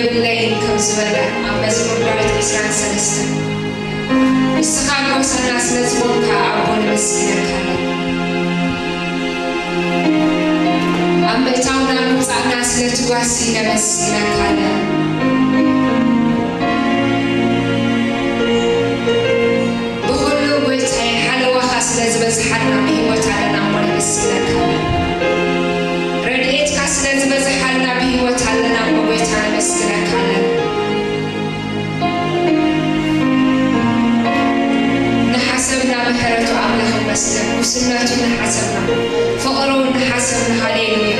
የብለይን ከም ዝበለ ኣብ መዝሙር ዳዊት ዕስራን ሰለስተን፣ ንስኻ ጎሳና ስለ ዝኾንካ ኣቦ ነመስግነካ ኣለና። ኣብ ምእታውና ምውጻእና ስለ ትጓሲ ነመስግነካ ኣለና። ብኹሉ ጎይታይ ሓለዋኻ ስለ ዝበዝሓልና ብህይወት ኣለና እሞ ነመስግነካ። ረድኤትካ ስለ ዝበዝሓልና ብህይወት ኣለና እሞ ጎይታ ነመስግነካ ኣለና። ንሓሰብና ምሕረቱ ኣምላኽ ይመስገን። ጉስነቱ ንሓሰብና፣ ፍቕሩ ንሓሰብና። ሃሌሉያ።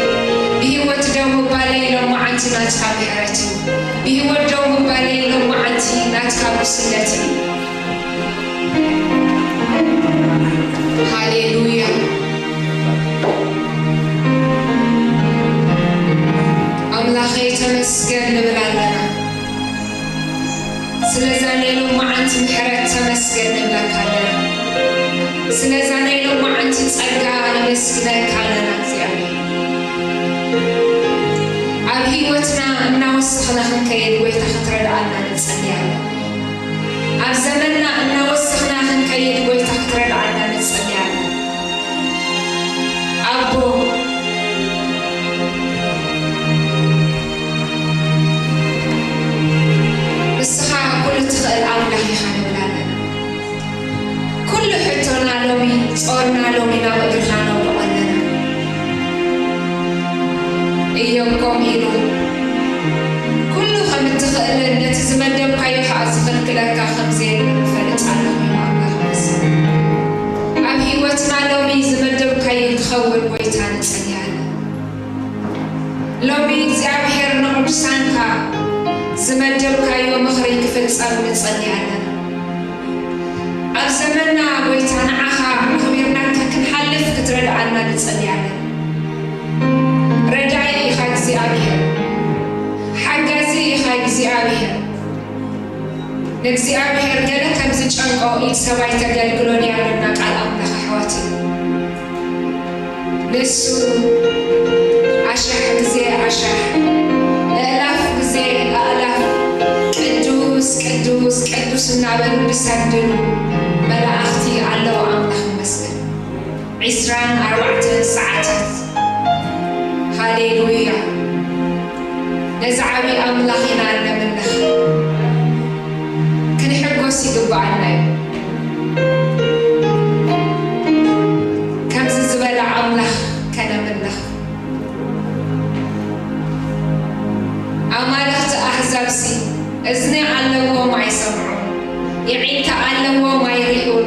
ብህይወት ደው ምባለይ ሎማዓንቲ ናትካ ምሕረት እዩ። ብህይወት ደው ምባለይ ሎማዓንቲ ናትካ ጉስነት እዩ። ሃሌሉያ። ኣምላኸይ ተመስገን ንብል ኣለና። ስለዛ ናይ ሎማዓንቲ ምሕረት ተመስገን ንብለካ ኣለና። ስለዛ ናይ ሎማዓንቲ ጸጋ ነመስግነካ ኣለና እግዚኣብሔር። ኣብ ህይወትና እናወሰኽና ክንከይድ ጎይታ ክትረድኣና ንጸሊ ኣለና። ኣብ ዘመንና እናወሰኽና ክንከይድ ጎይታ ክትረድኣና ንጸሊ ኣለና። ኣቦ፣ ንስኻ ኩሉ ትኽእል ኣምላኽ ኢኻ ንብል ኣለና። ኩሉ ሕቶና ሎሚ፣ ጾርና ሎሚ ናብ እግርኻ ነውድቖ ኣለና። እዮብ ከምኡ ኢሉ፣ ኩሉ ከም እትኽእልን ነቲ ዝመደብካዮ ኸኣ ዝኽልክለካ ከም ዘየለ እፈልጥ ኣለኹ ኢሉ ኣምላኽ መሰለ። ኣብ ህይወትና ሎሚ ዝመደብካዮ ክኸውን ጎይታ ንጸሊ ኣለና። ሎሚ እግዚኣብሔር ንቕዱሳንካ ዝመደብካዮ ምኽሪ ክፍጸም ንጸሊ ኣለና። ኣብ ዘመንና ጎይታ ንዓኻ ኣኽቢርናካ ክንሓልፍ ክትረድኣና ንጸሊ ኣለና። ረዳኢ ኢኻ እግዚኣብሔር፣ ሓጋዚ ኢኻ እግዚኣብሔር። ንእግዚኣብሔር ገለ ከም ዝጨንቆ ኢድ ሰብ ኣይተገልግሎን እያ ኢሉና ቃል ኣምላኽ ኣሕዋተይ። ንሱ ኣሽሕ ግዜ ኣሽሕ፣ ኣእላፍ ግዜ ኣእላፍ ቅዱስ ቅዱስ ቅዱስ እናበሉ ዝሰግድሉ መላእኽቲ ኣለዉ። ኣምላኽ ይመስገን። ዒስራን ኣርባዕተን ሰዓታት። ሃሌሉያ። ነዚ ዓቢ ኣምላኽ ኢና እነምልኽ። ክንሕጎስ ይግብኣና እዩ። ከምዚ ዝበለ ኣምላኽ ከነምልኽ። ኣማልኽቲ ኣህዛብሲ እዝኒ ኣለዎም ኣይሰምዑን፣ የዒንታ ኣለዎም ኣይርእዩን፣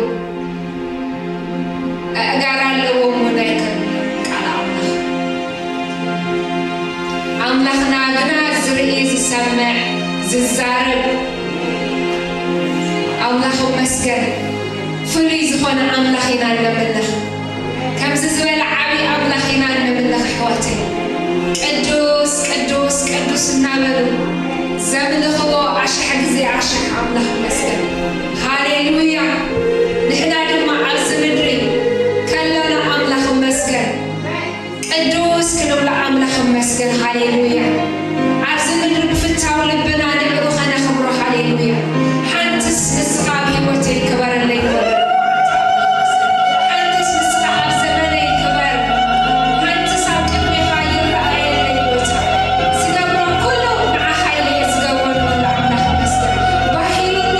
ኣእጋር ኣለዎም እውን ኣይከዱን። ቃል ኣምላኽ። ኣምላኽና ግና ዝርኢ፣ ዝሰምዕ፣ ዝዛረብ ኣምላኽ ይመስገን። ፍሉይ ዝኾነ ኣምላኽ ኢና እነምልኽ። ከምዚ ዝበለ ዓቢ ኣምላኽ ኢና እነምልኽ ኣሕዋተይ። ቅዱስ ቅዱስ ቅዱስ እናበሉ ዘምልኽዎ ኣሽሕ ግዜ ኣሽሕ ኣምላኽ ይመስገን። ሃሌሉያ። ንሕና ድማ ኣብዚ ምድሪ ከለና ኣምላኽ ይመስገን። ቅዱስ ክንብሎ ኣምላኽ ይመስገን። ሃሌሉያ። ኣብዚ ምድሪ ብፍታው ልብና ንዕኡ ኸነኽብሮ። ሃሌሉያ። ሓንትስ ንስኻ ኣብ ህይወተይ ክበረለይ። ሓንትስ ንስኻ ኣብ ዘመነይ ክበር። ሓንትስ ኣብ ቅድሜኻ ይረኣየለይ ጎይታ። ዝገብሮ ኩሉ ንዓኻ ኢለ እየ ዝገብሮ ንበሎ ኣምላኽ ይመስገን። ባሂሉሉ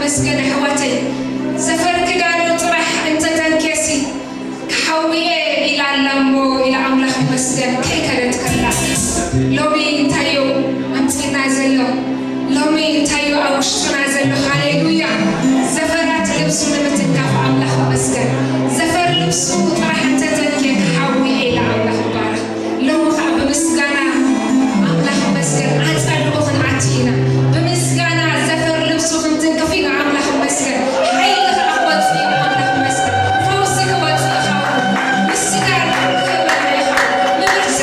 መስገን ኣሕዋተይ፣ ዘፈር ክዳኑ ጥራሕ እንተተንኬሲ ክሓውየ ኢላ ኣላ እሞ ኢላ ኣምላኽ ይመስገን ከይከደት ከላ። ሎሚ እንታዩ ኣምጺና ዘሎ? ሎሚ እንታዩ ኣብ ውሽጥና ዘሎ? ሃሌሉያ! ዘፈራት ልብሱ ንምትንካፍ ኣምላኽ ይመስገን። ዘፈር ልብሱ ጥራሕ እንተተንኬ ክሓውየ ኢላ ኣምላኽ ይባረኽ። ሎሚ ኸዓ ብምስጋና ኣምላኽ ይመስገን ኣጸድቑ ክንኣቲ ኢና። ብምስጋና ዘፈር ልብሱ ክንትንክፍ ኢና። ኣምላኽ ይመስገን። ሓይሊ ኸዓ ክወጽእ እዩ። ኣምላኽ ይመስገን። ፈውሲ ክወጽእ ይኸውን። ምስጋና ክህበና ይኸውን። ምብርቻ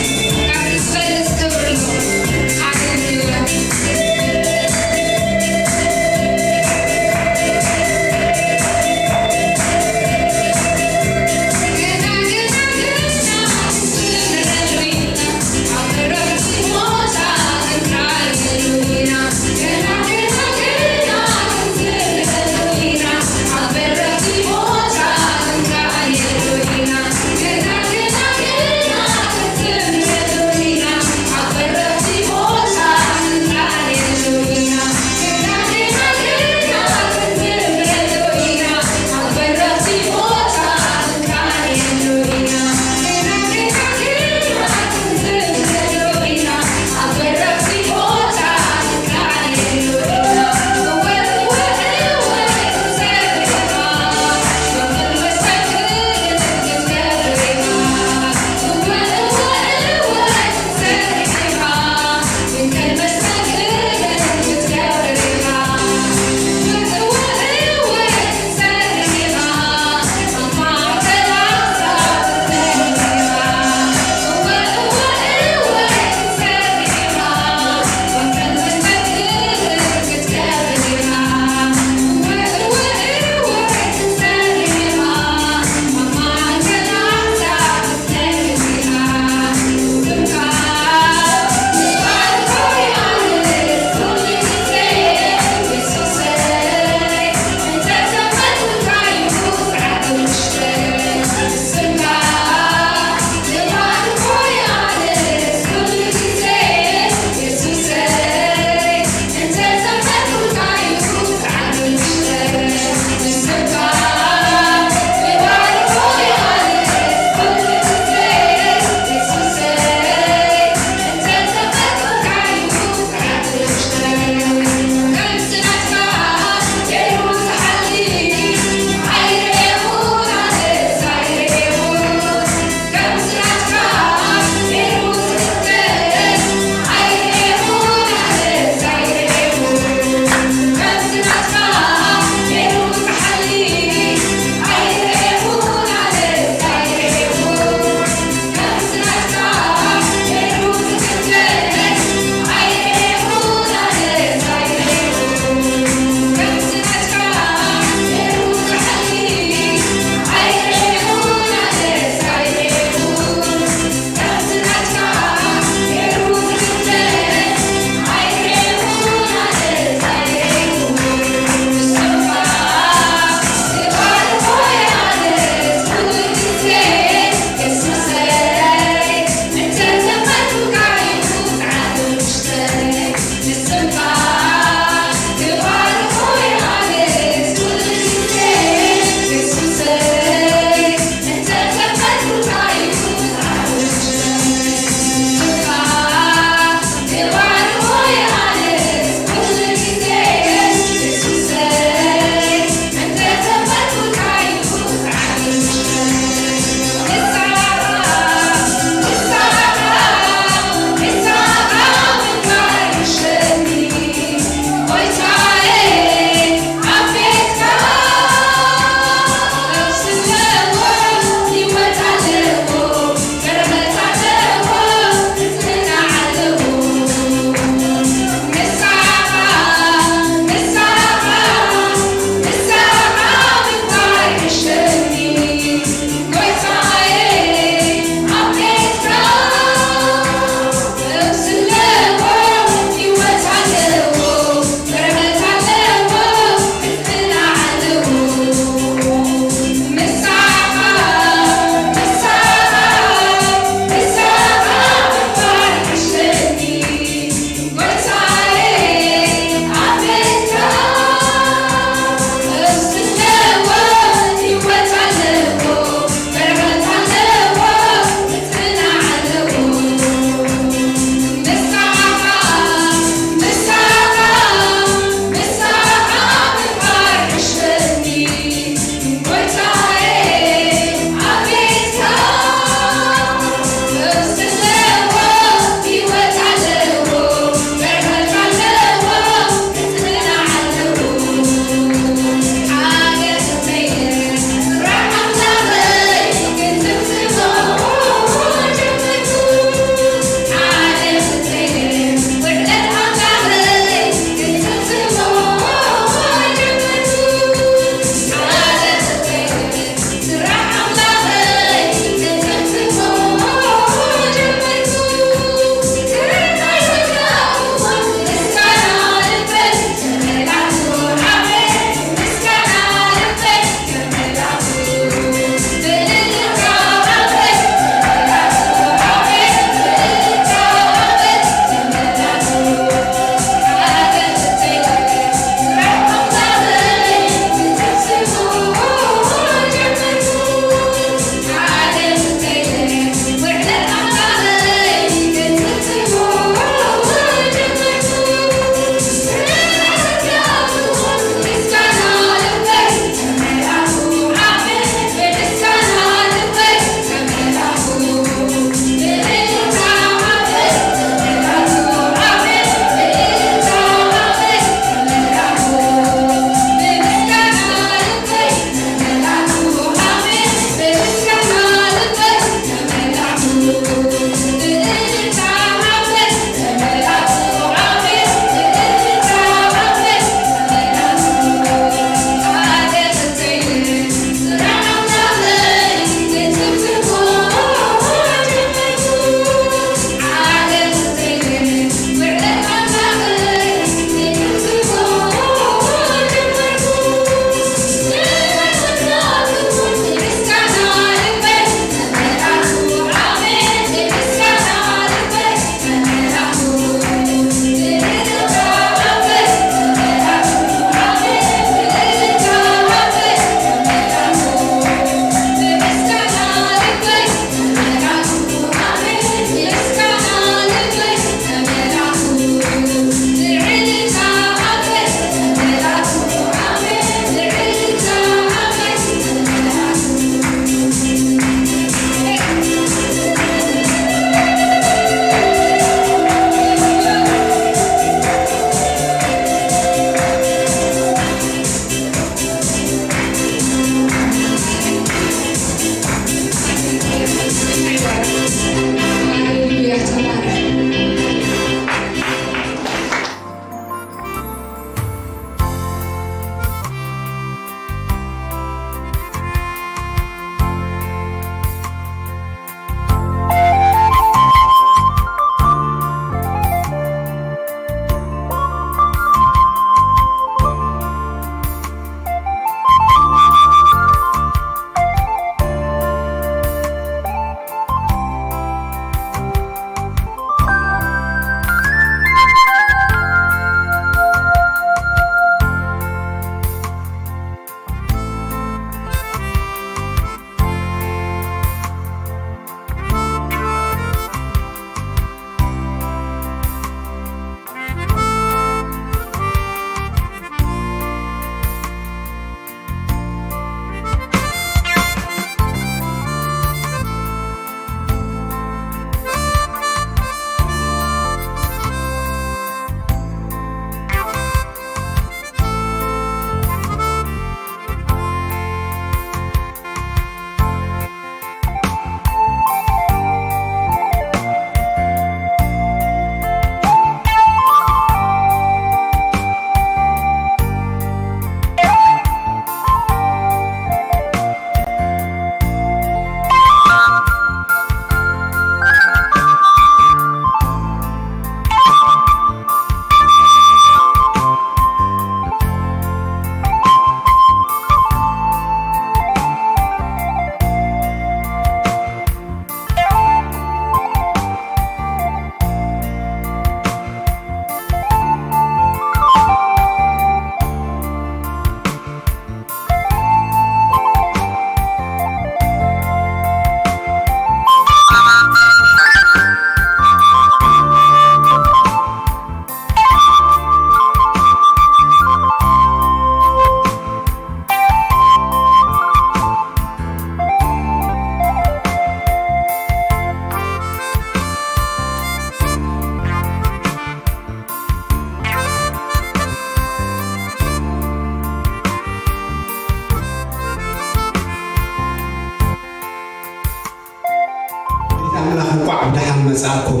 መጻእኩም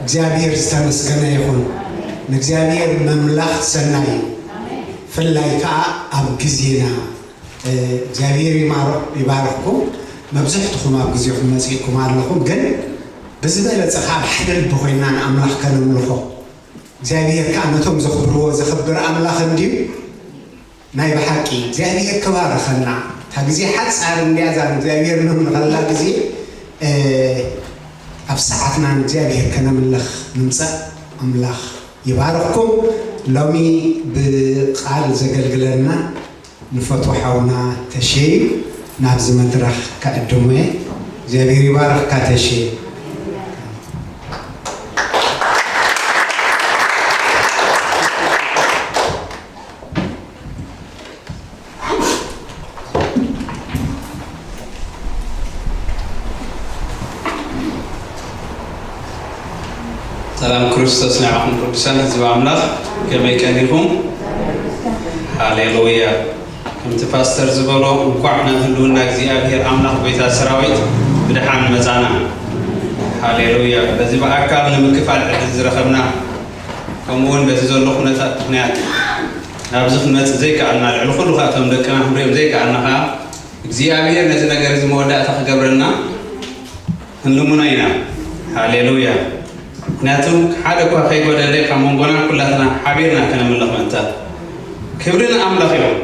እግዚኣብሔር ዝተመስገነ ይኹን። ንእግዚኣብሔር ምምላኽ ሰናይ እዩ። ፍላይ ከዓ ኣብ ግዜና፣ እ፣ እግዚኣብሔር ይማሮ-፣ ይባርኽኩም። መብዝሕትኹም ኣብ ግዜኹም መጺእኩም ኣለኹም፣ ግን ብዝበለጸ ከዓ ብሓደ ልቢ ኮይና ንኣምላኽ ከነምልኾ እግዚኣብሔር ከዓ ነቶም ዘኽብርዎ ዘኽብር ኣምላኽ እንድዩ። ናይ ብሓቂ እግዚኣብሔር ክባርኸና። እታ ግዜ ሓጻር እንድያ፣ እዛ እግዚኣብሔር ነምልኸላ ግዜ፣ እ፣ ኣብ ሰዓትና ንእግዚኣብሔር ከነምልኽ ንምጻእ። ኣምላኽ ይባርኽኩም። ሎሚ ብቃል ዘገልግለና ንፈትዎ ሓውና ተሼ እዩ። ናብዚ መድረኽ ክዕድሞ እየ። እግዚኣብሔር ይባርኽካ ተሼ። ሰላም ክርስቶስ ንዓኹም ቅዱሳን ህዝቢ ኣምላኽ፣ ከመይ ቀኒኹም? ሃሌሉያ። ከምቲ ፓስተር ዝበሎ፣ እንኳዕ ናብ ህልውና እግዚኣብሔር ኣምላኽ ጎይታ ሰራዊት ብደሓን መጻና። ሃሌሉያ። በዚ ብኣካል ንምክፋል ዕድል ዝረኸብና፣ ከምኡ እውን በዚ ዘሎ ኩነታት ምኽንያት ናብዚ ክንመጽእ ዘይከኣልና፣ ልዕሊ ኩሉ ከኣ እቶም ደቅና ክንሪኦም ዘይከኣልና ከኣ፣ እግዚኣብሔር ነዚ ነገር እዚ መወዳእታ ክገብረልና ክንልምኖ ኢና። ሃሌሉያ። ምኽንያቱ ሓደ እኳ ከይጎደለ ካብ መንጎና ኩላትና ሓቢርና ከነምልኽ ምእንታ። ክብሪ ንኣምላኽ ይኹን።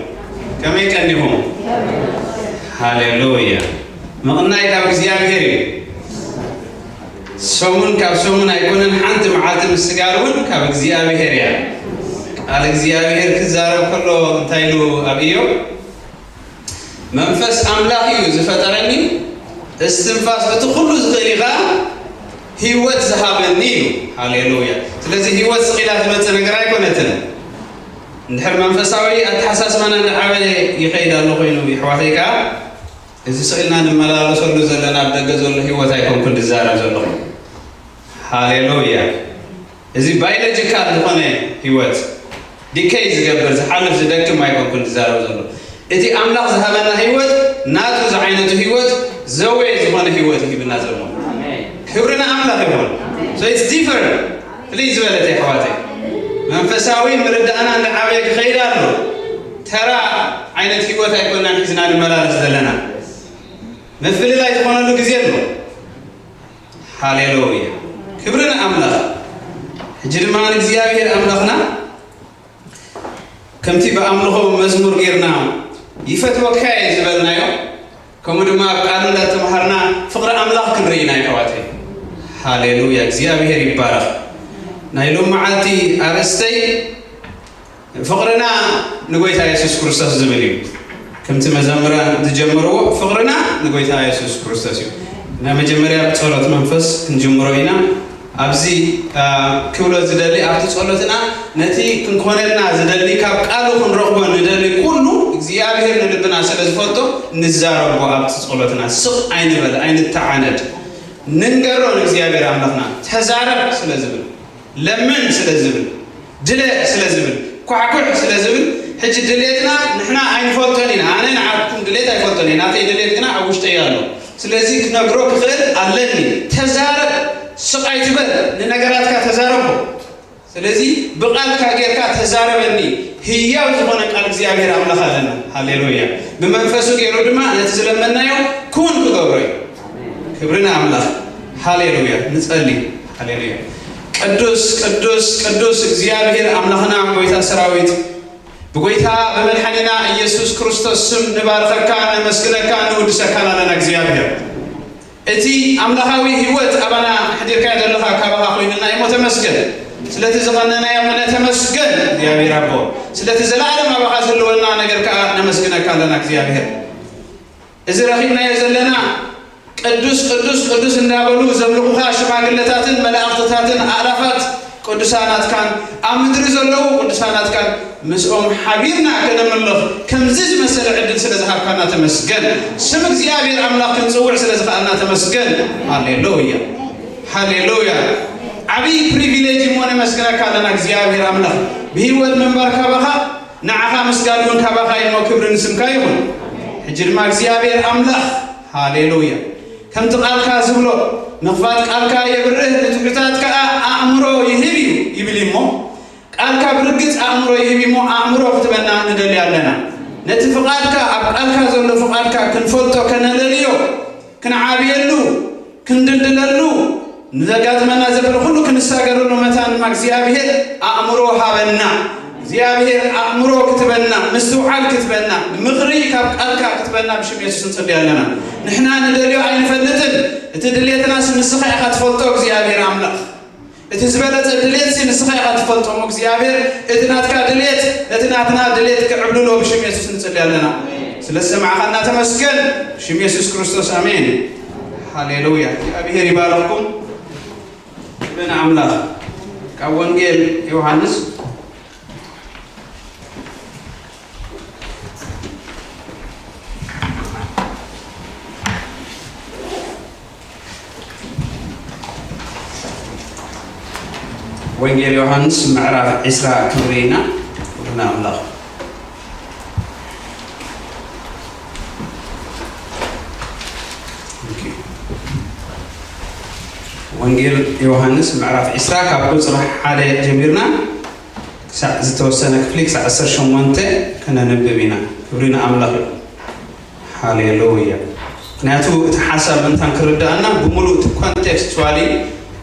ከመይ ቀኒኹም? ሃሌሉያ። ምቕናይ ካብ እግዚኣብሔር እዩ። ሰሙን ካብ ሰሙን ኣይኮነን፣ ሓንቲ መዓልቲ ምስጋር እውን ካብ እግዚኣብሔር እያ። ቃል እግዚኣብሔር ክዛረብ ከሎ እንታይ ኢሉ ኣብ ኢዮብ? መንፈስ ኣምላኽ እዩ ዝፈጠረኒ፣ እስትንፋስ እቲ ኩሉ ዝኽእል እዩ ኸዓ ህይወት ዝሃበኒ እዩ። ሃሌሉያ። ስለዚ ህይወት ስቕ ኢላ ትመጽእ ነገር ኣይኮነትን። እንድሕር መንፈሳዊ ኣተሓሳስባና እንዳዓበየ ይኸይድ ኣሎ ኮይኑ፣ የሕዋተይ፣ ከኣ እዚ ስቕ ኢልና ንመላለሰሉ ዘለና ኣብ ደገ ዘሎ ህይወት ኣይኮንኩን ዝዛረብ ዘለኹ። ሃሌሉያ። እዚ ባዮሎጂካል ዝኾነ ህይወት፣ ዲኬይ ዝገብር፣ ዝሓልፍ፣ ዝደክም ኣይኮንኩን ዝዛረብ ዘሎ። እቲ ኣምላኽ ዝሃበና ህይወት፣ ናቱ ዝዓይነቱ ህይወት፣ ዘዌ ዝኾነ ህይወት እዩ ሂብና ዘሎ። ክብሪ ንኣምላኽ ይኹን። So it's different። ፍልይ ዝበለት የሕዋተይ። መንፈሳዊ ምርዳእና እንዳዓበየ ክኸይድ ኣሎ። ተራ ዓይነት ህይወት ኣይኮናን ሒዝና ንመላለስ ዘለና። ምፍልላይ ዝኾነሉ ግዜ ኣሎ። ሃሌሉያ። ክብሪ ንኣምላኽ። ሕጂ ድማ ንእግዚኣብሔር ኣምላኽና ከምቲ ብኣምልኾ መዝሙር ጌርና ይፈትወካ እየ ዝበልናዮ፣ ከምኡ ድማ ኣብ ቃሉ እንዳተምሃርና ፍቕሪ ኣምላኽ ክንርኢ ኢና፣ የሕዋተይ። ሃሌሉያ፣ እግዚኣብሔር ይባረኽ። ናይ ሎም መዓልቲ ኣርእስተይ ፍቕርና ንጎይታ የሱስ ክርስቶስ ዝብል እዩ። ከምቲ መዘምራን ዝጀመርዎ ፍቕርና ንጎይታ የሱስ ክርስቶስ እዩ። ናይ መጀመርያ ብጸሎት መንፈስ ክንጅምሮ ኢና። ኣብዚ፣ አ፣ ክብሎ ዝደሊ ኣብቲ ጸሎትና ነቲ ክንኮነልና ዝደሊ ካብ ቃሉ ክንረኽቦ ንደሊ ኩሉ እግዚኣብሔር ንልብና ስለ ዝፈልጦ ንዛረቦ ኣብቲ ጸሎትና። ስቕ ኣይንበል፣ ኣይንተዓነድ። ንንገሮ ንእግዚኣብሔር ኣምላኽና ተዛረብ ስለ ዝብል፣ ለምን ስለ ዝብል፣ ድለ ስለ ዝብል፣ ኳሕኩሕ ስለ ዝብል፣ ሕጂ ድሌትና ንሕና ኣይንፈልጦን ኢና። ኣነ ንዓኩም ድሌት ኣይፈልጦን እየ፣ ናተይ ድሌት ግና ኣብ ውሽጠይ ኣሎ። ስለዚ ክነግሮ ክኽእል ኣለኒ። ተዛረብ፣ ስቕ ኣይትበል፣ ንነገራትካ ተዛረቦ። ስለዚ ብቓልካ ጌርካ ተዛረበኒ። ህያው ዝኾነ ቃል እግዚኣብሔር ኣምላኽ ኣለና። ሃሌሉያ። ብመንፈሱ ገይሩ ድማ ነቲ ዝለመናዮ ክውን ክገብሮ እዩ። ክብሪ ንኣምላኽ። ሃሌሉያ። ንጸሊ። ሃሌሉያ። ቅዱስ፣ ቅዱስ፣ ቅዱስ እግዚኣብሔር ኣምላኽና፣ ጎይታ ሰራዊት፣ ብጎይታ ብመድሓኒና ኢየሱስ ክርስቶስ ስም ንባርኸካ፣ ነመስግነካ፣ ንውድሰካ ኣለና እግዚኣብሔር። እቲ ኣምላኻዊ ህይወት ኣባና ኣሕዲርካዮ ዘለኻ ካባኻ ኮይኑና እሞ ተመስገን። ስለቲ ዝቐነናዮ መነ ተመስገን እግዚኣብሔር ኣቦ። ስለቲ ዘለዓለም ኣባኻ ዝህልወና ነገር ከኣ ነመስግነካ ኣለና እግዚኣብሔር። እዚ ረኺብናዮ ዘለና ቅዱስ፣ ቅዱስ፣ ቅዱስ እንዳበሉ ዘምልኹኻ ሽማግለታትን መላእኽትታትን ኣእላፋት ቅዱሳናትካን ኣብ ምድሪ ዘለዉ ቅዱሳናትካን ምስኦም ሓቢርና ከነምልኽ ከምዚ ዝመሰለ ዕድል ስለ ዝሃብካና ተመስገን። ስም እግዚኣብሔር ኣምላኽ ክንጽውዕ ስለ ዝኸኣልና ተመስገን። ሃሌሉያ፣ ሃሌሉያ። ዓብዪ ፕሪቪሌጅ እሞ ነመስግነካ ኣለና እግዚኣብሔር ኣምላኽ። ብህይወት ምንባር ካባኻ፣ ንዓኻ ምስጋድ እውን ካባኻ እዩ እሞ ክብሪ ንስምካ ይኹን። ሕጂ ድማ እግዚኣብሔር ኣምላኽ፣ ሃሌሉያ፣ ከምቲ ቃልካ ዝብሎ ምኽፋት ቃልካ የብርህ፣ ንትሑታት ከኣ ኣእምሮ ይህብ እዩ ይብል እሞ፣ ቃልካ ብርግጽ ኣእምሮ ይህብ እሞ፣ ኣእምሮ ክትበና ንደሊ ኣለና። ነቲ ፍቓድካ፣ ኣብ ቃልካ ዘሎ ፍቓድካ ክንፈልጦ፣ ከነለልዮ፣ ክንዓብየሉ፣ ክንድልድለሉ፣ ንዘጋጥመና ዘበለ ኩሉ ክንሳገረሉ መታን ድማ እግዚኣብሔር ኣእምሮ ሃበና። እግዚኣብሔር ኣእምሮ ክትበና፣ ምስትውዓል ክትበና፣ ምኽሪ ካብ ቃልካ ክትበና ብሽም የሱስ ንጽሊ ኣለና። ንሕና ንደልዮ ኣይንፈልጥን፣ እቲ ድሌትናስ ንስኻ ኢኻ ትፈልጦ እግዚኣብሔር ኣምላኽ። እቲ ዝበለጸ ድሌትሲ ንስኻ ኢኻ ትፈልጦ እሞ እግዚኣብሔር እቲ ናትካ ድሌት ነቲ ናትና ድሌት ክዕብልሎ ብሽም የሱስ ንጽሊ ኣለና። ስለ ዝሰማዕኻና ተመስገን። ብሽም የሱስ ክርስቶስ ኣሜን። ሃሌሉያ። እግዚኣብሔር ይባርኽኩም። ክብሪ ንኣምላኽ። ካብ ወንጌል ዮሃንስ ወንጌል ዮሃንስ ምዕራፍ ዕስራ ክንርኢ ኢና። ክብሪ ንኣምላኽ። ኦኬ። ወንጌል ዮሃንስ ምዕራፍ ዕስራ ካብ ቁጽሪ ሓደ ጀሚርና ክሳዕ ዝተወሰነ ክፍሊ ክሳዕ ዓሰርተ ሸሞንተ ከነንብብ ኢና። ክብሪ ንኣምላኽ ይኹን። ሃሌሉያ። ምኽንያቱ እቲ ሓሳብ ምንታን ክርዳእና ብምሉእ እቲ ኮንቴክስቹዋሊ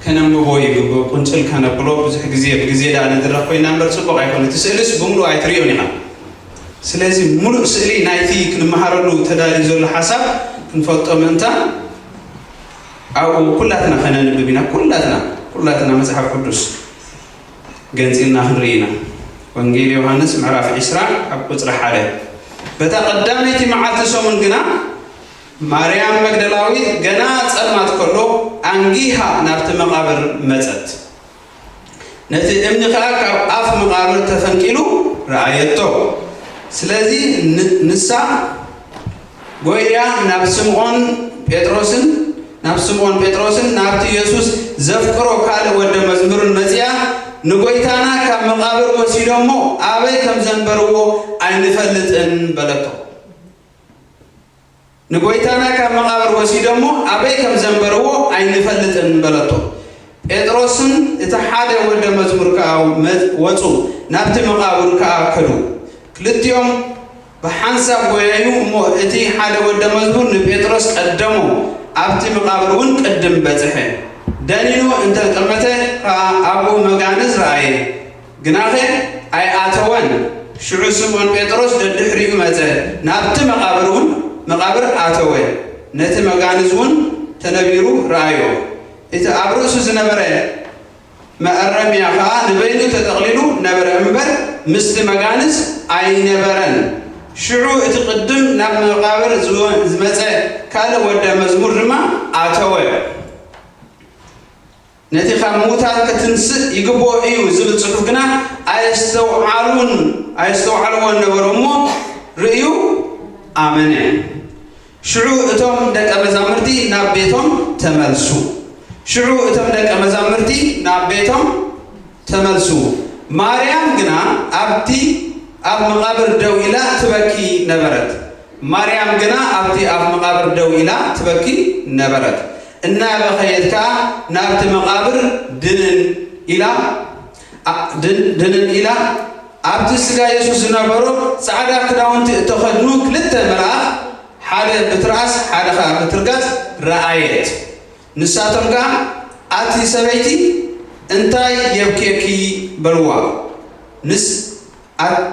ከነንብቦ እዩ። ቁንጽል ከነብሎ ብዙሕ ግዜ ብግዜ ደኣ ንድረኽ ኮይና እምበር ጽቡቕ ኣይኮነ። እቲ ስእልስ ብምሉእ ኣይትርእዮን ኢኻ። ስለዚ ምሉእ ስእሊ ናይቲ ክንመሃረሉ ተዳልዩ ዘሎ ሓሳብ ክንፈልጦ ምእንታን ኣብኡ ኩላትና ከነንብብ ኢና። ኩላትና፣ ኩላትና መጽሓፍ ቅዱስ ገንጺልና ክንርኢ ኢና። ወንጌል ዮሃንስ ምዕራፍ ዕስራ ኣብ ቁጽሪ ሓደ። በታ ቀዳመይቲ መዓልቲ ሰሙን ግና ማርያም መግደላዊት ገና ጸልማት ከሎ ኣንጊሃ ናብቲ መቓብር መጸት። ነቲ እምኒ ኸኣ ካብ ኣፍ መቓብር ተፈንቂሉ ረኣየቶ። ስለዚ ን-፣ ንሳ ጎይያ ናብ ስምዖን ጴጥሮስን፣ ናብ ስምዖን ጴጥሮስን ናብቲ የሱስ ዘፍቅሮ ካልእ ወደ መዝሙርን መጺኣ፣ "ንጎይታና ካብ መቓብር ወሲዶሞ ኣበይ ከም ዘንበርዎ ኣይንፈልጥን" በለቶ። "ንጎይታና ካብ መቓብር ወሲዶሞ ኣበይ ከም ዘንበርዎ ኣይንፈልጥን" በለቶ። ጴጥሮስን እቲ ሓደ ወደ መዝሙር ከኣ መ-፣ ወጹ፣ ናብቲ መቓብር ከኣ ከዱ። ክልቲኦም ብሓንሳብ ጎየዩ እሞ፣ እቲ ሓደ ወደ መዝሙር ንጴጥሮስ ቀደሞ፣ ኣብቲ መቓብር እውን ቅድም በጽሐ። ደኒኑ እንተ ጠመተ ኸኣ ኣብኡ መጋንዝ ረኣየ፣ ግናኸ ኣይኣተወን። ሽዑ ስምዖን ጴጥሮስ ደድሕሪኡ መጸ፣ ናብቲ መቓብር እውን፣ መቓብር ኣተወ፣ ነቲ መጋንዝ እውን ተነቢሩ ረኣዮ። እቲ ኣብ ርእሱ ዝነበረ መኣረምያ ኸኣ ንበይኑ ተጠቕሊሉ ነበረ እምበር፣ ምስቲ መጋንዝ ኣይነበረን። ሽዑ እቲ ቅድም ናብ መቓብር ዝወ-፣ ዝመጸ ካልእ ወደ መዝሙር ድማ ኣተወ። ነቲ ካብ ምዉታት ክትንስእ ይግብኦ እዩ ዝብል ጽሑፍ ግና ኣየስተውዓሉን፣ ኣየስተውዓልዎን ነበሩ እሞ፣ ርእዩ ኣመነ። ሽዑ እቶም ደቀ መዛሙርቲ ናብ ቤቶም ተመልሱ። ሽዑ እቶም ደቀ መዛሙርቲ ናብ ቤቶም ተመልሱ። ማርያም ግና ኣብቲ ኣብ መቓብር ደው ኢላ ትበኪ ነበረት። ማርያም ግና ኣብቲ ኣብ መቓብር ደው ኢላ ትበኪ ነበረት። እናበኸየት ከኣ ናብቲ መቓብር ድንን ኢላ፣ ኣ-፣ ድን-፣ ድንን ኢላ፣ ኣብቲ ስጋ የሱስ ዝነበሮ ጻዕዳ ክዳውንቲ እተኸድኑ ክልተ መልኣኽ፣ ሓደ ብትርኣስ ሓደ ኸኣ ብትርጋጽ ረኣየት። ንሳቶም ከኣ፣ "ኣቲ ሰበይቲ፣ እንታይ የብክየኪ?" በልዋ። ንስ-፣ ኣት-፣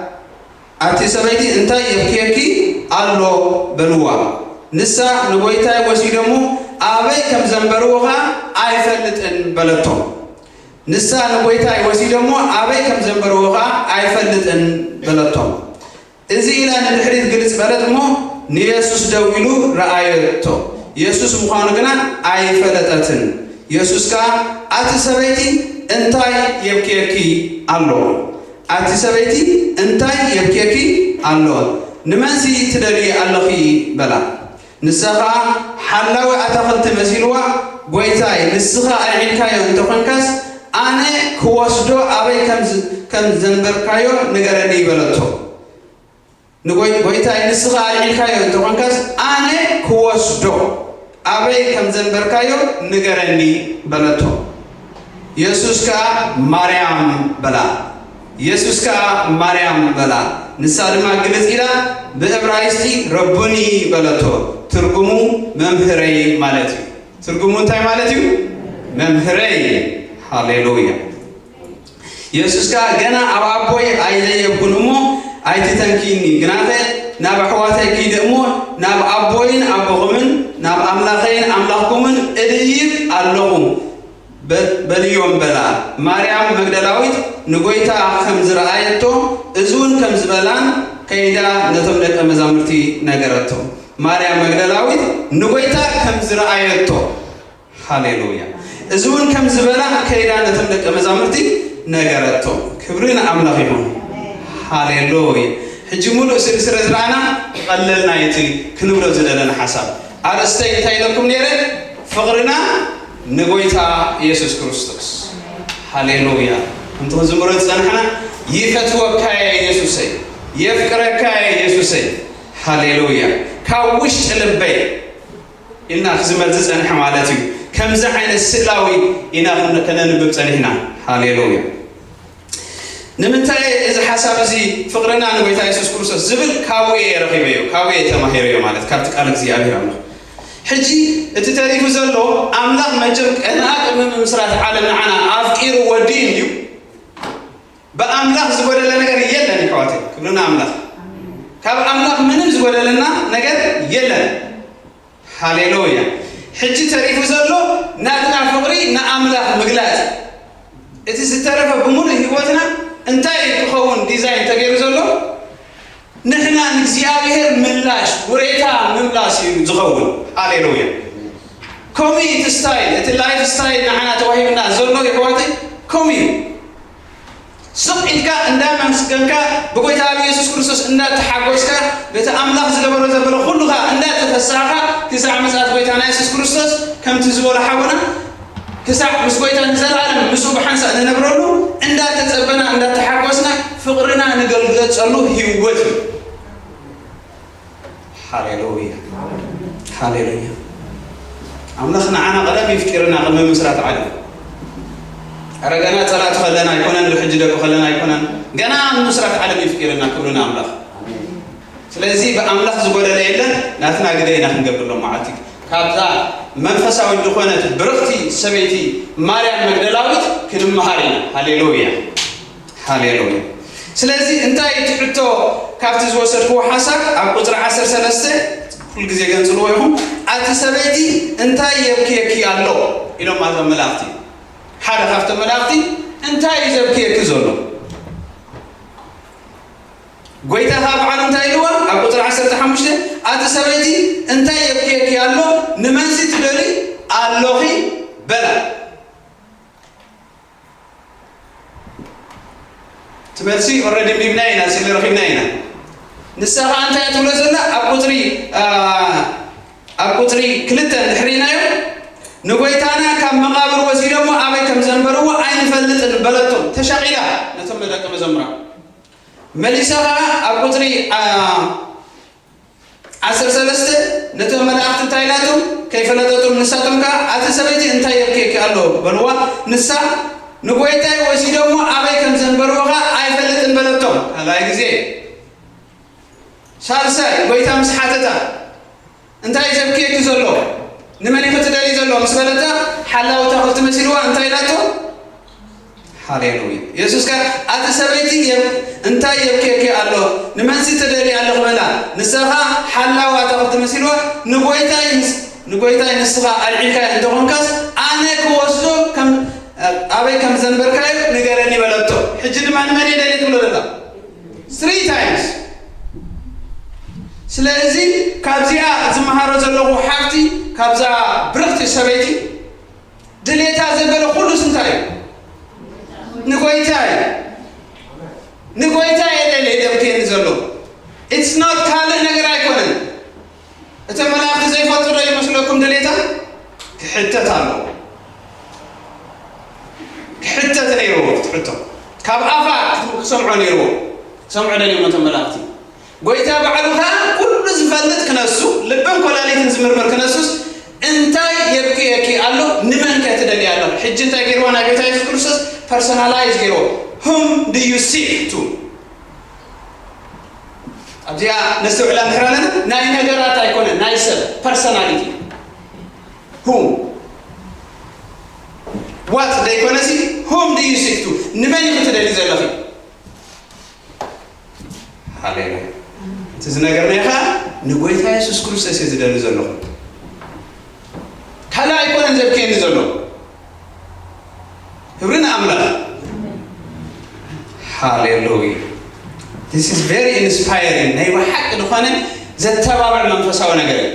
"ኣቲ ሰበይቲ፣ እንታይ የብክየኪ ኣሎ?" በልዋ። ንሳ፣ "ንጎይታይ ወሲዶሞ ኣበይ ከም ዘንበርዎ ኸኣ ኣይፈልጥን" በለቶም። ንሳ፣ "ንጎይታይ ወሲዶሞ ኣበይ ከም ዘንበርዎ ኸኣ ኣይፈልጥን" በለቶም። እዚ ኢላ ንድሕሪት ግልጽ በለት እሞ ንየሱስ ደው ኢሉ ረኣየቶ። የሱስ ምዃኑ ግና ኣይፈለጠትን። የሱስ ከኣ፣ "ኣቲ ሰበይቲ፣ እንታይ የብክየኪ ኣሎ? ኣቲ ሰበይቲ፣ እንታይ የብክየኪ ኣሎ? ንመንሲ ትደልዪ ኣለኺ?" በላ። ንሳ ኸኣ ሓላዊ ኣታኽልቲ መሲልዋ፣ "ጐይታይ፣ ንስኻ ኣልዒልካዮ እንተ ኾንካስ፣ ኣነ ክወስዶ ኣበይ ከም ዝ-፣ ከም ዘንበርካዮ ንገረኒ" በለቶ። ንጐይ-፣ "ጐይታይ፣ ንስኻ ኣልዒልካዮ እንተ ኾንካስ፣ ኣነ ክወስዶ ኣበይ ከም ዘንበርካዮ ንገረኒ በለቶ። የሱስ ከኣ ማርያም በላ። የሱስ ከኣ ማርያም በላ። ንሳ ድማ ግልጽ ኢላ ብእብራይስጢ ረቡኒ በለቶ። ትርጉሙ መምህረይ ማለት እዩ። ትርጉሙ እንታይ ማለት እዩ? መምህረይ። ሃሌሉያ። የሱስ ከኣ ገና ኣብ ኣቦይ ኣይደየብኩን እሞ ኣይትተንክይኒ፣ ግናኸ ናብ ኣሕዋተይ ኪደ እሞ ናብ ኣቦይን ኣቦኹምን ናብ ኣምላኸይን ኣምላኽኩምን እድይብ ኣለኹ በ- በልዮም በላ። ማርያም መግደላዊት ንጎይታ ከም ዝረኣየቶ እዚ እውን ከም ዝበላን ከይዳ ነቶም ደቀ መዛሙርቲ ነገረቶ። ማርያም መግደላዊት ንጎይታ ከም ዝረኣየቶ። ሃሌሉያ። እዚ እውን ከም ዝበላ ከይዳ ነቶም ደቀ መዛሙርቲ ነገረቶ። ክብሪ ንኣምላኽ ይኹን። ሃሌሉያ። ሕጂ ሙሉእ ስእሊ ስለ ዝረኣና ክቐለልና እቲ ክንብሎ ዝደለና ሓሳብ። ኣርእስተይ እንታይ ኢለኩም ነይረ? ፍቕርና ንጎይታ ኢየሱስ ክርስቶስ። ሃሌሉያ። ከምቲ ክንዝምሮ ዝጸናሕና፣ ይፈትወካ እየ ኢየሱሰይ፣ የፍቅረካ እየ ኢየሱሰይ። ሃሌሉያ። ካብ ውሽጢ ልበይ ኢልና ክዝመር ዝጸንሐ ማለት እዩ። ከምዚ ዓይነት ስእላዊ ኢና ከነ- ከነንብብ ጸኒሕና። ሃሌሉያ። ንምንታይ እዚ ሓሳብ እዚ ፍቕርና ንጎይታ የሱስ ክርስቶስ ዝብል ካብኡ እየ ረኺበዮ፣ ካብኡ እየ ተማሂረዮ ማለት ካብቲ ቃል እግዚኣብሔር ኣምላኽ። ሕጂ እቲ ተሪፉ ዘሎ ኣምላኽ መቸም ቀንኣ ቅድሚ ምምስራት ዓለም ንዓና ኣፍቂሩ ወዲኡ እንድዩ። ብኣምላኽ ዝጎደለ ነገር የለን ይሕዋተይ፣ ክብሪ ንኣምላኽ። ካብ ኣምላኽ ምንም ዝጎደለና ነገር የለን። ሃሌሉያ። ሕጂ ተሪፉ ዘሎ ናትና ፍቕሪ ንኣምላኽ ምግላጽ። እቲ ዝተረፈ ብምሉእ ህይወትና እንታይ ክኸውን ዲዛይን ተገይሩ ዘሎ? ንሕና ንእግዚኣብሔር ምላሽ ውሬታ ምምላስ እዩ ዝኸውን። ሃሌሉያ። ከምኡ እዩ እቲ ስታይል፣ እቲ ላይፍ ስታይል ንዓና ተዋሂብና ዘሎ ይሕዋተይ ከምኡ እዩ። ስቕ ኢልካ እንዳመስገንካ ብጎይታ ብኢየሱስ ክርስቶስ እንዳተሓጎስካ በቲ ኣምላኽ ዝገበሮ ዘበለ ኩሉኻ እንዳተፈሳኻ ክሳዕ ምጽኣት ጎይታና የሱስ ክርስቶስ ከምቲ ዝበሎ ሓውና ክሳዕ ምስ ጎይታ ንዘለኣለም ምስኡ ብሓንሳእ ንነብረሉ እንዳተጸበና እንዳተሓጎስና ፍቕርና ንገልገጸሉ ህይወት እዩ። ሃሌሉያ። ሃሌሉያ። ኣምላኽ ንዓና ቀደም ይፍቅርና ቅድሚ ምስራት ዓለም። ኣረ ገና ጸላእቲ ከለና ኣይኮነን፣ ሕጂ ደቂ ከለና ኣይኮነን፣ ገና ምስራት ዓለም ይፍቅርና። ክብሪ ንኣምላኽ። ስለዚ ብኣምላኽ ዝጎደለ የለን። ናትና ግደ ኢና ክንገብር ሎም መዓልቲ ካብዛ መንፈሳዊ ዝኾነት ብርኽቲ ሰበይቲ ማርያም መግደላዊት ክንመሃር ኢና። ሃሌሉያ። ሃሌሉያ። ስለዚ እንታይ እቲ ሕቶ ካብቲ ዝወሰድክዎ ሓሳብ ኣብ ቁፅሪ ዓሰርተ ሰለስተ ኩሉ ግዜ ገንፅልዎ ኢኹም። ኣቲ ሰበይቲ እንታይ የብክየኪ ኣሎ ኢሎም ኣዞም መላእኽቲ። ሓደ ካብቶም መላእኽቲ እንታይ እዩ ዘብክየኪ ዘሎ? ጎይታ ከዓ በዓሉ እንታይ ኢልዋ? ኣብ ቁፅሪ ዓሰርተ ሓሙሽተ ኣቲ ሰበይቲ እንታይ የብክየኪ ኣሎ? ንመንሲ ትደሊ ኣሎኺ በላ። እቲ መልሲ ኦረዲ ኣንቢብና ኢና፣ ስእሊ ረኺብና ኢና። ንሳ ከዓ እንታይ ትብሎ ዘላ ኣብ ቁፅሪ ኣብ ቁፅሪ ክልተ እንድሕር ኢናዮ ንጎይታና ካብ መቓብር ወሲዶሞ ኣበይ ከም ዘንበርዎ ኣይንፈልጥን በለቶም። ተሻቒላ ነቶም ደቂ መዘምራን መሊሳ ከዓ ኣብ ቁፅሪ ዓሰርተ ሰለስተ ነቶም መላእኽቲ እንታይ ኢላቶም ከይፈለጠቶም ንሳቶም ከዓ ኣቲ ሰበይቲ እንታይ የብክየኪ ኣሎ በልዋ። ንሳ ንጎይታይ ወሲዶሞ ኣበይ ከም ዘንበርዎ ከዓ ኣይፈልጥን በለቶም። ካልኣይ ግዜ ሳልሳይ ጎይታ ምስ ሓተታ እንታይ ዘብክየኪ ዘሎ ንመን ኢኺ ትደሊ ዘሎ ምስ በለታ ሓላው ኣታኽልቲ መሲልዋ እንታይ ኢላቶ? ሃሌሉያ። የሱስ ከ ኣቲ ሰበይቲ እንታይ የብክየኪ ኣሎ ንመንሲ ትደሊ ኣለኺ በላ። ንሳ ኸዓ ሓላው ኣታኽልቲ መሲልዋ ንጎይታይ ንጎይታይ ንስኻ ኣልዒልካዮ እንተኾንካስ ኣነ ክወስዶ ኣበይ ከም ዘንበርካዮ ንገረኒ በለቶ። ሕጂ ድማ ንመን እየ ደልየ ትብሎ ዘላ? Three times። ስለዚ ካብዚኣ ዝመሃሮ ዘለኹ ሓፍቲ ካብዛ ብርኽቲ ሰበይቲ ድሌታ ዘበለ ኩሉስ እንታይ እዩ? ንጎይታ እዩ። ንጎይታ እየ ደልየ ደብክየኒ ዘሎ። It's not ካልእ ነገር ኣይኮነን። እቶም መላእኽቲ ዘይፈልጡ ዶ ይመስለኩም ድሌታ? ክሕተት ኣለዎ። ክሕተት ነይርዎ ክትሕቶ ካብ ኣፋ ክሰምዖ ነይርዎ። ክሰምዖ ደልዮም እቶም መላእኽቲ። ጎይታ ባዕሉ ከዓ ኩሉ ዝፈልጥ ክነሱ ልብን ኮላሊትን ዝምርምር ክነሱስ እንታይ የብክየኪ ኣሎ? ንመን ከ ትደልያ ኣለኺ? ሕጂ እንታይ ገይርዎ? ናይ ጎይታ የሱስ ክርስቶስ personalize ገይርዎ። Whom do you seek to? ኣብዚኣ ነስተውዕላ እንድሕር ኣለና፣ ናይ ነገራት ኣይኮነን፣ ናይ ሰብ personality። Whom? What ዘይኮነሲ፣ whom do you seek to? ንመን ኢኺ ትደሊ ዘለኺ? ሃሌሉያ። እቲ ዝነገርናዮ ኸዓ ንጎይታ የሱስ ክርስቶስ እየ ዝደሊ ዘለኹ። ካልእ ኣይኮነን ዘብክየኒ ዘሎ። ክብሪ ንኣምላኽ። ሃሌሉያ። This is very inspiring። ናይ ብሓቂ ዝኾነ ዘተባብዕ መንፈሳዊ ነገር እዩ።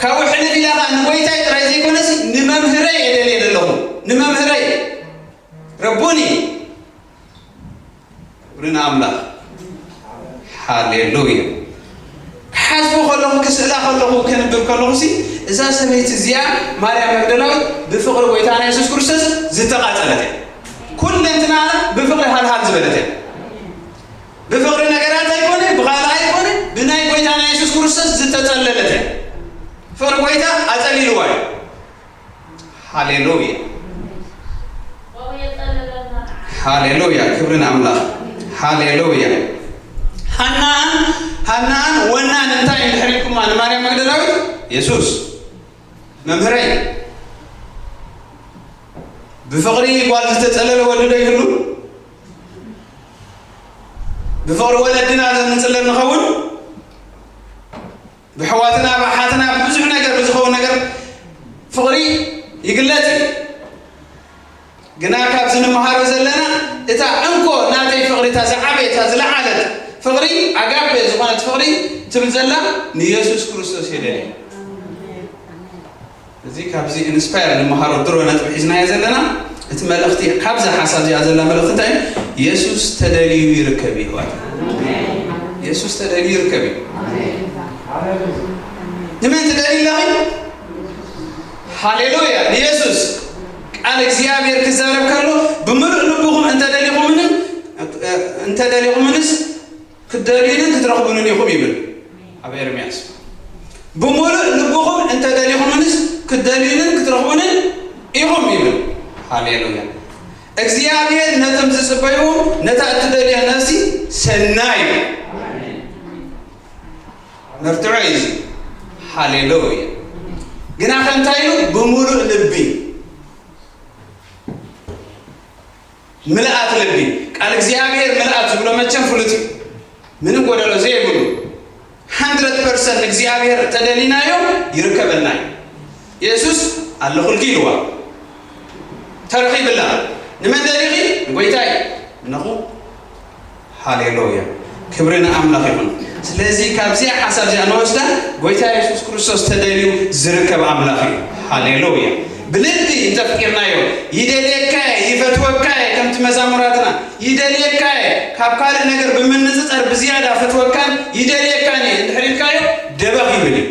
ካብኡ ሕልፍ ኢላ ኸዓ ንጎይታይ ጥራይ ዘይኮነስ ንመምህረይ እየ ደልየ ዘለኹ። ንመምህረይ። ረቡኒ። ክብሪ ንኣምላኽ። ሃሌሉያ። ክሓስቦ ከለኹ፣ ክስእላ ከለኹ፣ ከንብብ ከለኹ ሲ፣ እዛ ሰበይቲ እዚኣ ማርያም መግደላዊት ብፍቕሪ ጎይታና የሱስ ክርስቶስ ዝተቓጸለት እያ። ኩለንትናኣ ብፍቕሪ ሃልሃል ዝበለት እያ። ብፍቕሪ ነገራት ኣይኮነ፣ ብኻልእ ኣይኮነ፣ ብናይ ጎይታና የሱስ ክርስቶስ ዝተጸለለት እያ። ፍቕሪ ጎይታ ኣጸሊልዋ እዩ። ሃሌሉያ። ሃሌሉያ። ክብሪ ንኣምላኽ። ሃሌሉያ። ሃናን፣ ሃናን ወናን እንታይ እንድሕር ኢልኩማ ንማርያም መግደላዊት? የሱስ መምህረይ፣ ብፍቕሪ ጓል ዝተጸለለ ወዲ ዶ ይህሉ? ብፍቕሪ ወለድና ንጽለል ንኸውን? ብሕዋትና፣ ብኣሓትና፣ ብብዙሕ ነገር ብዝኸውን ነገር ፍቕሪ ይግለጽ እዩ። ግና ካብዚ ንምሃሮ ዘለና እታ እንኮ ናተይ ፍቕሪ፣ እታ ዝዓበየ፣ እታ ዝለዓለት ፍቕሪ፣ ኣጋፔ ዝኾነት ፍቕሪ ትብል ዘላ ንየሱስ ክርስቶስ እየ ደልየ። እዚ ካብዚ ኢንስፓየር ንምሃሮ ድሮ ነጥቢ ሒዝናዮ ዘለና፣ እቲ መልእኽቲ ካብዛ ሓሳብ እዚኣ ዘላ መልእኽቲ እንታይ እዩ? የሱስ ተደልዩ ይርከብ እዩ። የሱስ ተደልዩ ይርከብ እዩ። ንመን ትደልዩ ኣለኺ? ሃሌሉያ ንየሱስ። ቃል እግዚኣብሔር ክዛረብ ከሎ ብምሉእ ልብኹም እንተደሊኹምንን እንተደሊኹምንስ ክትደልዩንን ክትረኽቡንን ኢኹም ይብል ኣብ ኤርምያስ። ብምሉእ ልብኹም እንተደሊኹምንስ ክትደልዩንን ክትረኽቡንን ኢኹም ይብል። ሃሌሉያ። እግዚኣብሔር ነቶም ዝጽበይዎም ነታ እትደልዮ ነፍሲ ሰናይ እዩ። መርትዖ እዩ እዚ። ሃሌሉያ። ግና ከምታይ ኢሉ? ብምሉእ ልቢ፣ ምልኣት ልቢ። ቃል እግዚኣብሔር ምልኣት ዝብሎ መቸም ፍሉጥ እዩ። ምንም ጎደሎ ዘይብሉ፣ ሃንድረድ ፐርሰንት እግዚኣብሔር ተደሊናዮ ይርከበልና እዩ። የሱስ ኣለኹልኪ ኢልዋ። ተረኺብላ። ንመን ደሊኺ? ንጎይታይ። እነኹ። ሃሌሉያ። ክብሪ ንኣምላኽ ይኹን። ስለዚ ካብዚኣ ሓሳብ እዚኣ ንወስዳ፣ ጎይታ የሱስ ክርስቶስ ተደልዩ ዝርከብ ኣምላኽ እዩ። ሃሌሉያ። ብልቢ እንተፍቂርናዮ፣ ይደልየካ እየ፣ ይፈትወካ እየ፣ ከምቲ መዛሙራትና፣ ይደልየካ እየ፣ ካብ ካልእ ነገር ብምንጽጸር ብዝያዳ ፈትወካን ይደልየካን እየ እንድሕር ኢልካዮ፣ ደበኽ ይብል እዩ።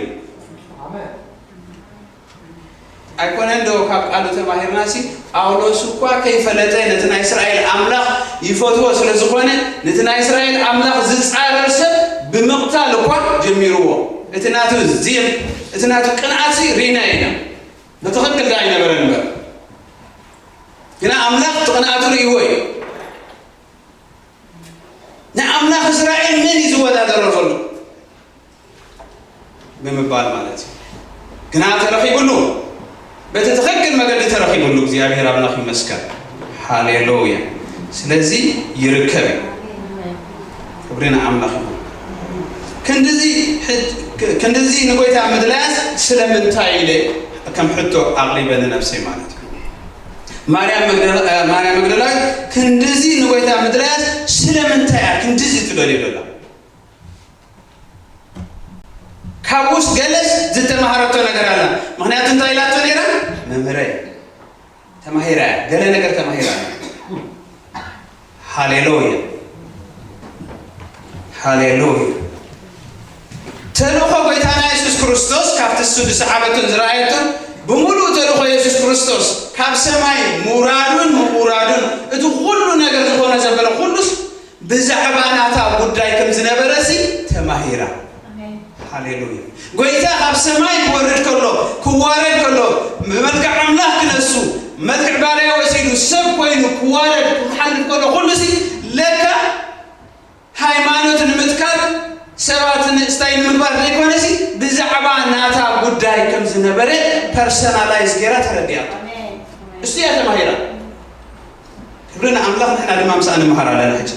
ኣይኮነን ዶ ካብ ቃሉ ተማሂርናሲ፣ ጳውሎስ እኳ ከይፈለጠ ነቲ ናይ እስራኤል ኣምላኽ ይፈትዎ ስለ ዝኾነ፣ ነቲ ናይ እስራኤል ኣምላኽ ዝጻረር ሰብ ብምቕታል እኳ ጀሚርዎ። እቲ ናቱ ዚቕ፣ እቲ ናቱ ቅንኣትሲ ርኢና ኢና። ብትኽክል ደኣ ኣይነበረን እምበር። ግና ኣምላኽ እቲ ቅንኣቱ ርእይዎ እዩ። ንኣምላኽ እስራኤል መን እዩ ዝወዳደሮ ዘሎ? ብምባል ማለት እዩ። ግና ተረኺብሉ፣ በቲ ትኽክል መገዲ ተረኺብሉ፣ እግዚኣብሔር ኣምላኽ ይመስገን። ሃሌሉያ። ስለዚ ይርከብ እዩ። ክብሪ ንኣምላኽ ይኹን። ክንድዚ ሕ-፣ ክንድዚ ንጎይታ ምድላያስ ስለምንታይ ኢለ ከም ሕቶ ኣቕሪበ ንነብሰይ ማለት እዩ። ማርያም መግደላ-፣ ማርያም መግደላዊት ክንድዚ ንጎይታ ምድላያስ ስለምንታይ እያ ክንድዚ ትደልዮ ዘላ? ካብኡስ ገለስ ዝተማሃረቶ ነገር ኣላ። ምኽንያቱ እንታይ ኢላቶ ነይራ? መምህረይ፣ ተማሂራ እያ፣ ገለ ነገር ተማሂራ እያ። ሃሌሉያ፣ ሃሌሉያ። ተልእኾ ጎይታና የሱስ ክርስቶስ ካብቲ እሱ ዝሰዓበቱን ዝረኣየቱን ብምሉእ ተልእኾ የሱስ ክርስቶስ ካብ ሰማይ ምውራዱን ምውራዱን እቲ ኩሉ ነገር ዝኾነ ዘበለ ኩሉስ ብዛዕባ ናታ ጉዳይ ከም ዝነበረ ሲ ተማሂራ። ኣሜን። ሃሌሉያ። ጎይታ ካብ ሰማይ ክወርድ ከሎ፣ ክዋረድ ከሎ፣ ብመልክዕ ኣምላኽ ክነሱ፣ መልክዕ ባርያ ወሲዱ ሰብ ኮይኑ ክዋረድ ክሓልፍ ከሎ፣ ኩሉ ሲ ለካ ሃይማኖት ንምትካል፣ ሰባት ንእስታይ ንምግባር ዘይኮነሲ፣ ብዛዕባ ናታ ጉዳይ ከም ዝነበረ ፐርሰናላይዝ ገይራ ተረዲኣቶ። እሱ እያ ተማሂራ። ክብሪ ንኣምላኽ። ንሕና ድማ ምስኣ ንምሃር ኣለና። ሕጂ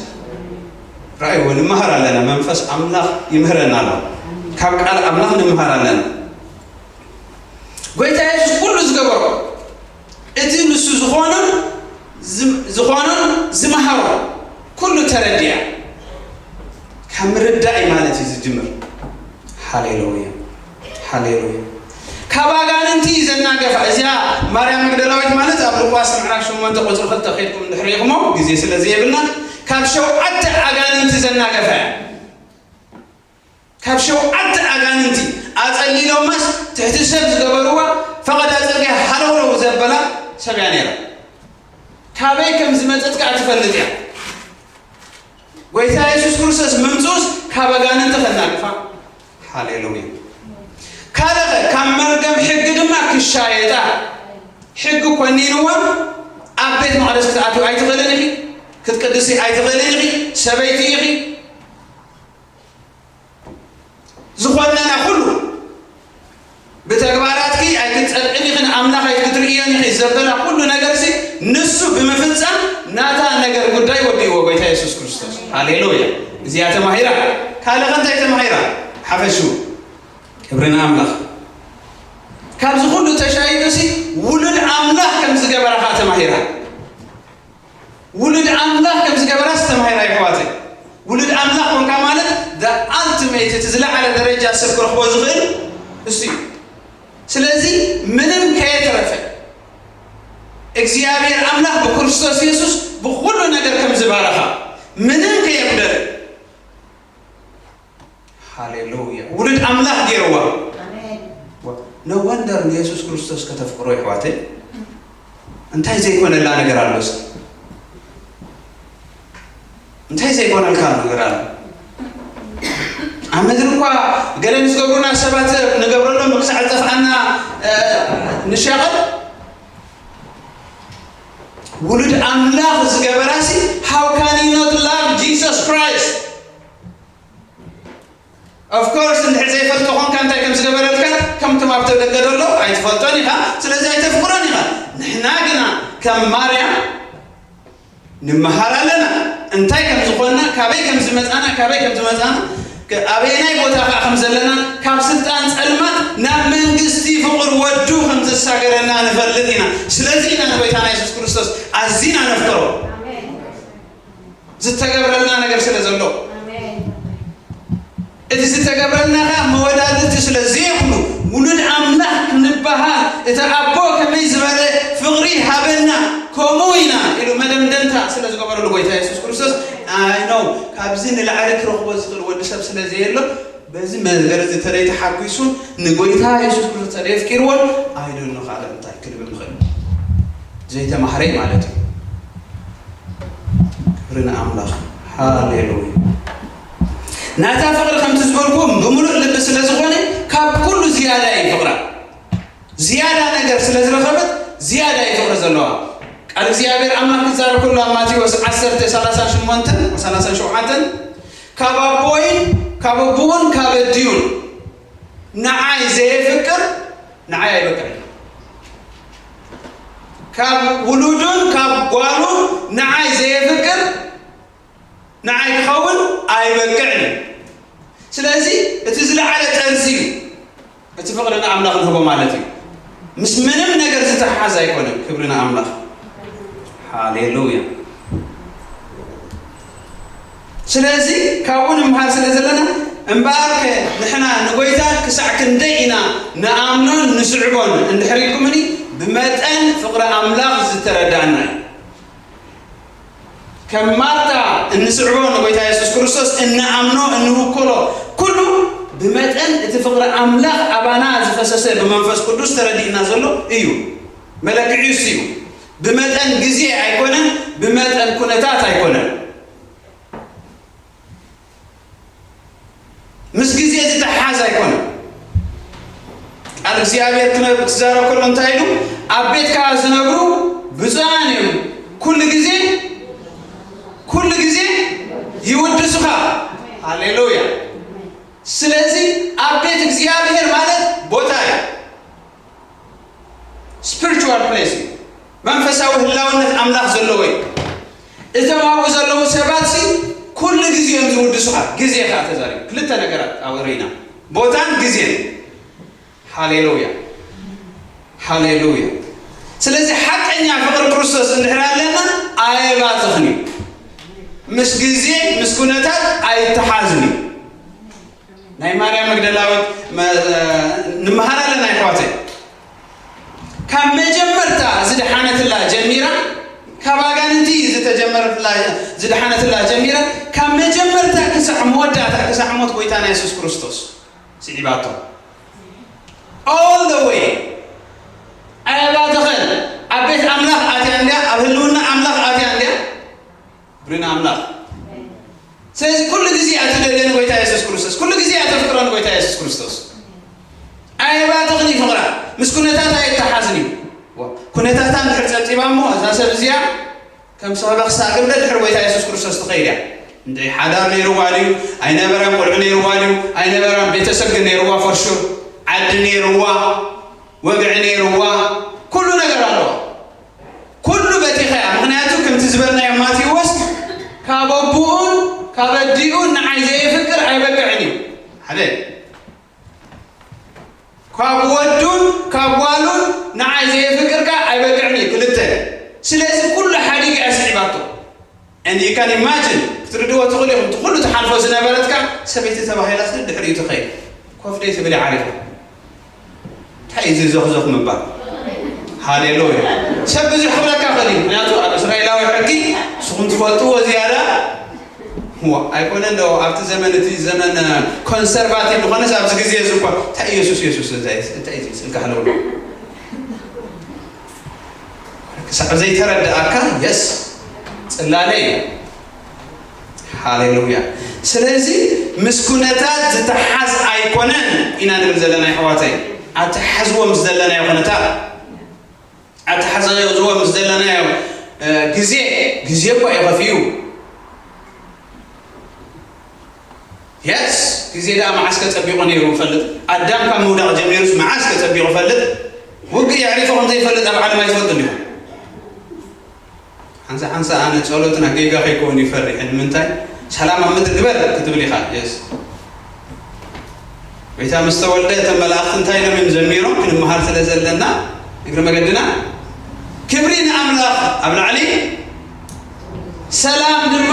ረኣይዎ፣ ንምሃር ኣለና። መንፈስ ኣምላኽ ይምህረና ኣሎ። ካብ ቃል ኣምላኽ ንምሃር ኣለና። ጎይታ የሱስ ኩሉ ዝገበሮ፣ እቲ ንሱ ዝኾኖን ዝም-፣ ዝኾኖን ዝመሃሮ ኩሉ ተረዲኣ። ካብ ምርዳእ እዩ ማለት እዩ ዝጅምር። ሃሌሉያ፣ ሃሌሉያ። ካብ ኣጋንንቲ ዘናገፋ፣ እዚኣ ማርያም መግደላዊት ማለት ኣብ ሉቃስ ምዕራፍ ሸሞንተ ቁጽሪ ክልተ ከይድኩም እንድሕር ርኢኹሞ፣ ግዜ ስለ ዘየብልና፣ ካብ ሸውዓተ ኣጋንንቲ ዘናገፋ እያ። ካብ ሸውዓተ ኣጋንንቲ ኣጸሊሎማስ ትሕቲ ሰብ ዝገበርዋ፣ ፈቐዳ ጽርግያ ሃለውለው ዘበላ ሰብ እያ ነይራ። ካበይ ከም ዝመጸት ከኣ ትፈልጥ እያ። ጎይታ የሱስ ክርስቶስ ምምጽኡስ ካብ ኣጋንንቲ ከናግፋ። ሃሌሉያ። ካልእ ካብ መርገም ሕጊ ድማ ክሻየጣ። ሕጊ ኮኒንዋ ኣብ ቤት መቕደስ ክትኣትዊ ኣይትኽእልን ኢኺ፣ ክትቅድሲ ኣይትኽእልን ኢኺ፣ ሰበይቲ ኢኺ። ዝኾነና ኩሉ ብተግባራትኪ ኣይክትጸድቅን ኢኺ፣ ንኣምላኽ ኣይክትርእዮን ኢኺ ዘበላ ኩሉ ነገርሲ ንሱ ብምፍጻም ናታ ነገር ጉዳይ ወዲእዎ ጎይታ የሱስ ክርስቶስ። ሃሌሉያ። እዚኣ ተማሂራ። ካልእ ከ እንታይ ተማሂራ? ሓፈሹ ክብሪ ንኣምላኽ። ካብዚ ኩሉ ተሻይዱሲ ውሉድ ኣምላኽ ከም ዝገበራ ከኣ ተማሂራ። ውሉድ ኣምላኽ ከም ዝገበራስ ተማሂራ ይሕዋተይ። ውሉድ ኣምላኽ ኮንካ ማለት the ultimate፣ እቲ ዝለዓለ ደረጃ ሰብ ክረኽቦ ዝኽእል እሱ እዩ። ስለዚ ምንም ከየትረፈ እግዚኣብሔር ኣምላኽ ብክርስቶስ የሱስ ብኹሉ ነገር ከም ዝባረኻ፣ ምንም ከየጉደለ። ሃሌሉያ። ውሉድ ኣምላኽ ገይርዋ። ኣሜን። No wonder ንየሱስ ክርስቶስ ከተፍቅሮ ይሕዋተይ። እንታይ ዘይኮነላ ነገር ኣሎ እስኪ? እንታይ ዘይኮነልካ ነገር ኣሎ? ኣብ ምድሪ እኳ ገለ ንዝገብሩና ሰባት ንገብረሎም ብክሳዕ ዝጠፍኣና፣ እ፣ ንሻቐል። ውሉድ ኣምላኽ ዝገበራሲ፣ how can you not love Jesus Christ? Of course እንድሕር ዘይፈልጦ ኮንካ እንታይ ከም ዝገበረልካ፣ ከምቶም ኣብ ተደገ ዘሎ ኣይትፈልጦን ኢኻ፣ ስለዚ ኣይተፍቅሮን ኢኻ። ንሕና ግና ከም ማርያም ንመሃር ኣለና። እንታይ ከም ዝኾንና፣ ካበይ ከም ዝመጻና፣ ካበይ ከም ዝመጻና፣ ከ-፣ ኣበየናይ ቦታ ከኣ ከም ዘለና፣ ካብ ስልጣን ጸልማት ናብ መንግስቲ ፍቕር ወዱ ከም ዘሳገረና ንፈልጥ ኢና። ስለዚ ኢና ንጎይታና የሱስ ክርስቶስ ኣዚና ነፍቅሮ። ኣሜን። ዝተገብረልና ነገር ስለ ዘሎ። ኣሜን። እቲ ዝተገብረልና ከኣ መወዳድርቲ ስለ ዘይብሉ፣ ውሉድ ኣምላኽ ክንበሃል፣ እቲ ኣቦ ከመይ ዝበለ ፍቕሪ ሃበና፣ ከምኡ ኢና ኢሉ መደምደምታ ስለ ዝገበረሉ ጎይታ የሱስ ክርስቶስ፣ ኣይ ኖ፣ ካብዚ ንላዕሊ ክረኽቦ ዝኽእል ወዲ ሰብ ስለ ዘየሎ፣ በዚ ነገር እዚ እንተደይ ተሓጒሱ ንጎይታ የሱስ ክርስቶስ እንተደይ ኣፍቂርዎን፣ ኣይ ዶንት ኖ ካልእ እንታይ ክንብል ንኽእል። ዘይተማህረ ማለት እዩ። ክብሪ ንኣምላኽ። ሃሌሉያ። ናታ ፍቕሪ ከምቲ ዝበልኩ ብምሉእ ልቢ ስለ ዝኾነ ካብ ኩሉ ዝያዳ እዩ ፍቕራ። ዝያዳ ነገር ስለ ዝረኸበት ዝያዳ እዩ ፍቕሪ ዘለዋ። ቃል እግዚኣብሔር ኣምላኽ ክዛረብ ከሎ ኣብ ማቴዎስ ዓሰርተ ሰላሳ ሸሞንተን ሰላሳ ሸውዓተን ካብ ኣቦይን ካብ ኣቦኡን ካብ ኣዲኡን ንዓይ ዘየፍቅር ንዓይ ኣይበቅዕን። ካብ ውሉዱን ካብ ጓሉን ንዓይ ዘየፍቅር ንዓይ ክኸውን ኣይበቅዕን። ስለዚ እቲ ዝለዓለ ጠርዚ እዩ። እቲ ፍቕሪ ንኣምላኽ ንህቦ ማለት እዩ። ምስ ምንም ነገር ዝተሓሓዝ ኣይኮነን። ክብሪ ንኣምላኽ። ሃሌሉያ። ስለዚ ካብኡ ንምሃር ስለ ዘለና፣ እምበኣርከ ንሕና ንጎይታ ክሳዕ ክንደይ ኢና ንኣምኖን ንስዕቦን እንድሕር ኢልኩምኒ፣ ብመጠን ፍቕሪ ኣምላኽ ዝተረዳእና እዩ። ከም ማርታ እንስዕቦ ንጎይታ የሱስ ክርስቶስ እንኣምኖ እንውክሎ ኩሉ ብመጠን እቲ ፍቕሪ ኣምላኽ ኣባና ዝፈሰሰ ብመንፈስ ቅዱስ ተረዲእና ዘሎ እዩ። መለክዒ እሱ እዩ። ብመጠን ግዜ ኣይኮነን፣ ብመጠን ኩነታት ኣይኮነን። ምስ ግዜ ዝተሓሓዝ ኣይኮነን። እግዚኣብሔር ክነ- ክዛረብ ከሎ እንታይ ኢሉ? ኣብ ቤትካ ዝነብሩ ብፁዓን እዮም፣ ኩሉ ግዜ ኩሉ ግዜ ይውድሱኻ። ሃሌሉያ። ስለዚ ኣብ ቤት እግዚኣብሔር ማለት ቦታ እዩ። ስፒሪቹዋል ፕሌስ እዩ። መንፈሳዊ ህላውነት ኣምላኽ ዘለዎ እዩ። እቶም ኣብኡ ዘለዉ ሰባት ሲ ኩሉ ግዜ እዮም ዝውድሱኻ። ግዜ ከዓ ተዛሪቡ ክልተ ነገራት ኣብኡ ርኢና፣ ቦታን ግዜን። ሃሌሉያ፣ ሃሌሉያ። ስለዚ ሓቀኛ ፍቕሪ ክርስቶስ እንድሕር ኣለና ኣየባትኽን እዩ። ምስ ግዜ ምስ ኩነታት ኣይተሓዝን እዩ። ናይ ማርያም መግደላዊት መ- ንምሃር ኣለና ይሕዋተይ። ካብ መጀመርታ ዝደሓነትላ ጀሚራ፣ ካብ ኣጋንንቲ ዝተጀመረትላ ዝደሓነትላ ጀሚራ፣ ካብ መጀመርታ ክሳዕ መወዳእታ ክሳዕ ሞት ጎይታና የሱስ ክርስቶስ ስዒባቶ። All the way። ኣየባተኸን። ኣብ ቤት ኣምላኽ ኣትያ እንድያ፣ ኣብ ህልውና ኣምላኽ ኣትያ እንድያ። ብሪና ኣምላኽ። ስለዚ ኩሉ ግዜ እያ ትደልየኒ ጎይታ የሱስ ክርስቶስ፣ ኩሉ ግዜ እያ ተፍቅረኒ ጎይታ የሱስ ክርስቶስ። ኣየባትኽን እዩ ፍቕራ፣ ምስ ኩነታት ኣይተሓዝን እዩ። ዋ፣ ኩነታታ እንድሕር ጸብጺባ እሞ እዛ ሰብ እዚኣ ከም ሰበኽ ሳግር ደድሕሪ ጎይታ የሱስ ክርስቶስ ትኸይድ እያ። እንድዒ ሓዳር ነይርዋ ድዩ? ኣይነበረን። ቆልዑ ነይርዋ ድዩ? ኣይነበረን። ቤተሰብ ግን ነይርዋ፣ ፈርሹር ዓዲ ነይርዋ፣ ወግዒ ነይርዋ፣ ኩሉ ነገር ኣለዋ። ኩሉ በቲኻ እያ። ምኽንያቱ ከምቲ ዝበልናዮ ማቴዎስ ካብ ኣቦኡን ካብ ኣዲኡን ንዓይ ዘየፍቅር ኣይበቅዕን እዩ። ሓደ ካብ ወዱን ካብ ጓሉን ንዓይ ዘየፍቅር ከኣ ኣይበቅዕን እዩ። ክልተ ስለዚ ኩሉ ሓዲጋ እያ ስዒባቶ። And you can imagine ክትርድዎ ትኽእሉ ኢኹም። እቲ ኩሉ ትሓልፎ ዝነበረትካ ሰበይቲ ተባሂላ ስለ ድሕሪኡ ትኸይድ ኮፍ ደይ ትብል ዓሪፋ። እንታይ እዩ ዝዘኽዘኽ ምባል? ሃሌሉያ። ሰብ ብዙሕ ክብለካ ኽእል እዩ። ምክንያቱ ኣብ እስራኤላዊ ሕጊ ንስኹም ትፈልጥዎ ዝያዳ እዋ ኣይኮነ እንዶ ኣብቲ ዘመን እቲ ዘመን ኮንሰርቫቲቭ ዝኾነስ ኣብዚ ግዜ እዚ እኳ እንታይ ኢየሱስ ኢየሱስ እንታይ እንታይ እዩ ስልካ ሓለውሎ ክሳዕ ዘይተረዳእካ የስ ጽላለ እዩ። ሃሌሉያ። ስለዚ ምስ ኩነታት ዝተሓዝ ኣይኮነን ኢና ንብል ዘለና ይሕዋተይ። ኣተሓዝዎ ምስ ዘለናዮ ኩነታት ኣተሓዝዎ ምስ ዘለናዮ ግዜ ግዜ እኳ እዩ ከፊኡ። የስ ግዜ ደኣ መዓስ ከጸቢቑ ነይሩ ይፈልጥ። ኣዳም ካብ ምውዳቕ ጀሚሩስ መዓስ ከጸቢቑ ይፈልጥ። ውግእ የዕሪፎ ከም ዘይፈልጥ ኣብ ዓለም ኣይትፈልጡ እንዲኹም። ሓንሳ ሓንሳ ኣነ ጸሎትና ጌጋ ከይከውን ይፈርሕ ንምንታይ ሰላም ኣብ ምድሪ ግበር ክትብል ኢኻ የስ ጎይታ ምስ ተወልደ እተን መላእኽቲ እንታይ ኢሎም እዮም ዘሚሮም ክንመሃር ስለ ዘለና እግሪ መገድና ክብሪ ንኣምላኽ ኣብ ላዕሊ ሰላም ድማ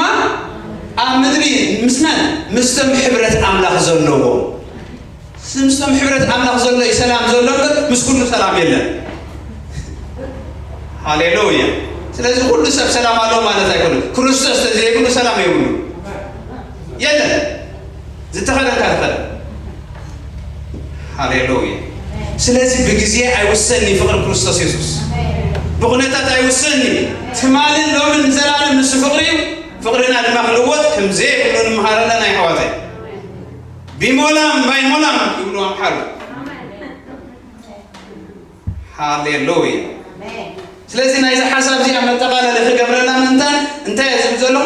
ኣብ ምድሪ ምስ መን ምስቶም ሕብረት ኣምላኽ ዘለዎም ምስቶም ሕብረት ኣምላኽ ዘሎ እዩ ሰላም ዘሎ እምበር ምስ ኩሉ ሰላም የለን። ሃሌሉያ። ስለዚ ኩሉ ሰብ ሰላም ኣለዎ ማለት ኣይኮነን። ክርስቶስ ተዘይብሉ ሰላም የብሉ የለን። ዝተኸደንካ ተኸደ። ሃሌሉያ። ስለዚ ብግዜ ኣይውሰን ፍቕሪ ክርስቶስ የሱስ ብኩነታት ኣይውሰን። ትማልን ሎምን ንዘላለም ንሱ ፍቕሪ እዩ። ፍቕርና ድማ ክልወጥ ከም ዘይብሉ ንምሃር ኣለና ይሕዋተይ። ቢሞላም ባይሞላም ይብሉ ኣምሓሩ። ሃሌሉያ። ስለዚ ናይዚ ሓሳብ እዚኣ መጠቓለሊ ክገብረላ ምእንታን እንታይ እየ ዝብል ዘለኹ?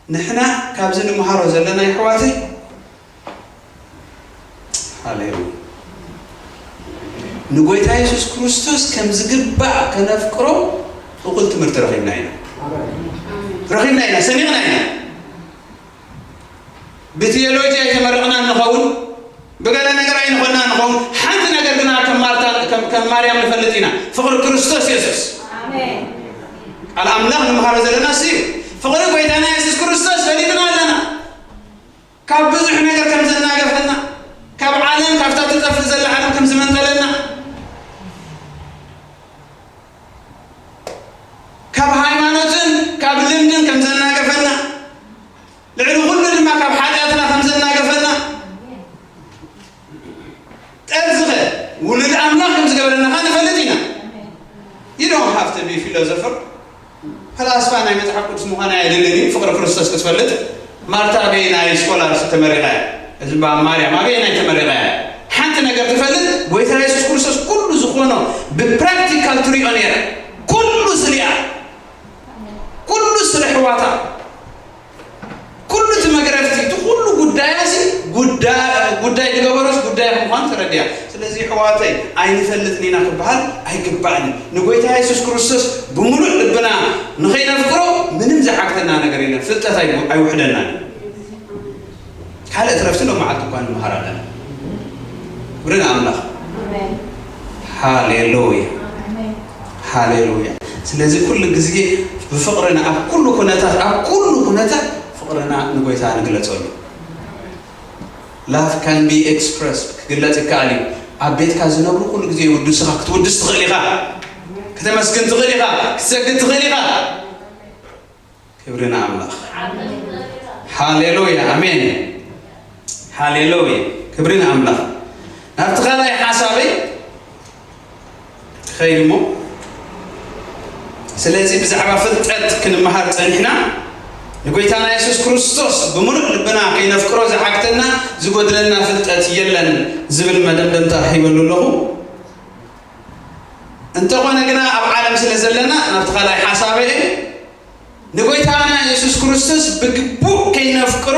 ንሕና ካብዚ ንምሃሮ ዘለና ይሕዋተይ ሃሌሉያ ንጎይታ የሱስ ክርስቶስ ከም ዝግባእ ከነፍቅሮ እኹል ትምህርቲ ረኺብና ኢና ረኺብና ኢና ሰኒቕና ኢና ብቴዎሎጂ ኣይተመረቕና ንኸውን ብገለ ነገር ኣይንኾንና ንኸውን ሓንቲ ነገር ግና ከም ማርታ ከም ከም ማርያም ንፈልጥ ኢና ፍቕሪ ክርስቶስ የሱስ ቃል ኣምላኽ ንምሃሮ ዘለና እሱ እዩ ፍቕሪ ጎይታና የሱስ ክርስቶስ ፈሊጥና ኣለና ካብ ብዙሕ ነገር ከም ዘናገፈና ካብ ዓለም ካብታ ትጠፍእ ዘላ ዓለም ከም ዝመንጠለና ካብ ሃይማኖትን ካብ ልምድን ከም ዘናገፈና ልዕሊ ኩሉ ድማ ካብ ሓጢኣትና ከም ዘናገፈና ጠርዚ ኸ ውሉድ ኣምላኽ ከም ዝገበረና ኸ ንፈልጥ ኢና you don't have to be philosopher ፈላስፋ ናይ መጽሓፍ ቅዱስ ምዃን ኣየድልን እዩ ፍቕሪ ክርስቶስ ክትፈልጥ ማርታ ኣበየናይ ስኮላርስ ተመሪቓ እያ እዚ ማርያም ኣበየናይ ተመሪቓ እያ ሓንቲ ነገር ትፈልጥ ጎይታ የሱስ ክርስቶስ ኩሉ ዝኾኖ ብፕራክቲካል ትሪኦ ነይረ። ኩሉ ስሊኣ፣ ኩሉ ስለ ኣሕዋታ፣ ኩሉ እቲ መግረፍቲ፣ እቲ ኩሉ ጉዳያ እዚ ጉዳይ ዝገበሮስ ጉዳይ ምዃኑ ተረዲኣ። ስለዚ ኣሕዋተይ ኣይንፈልጥን ኢና ክበሃል ኣይግባእን። ንጎይታ የሱስ ክርስቶስ ብምሉእ ልብና ንኸይነፍቅሮ ምንም ዝዓግተና ነገር የለን። ፍልጠት ኣይውሕደናን። ካልእ ትረፍቲ ሎም መዓልቲ እኳ ንምሃር ኣለና። ክብሪ ንኣምላኽ። ሃሌሉያ። ሃሌሉያ። ስለዚ ኩሉ ግዜ ብፍቕርና ኣብ ኩሉ ኩነታት፣ ኣብ ኩሉ ኩነታት ፍቕርና ንጎይታ ንግለጸሉ። Love can be expressed፣ ክግለጽ ይከኣል እዩ። ኣብ ቤትካ ዝነብሩ ኩሉ ግዜ ይውድስኻ፣ ክትውድስ ትኽእል ኢኻ፣ ክተመስግን ትኽእል ኢኻ፣ ክትሰግድ ትኽእል ኢኻ። ክብሪ ንኣምላኽ። ሃሌሉያ፣ ኣሜን። ሃሌሉያ፣ ክብሪ ንኣምላኽ። ናብቲ ካልኣይ ሓሳበይ ክኸይድ እሞ፣ ስለዚ ብዛዕባ ፍልጠት ክንመሃር ጸኒሕና፣ ንጎይታና የሱስ ክርስቶስ ብምሉእ ልብና ከይነፍቅሮ ዝዓግተና ዝጎድለና ፍልጠት የለን ዝብል መደምደምታ ሂበሉ ኣለኹ። እንተኾነ ግና ኣብ ዓለም ስለ ዘለና፣ ናብቲ ካልኣይ ሓሳበይ ንጎይታና የሱስ ክርስቶስ ብግቡእ ከይነፍቅሮ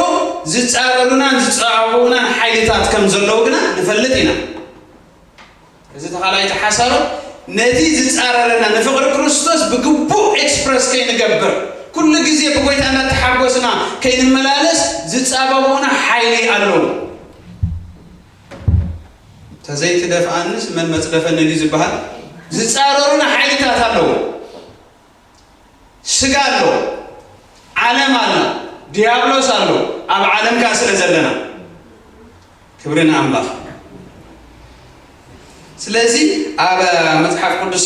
ዝጻረሩናን ዝጻወቡናን ሓይልታት ከም ዘለዉ ግና ንፈልጥ ኢና። እዚ ተኻላይቲ ሓሳብ ነቲ ዝጻረረና ንፍቕሪ ክርስቶስ ብግቡእ ኤክስፕረስ ከይንገብር፣ ኩሉ ግዜ ብጎይታ እናተሓጎስና ከይንመላለስ ዝጻበቡና ሓይሊ ኣለዉ። ተዘይትደፍኣንስ መን መጽደፈኒ ድዩ ዝበሃል? ዝጻረሩና ሓይልታት ኣለዉ። ስጋ ኣሎ፣ ዓለም ኣላ፣ ዲያብሎስ ኣሎ። ኣብ ዓለም ከኣ ስለ ዘለና፣ ክብሪ ንኣምላኽ። ስለዚ ኣብ መጽሓፍ ቅዱስ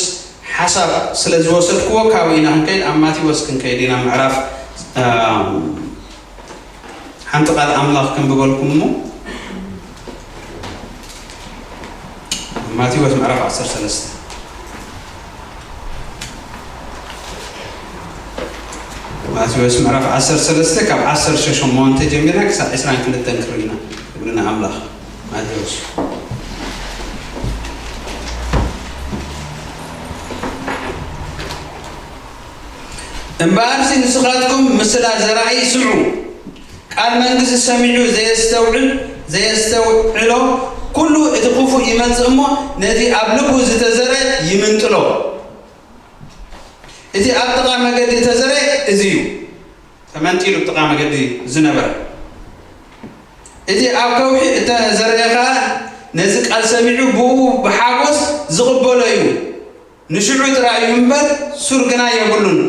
ሓሳብ ስለ ዝወሰድክዎ፣ ካብኡ ኢና ክንከይድ፣ ኣብ ማቴዎስ ክንከይድ ኢና። ምዕራፍ፣ እ፣ ሓንቲ ቃል ኣምላኽ ከንብበልኩም እሞ፣ ማቴዎስ ምዕራፍ ዓሰርተ ሰለስተ፣ ማቴዎስ ምዕራፍ ዓሰርተ ሰለስተ ካብ ዓሰርተ ሸሞንተ ጀሚርና ክሳብ ዕስራን ክልተን ክርኢ ኢና። ክብሪ ንኣምላኽ። ማቴዎስ። እምበኣርሲ ንስኻትኩም ምስላ ዘራኢ ስምዑ፣ ቃል መንግስቲ ሰሚዑ ዘየስተውዕል፣ ዘየስተውዕሎ ኩሉ እቲ ክፉእ ይመጽእ እሞ፣ ነቲ ኣብ ልቡ ዝተዘርአ ይምንጥሎ። እቲ ኣብ ጥቓ መገዲ እተዘርአ እዚ እዩ፣ ተመንጢሉ ኣብ ጥቓ መገዲ ዝነበረ። እቲ ኣብ ከውሒ እተዘርአ ኸኣ ነዚ ቃል ሰሚዑ ብኡ ብሓጎስ ዝቕበሎ እዩ። ንሽዑ ጥራይ እዩ እምበር፣ ሱር ግና የብሉን።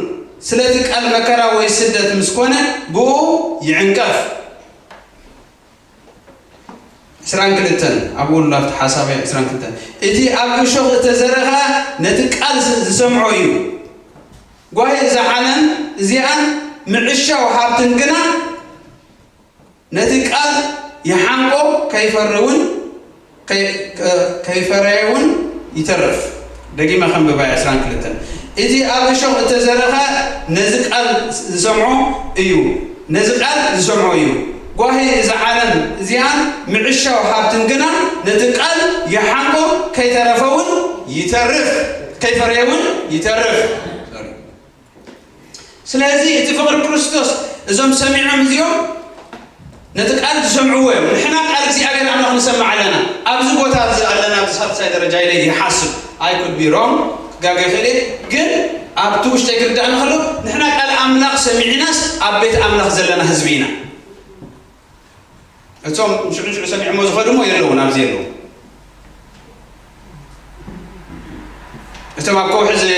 ስለቲ ቃል መከራ ወይ ስደት ምስ ኮነ፣ ብኡ ይዕንቀፍ። ዕስራን ክልተን፣ ኣብኡ ኣሎ ኣብቲ ሓሳብ ዕስራን ክልተን። እቲ ኣብ እሾኽ እተዘርአ ኸኣ ነቲ ቃል ዝ-፣ ዝሰምዖ እዩ። ጓሂ እዛ ዓለም እዚኣን ምዕሻው ሃብትን ግና ነቲ ቃል ይሓንቆ፣ ከይፈሪ እውን፣ ከይ-፣ ከ-፣ ከይፈረየ እውን ይተርፍ። ደጊመ ከንብባ ዕስራን ክልተን። እቲ ኣብ እሾኽ እተዘርአ ነዚ ቃል ዝሰምዖ እዩ፣ ነዚ ቃል ዝሰምዖ እዩ። ጓሂ እዛ ዓለም እዚኣን ምዕሻው ሃብትን ግና ነቲ ቃል ይሓንቆ፣ ከይተረፈ እውን ይተርፍ፣ ከይፈረየ እውን ይተርፍ። ስለዚ እቲ ፍቕሪ ክርስቶስ እዞም ሰሚዖም እዚኦም ነቲ ቃል ዝሰምዕዎ እዮም። ንሕና ቃል እግዚኣብሔር ኣምላኽ ንሰምዕ ኣለና። ኣብዚ ቦታ እዚ ኣለና፣ ኣብዚ ሳልሳይ ደረጃ ኢለ ይሓስብ። I could be wrong፣ ክጋገ ይኽእል እየ። ግን ኣብቲ ውሽጠይ ክርዳእኒ ከሎ፣ ንሕና ቃል ኣምላኽ ሰሚዕናስ ኣብ ቤት ኣምላኽ ዘለና ህዝቢ ኢና። እቶም ሽዑ ሽዑ ሰሚዖሞ ዝኸዱ እሞ የለውን፣ ኣብዚ የለውን። እቶም ኣብ ከውሒ ዝ-፣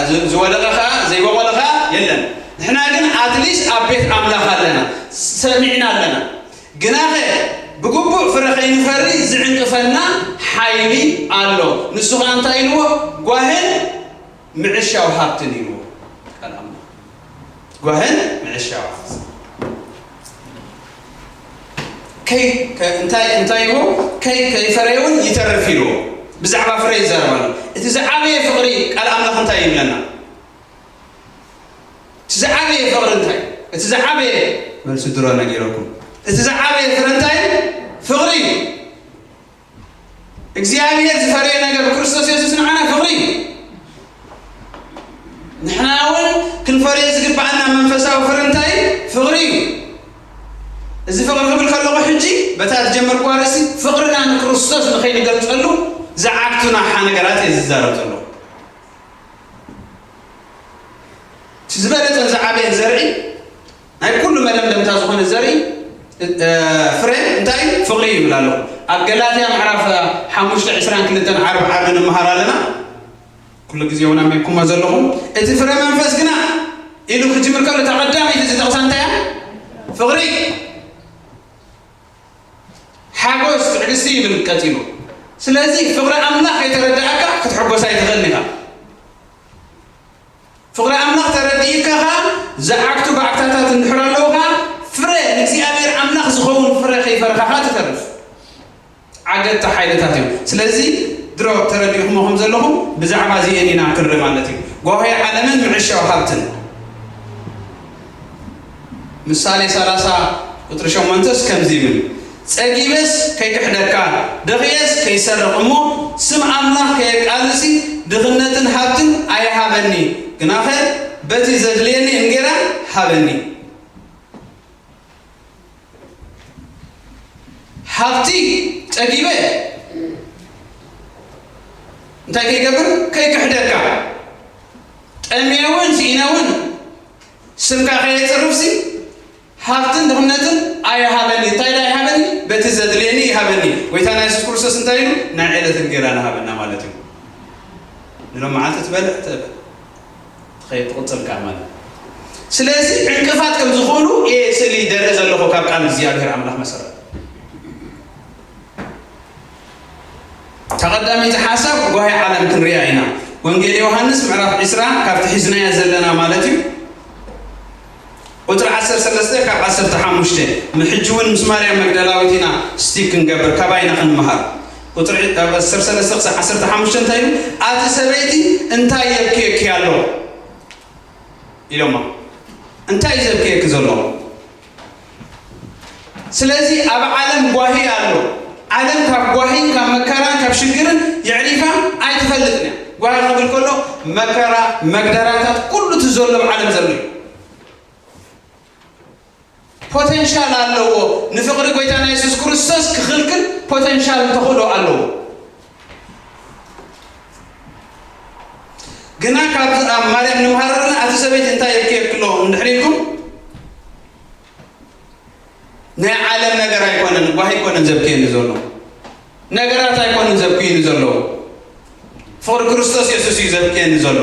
ዝ-፣ ዝወደቐ ኸኣ፣ ዘይበቖለ ኸኣ የለን። ንሕና ግን ኣትሊስት ኣብ ቤት ኣምላኽ ኣለና፣ ሰሚዕና ኣለና። ግናኸ ብግቡእ ፍረ ከይንፈሪ ዝዕንቅፈና ሓይሊ ኣሎ። ንሱ ኸኣ እንታይ ኢልዎ? ጓህን ምዕሻው ሃብትን ኢልዎ ቃል ኣምላኽ። ጓህን ምዕሻው ሃብትን። ከይ-፣ ከ-፣ እንታይ፣ እንታይ ኢልዎ? ከይ-፣ ከይፈረየ እውን ይተርፍ ኢልዎ። ብዛዕባ ፍረ ይዛረብ ኣሎ። እቲ ዝዓበየ ፍቕሪ ቃል ኣምላኽ እንታይ ይብለና? እቲ ዝዓበየ ፍቕሪ እንታይ? እቲ ዝዓበየ፣ መልሲ ድሮ ነጊረኩም። እቲ ዝዓበየ ፍረ እንታይ? ፍቕሪ እዩ። እግዚኣብሔር ዝፈረየ ነገር ብክርስቶስ የሱስ ንዓና ፍቕሪ እዩ። ንሕና እውን ክንፈርዮ ዝግባኣና መንፈሳዊ ፍረ እንታይ እዩ? ፍቕሪ እዩ። እዚ ፍቕሪ ክብል ከለኹ ሕጂ በታ ዝጀመርኩዋ ርእሲ ፍቕርና ንክርስቶስ ንኸይንገልጸሉ ዝዓግቱና ሓ ነገራት እየ ዝዛረብ ዘለኹ። እቲ ዝበለጸን ዝዓበየን ዘርኢ ናይ ኩሉ መደምደምታ ዝኾነ ዘርኢ ፍረ እንታይ ፍቕሪ ይብል ኣለኹ። ኣብ ገላትያ ምዕራፍ ሓሙሽተ ዕስራን ክልተን ዓርብ ዓርብ ንምሃር ኣለና። ኩሉ ግዜ እውን ኣሜኩሞ ዘለኹም እቲ ፍረ መንፈስ ግና ኢሉ ክጅምር ከሎ እታ ቀዳመይቲ ዝጠቕሳ እንታይ እያ? ፍቕሪ፣ ሓጎስ፣ ትዕግስቲ ይብል ቀፂሉ። ስለዚ ፍቕሪ ኣምላኽ ከይተረዳእካ ክትሕጎስ ኣይትኽእልን ኢኻ። ፍቕሪ ኣምላኽ ተረዲእካ ኸዓ ዝዓግቱ ባዕግታታት እንድሕር ኣለዉ ኸዓ ፍረ ንእግዚኣብሔር ኣምላኽ ዝኸውን ፍረ ከይፈረኻ ኸዓ ትተርፍ። ዓገትቲ ሓይልታት እዮም። ስለዚ ድሮ ተረዲእኹሞ ከም ዘለኹም ብዛዕባ እዚአን ኢና ክንርኢ ማለት እዩ። ጓሂ ዓለምን ምዕሻው ሃብትን። ምሳሌ ሰላሳ ቁፅሪ ሸሞንተስ ከምዚ ይብል፣ ጸጊበስ ከይክሕደካ፣ ደኽየስ ከይሰርቕ እሞ ስም ኣምላኽ ከየቃልሲ ድኽነትን ሃብትን ኣይሃበኒ፣ ግናኸ በቲ ዘድልየኒ እንጌራ ሃበኒ። ሃብቲ ጸጊበ እንታይ ከይገብር? ከይክሕደካ። ጠምየ እውን ስኢነ እውን ስምካ ከየጽርፍሲ ሃብትን ድኽነትን ኣይሃበኒ። እንታይ ዳ ይሃበኒ? በቲ ዘድልየኒ ይሃበኒ። ጎይታና የሱስ ክርስቶስ እንታይ ኢሉ? ናይ ዕለት እንጌራ ንሃበና ማለት እዩ። ንሎም መዓልቲ ትበልዕ ትበልዕ ትኸይድ ትቕጽል ከኣ ማለት እዩ። ስለዚ ዕንቅፋት ከም ዝኾኑ እየ ስእሊ ደርኢ ዘለኹ ካብ ቃል እግዚኣብሔር ኣምላኽ መሰረት። እታ ቀዳመይቲ ሓሳብ ጓሂ ዓለም ክንሪኣ ኢና። ወንጌል ዮሃንስ ምዕራፍ ዕስራ ካብቲ ሒዝናያ ዘለና ማለት እዩ። ቁፅሪ ዓሰርተ ሰለስተ ካብ ዓሰርተ ሓሙሽተ፣ ንሕጂ እውን ምስ ማርያም መግደላዊት ኢና ስቲክ ክንገብር፣ ካባይና ክንምሃር። ቁፅሪ ዓሰርተ ሰለስተ ክሳብ ዓሰርተ ሓሙሽተ እንታይ እዩ? ኣቲ ሰበይቲ እንታይ የብክየኪ ኣሎ ኢሎማ። እንታይ እዩ ዘብክየኪ ዘሎ? ስለዚ ኣብ ዓለም ጓሂ ኣሎ። ዓለም ካብ ጓሂን ካብ መከራን ካብ ሽግርን የዕሪፋ ኣይትፈልጥን እያ። ጓሂ ክብል ከሎ መከራ፣ መግደራታት፣ ኩሉ እቲ ዘሎ ኣብ ዓለም ዘሎ እዩ። ፖቴንሻል ኣለዎ። ንፍቕሪ ጎይታና የሱስ ክርስቶስ ክኽልክል ፖቴንሻል ተኽእሎ ኣለዎ። ግና ካብዚ ኣብ ማርያም ንምሃረና እቲ ሰበይቲ እንታይ የብክየክሎ እንድሕር ኢልኩም ናይ ዓለም ነገር ኣይኮነን፣ ጓሂ ኣይኮነን ዘብክየኒ ዘሎ፣ ነገራት ኣይኮነን ዘብክዩኒ ዘለዉ፣ ፍቕሪ ክርስቶስ የሱስ እዩ ዘብክየኒ ዘሎ።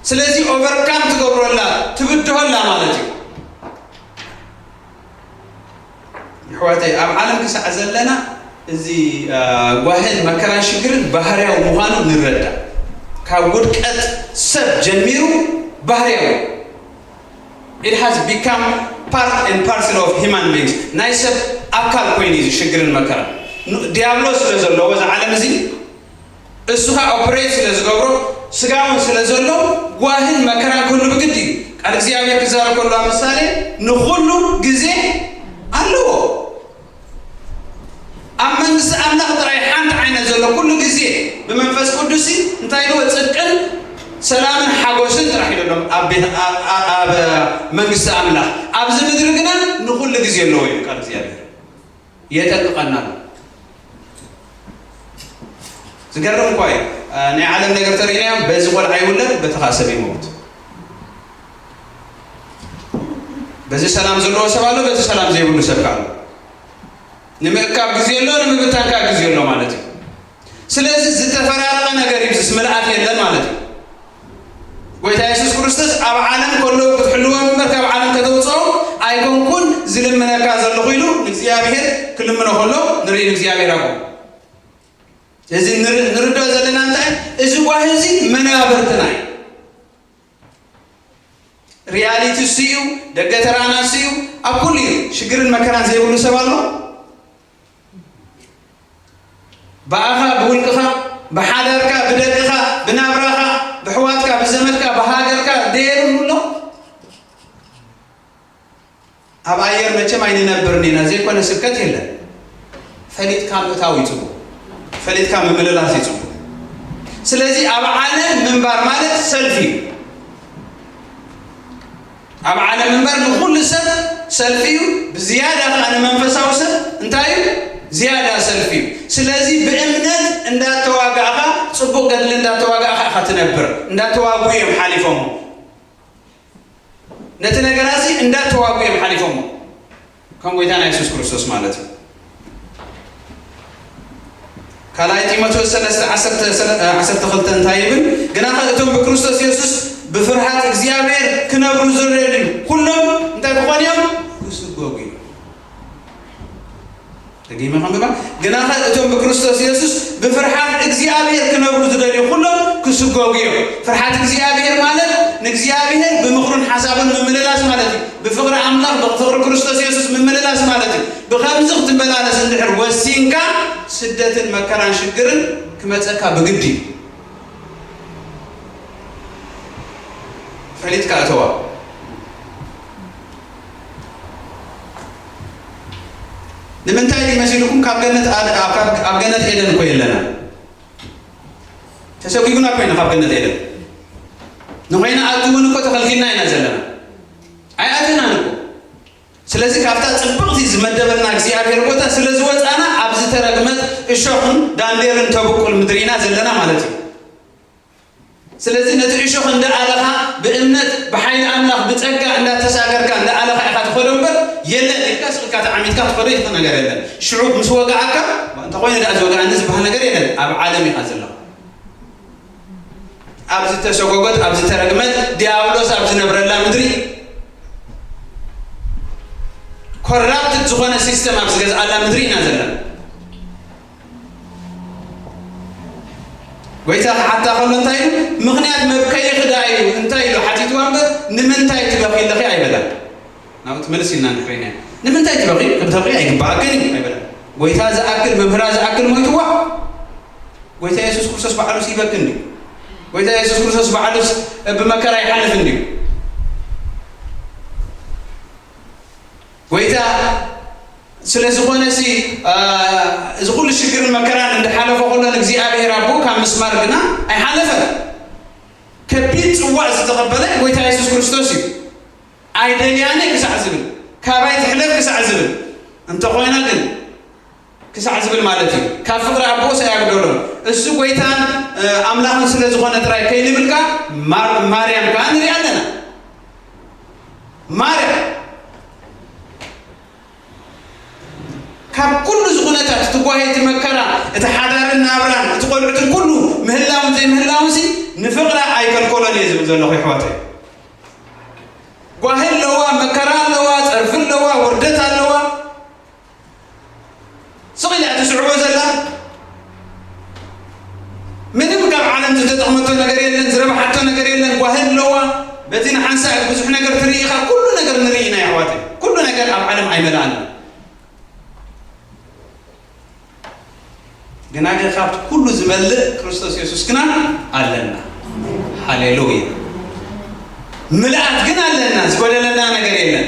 ስለዚ ኦቨርካም ትገብረላ ትብድሆላ ማለት እዩ። ኣሕዋተይ ኣብ ዓለም ክሳዕ ዘለና እዚ ጓህን መከራን ሽግርን ባህርያዊ ምዃኑ ንረዳእ። ካብ ውድቀት ሰብ ጀሚሩ ባህርያዊ it has become part and parcel of human beings ናይ ሰብ ኣካል ኮይኑ እዩ ሽግርን መከራን ዲያብሎስ ስለ ዘለዎ እዚ ዓለም እዚ እሱ ኸዓ ኦፕሬት ስለ ዝገብሮ ስጋ እውን ስለ ዘሎ ጓህን መከራን ክህሉ ብግዲ እዩ። ቃል እግዚኣብሔር ክዛረብ ከሎ ኣብ ምሳሌ ንኹሉ ግዜ ኣለዎ። ኣብ መንግስቲ ኣምላኽ ጥራይ ሓንቲ ዓይነት ዘሎ ኩሉ ግዜ ብመንፈስ ቅዱስ እንታይ ኢልዎ ጽድቅን ሰላምን ሓጎስን ጥራሕ ኢለሎም ኣብ መንግስቲ ኣምላኽ። ኣብዚ ምድሪ ግና ንኹሉ ግዜ ኣለዎ እዩ ቃል እግዚኣብሔር። የጠንቅቐና ኣሎ። ዝገርም እኳ እዩ። ናይ ዓለም ነገር ተርእናዮም በዚ ቆልዓ ይውለድ በቲ ከዓ ሰብ ይመውት። በዚ ሰላም ዘለዎ ሰብ ኣሎ፣ በዚ ሰላም ዘይብሉ ሰብ ከዓ ኣሎ። ንምእካብ ግዜ ኣሎ፣ ንምብታን ከዓ ግዜ ኣሎ ማለት እዩ። ስለዚ ዝተፈራረቐ ነገር እዩ። ዝስ ምልኣት የለን ማለት እዩ። ጎይታ የሱስ ክርስቶስ ኣብ ዓለም ከለዉ ክትሕልዎም እምበር ካብ ዓለም ከተውፅኦም ኣይኮንኩን ዝልምነካ ዘለኹ ኢሉ ንእግዚኣብሔር ክልምኖ ከሎ ንርኢ ንእግዚኣብሔር ኣቦ። እዚ ንርድኦ ዘለና እንታይ እዚ ጓሂ እዚ መናብርትና እዩ። ሪያሊቲ እሱ እዩ። ደገ ተራና እሱ እዩ። ኣብ ኩሉ እዩ። ሽግርን መከራን ዘይብሉ ሰብ ኣሎ? ብኣኻ ብውልቅኻ ብሓዳርካ ብደቅኻ ብናብራኻ ብሕዋትካ ብዘመድካ ብሃገርካ ደየብሉ ኣሎ። ኣብ ኣየር መቸም ኣይንነብርን ኢና ዘይኮነ ስብከት የለን። ፈሊጥካ ምእታው ይፅቡ። ፈሊጥካ ምምልላስ እዩ ጽቡቕ። ስለዚ ኣብ ዓለም ምንባር ማለት ሰልፊ እዩ። ኣብ ዓለም ምንባር ንኹሉ ሰብ ሰልፊ እዩ። ብዝያዳ ከኣ ንመንፈሳዊ ሰብ እንታይ እዩ? ዝያዳ ሰልፊ እዩ። ስለዚ ብእምነት እንዳተዋጋእኻ፣ ጽቡቕ ገድሊ እንዳተዋጋእኻ ኢኻ ትነብር። እንዳተዋጉ እዮም ሓሊፎሞ። ነቲ ነገር እዚ እንዳተዋጉ እዮም ሓሊፎሞ። ከም ጎይታና የሱስ ክርስቶስ ማለት እዩ። ካልኣይ ጢሞቴዎስ ሰለስተ ዓሰርተ፣ ዓሰርተ ክልተ እንታይ ይብል? ግናኸ እቶም ብክርስቶስ የሱስ ብፍርሃት እግዚኣብሔር ክነብሩ ዝደልዩ ኩሎም እንታይ ክኾኑ እዮም? ክስጎጉ እዮም። ደጊመ ከንብባ። ግናኸ እቶም ብክርስቶስ የሱስ ብፍርሃት እግዚኣብሔር ክነብሩ ዝደልዩ ኩሎም ክስጎጉ እዮም። ፍርሃት እግዚኣብሔር ማለት ንእግዚኣብሔር ብምኽሩን ሓሳቡን ምምልላስ ማለት እዩ። ብፍቕሪ ኣምላኽ፣ ብፍቕሪ ክርስቶስ የሱስ ምምልላስ ማለት እዩ። ብኸምዚ ክትመላለስ እንድሕር ወሲንካ፣ ስደትን መከራን ሽግርን ክመጸካ ብግዲ እዩ። ፈሊጥካ እተዋ። ንምንታይ ድዩ መሲልኩም? ካብ ገነት ኣድ-፣ ኣብ፣ ካብ፣ ኣብ ገነት ኤደን እኮ የለና። ተሰጒጉና እኮ ኢና ካብ ገነት ኤደን። ንኾይና ኣቱ እውን እኮ ተኸልኪልና ኢና ዘለና። ኣይኣተናን እኮ። ስለዚ ካብታ ጽብቕቲ ዝመደበልና እግዚኣብሔር ቦታ ስለ ዝወጻና፣ ኣብ ዝተረግመት እሾኽን ዳንዴርን ተብቁል ምድሪ ኢና ዘለና ማለት እዩ። ስለዚ ነቲ እሾኽ እንዳኣለኻ ብእምነት ብሓይሊ ኣምላኽ ብጸጋ እንዳተሳገርካ እንዳኣለኻ ኢኻ ትኸዶ እምበር፣ የለን ኢልካ ስቕልካ ተዓሚትካ ትኸዶ ይኽእል ነገር የለን። ሽዑ ምስ ወግኣካ፣ እንተኾይኑ ደኣ ዝወግኣኒ ዝበሃል ነገር የለን። ኣብ ዓለም ኢኻ ዘለኻ። ኣብ ዝተሰጎጎት፣ ኣብ ዝተረግመት፣ ዲያብሎስ ኣብ ዝነብረላ ምድሪ፣ ኮራፕትድ ዝኾነ ሲስተም ኣብ ዝገዝኣላ ምድሪ ኢና ዘለና። ጎይታ ክሓታ ከሎ እንታይ ኢሉ? ምኽንያት መብከይኺ ደኣ እዩ እንታይ ኢሉ ሓቲትዋ እምበር፣ ንምንታይ ትበኺ ኣለኺ ኣይበላን። ናብኡ ትመልስ ኢልና እንድሕር ኢና፣ ንምንታይ ትበኺ? ክትበኺ ኣይግብኣክን እዩ ኣይበላን። ጎይታ ዝኣክል፣ መምህራ ዝኣክል ሞይትዋ። ጎይታ የሱስ ክርስቶስ ባዕሉስ ይበኪ እንድዩ? ጎይታ የሱስ ክርስቶስ ባዕሉስ ብመከራ ይሓልፍ እንድዩ? ጎይታ ስለ ዝኾነ ሲ፣ አ፣ እዚ ኩሉ ሽግርን መከራን እንዳሓለፈ ከሎ ንእግዚኣብሔር ኣቦኡ ካብ ምስማር ግና ኣይሓለፈን። ከቢድ ጽዋእ ዝተቐበለ ጎይታ የሱስ ክርስቶስ እዩ። ኣይደልያነ ክሳዕ ዝብል፣ ካባይ ትሕለፍ ክሳዕ ዝብል፣ እንተኾይነ ግን ክሳዕ ዝብል ማለት እዩ። ካብ ፍቕሪ ኣቦኡስ ኣያጉደሎን። እሱ ጎይታን፣ እ፣ ኣምላኽን ስለ ዝኾነ ጥራይ ከይንብልካ፣ ማር-፣ ማርያም ከኣ ንሪኣ ኣለና። ማርያም ካብ ኩሉ እዚ ኩነታት፣ እቲ ጓሂ፣ እቲ መከራ፣ እቲ ሓዳርን ናብራን፣ እቲ ቆልዑትን ኩሉ ምህላውን ዘይምህላውን ሲ ንፍቕራ ኣይከልከሎን እየ ዝብል ዘለኹ፣ የሕዋተይ። ጓሂ ኣለዋ፣ መከራ ኣለዋ፣ ጸርፊ ኣለዋ፣ ውርደት ኣለዋ። ስቕ ኢላ እያ ትስዕቦ ዘላ። ምንም ካብ ዓለም ዝተጠቕመቶ ነገር የለን፣ ዝረብሓቶ ነገር የለን። ጓሂ ኣለዋ። በቲ ንሓንሳእ ብዙሕ ነገር ትርኢ ኢኻ። ኩሉ ነገር ንርኢ ኢና፣ የሕዋተይ። ኩሉ ነገር ኣብ ዓለም ኣይመልኣን። ግና ግን ካብቲ ኩሉ ዝመልእ ክርስቶስ የሱስ ግና ኣለና። ሃሌሉያ። ምልኣት ግን ኣለና፣ ዝጎደለና ነገር የለን።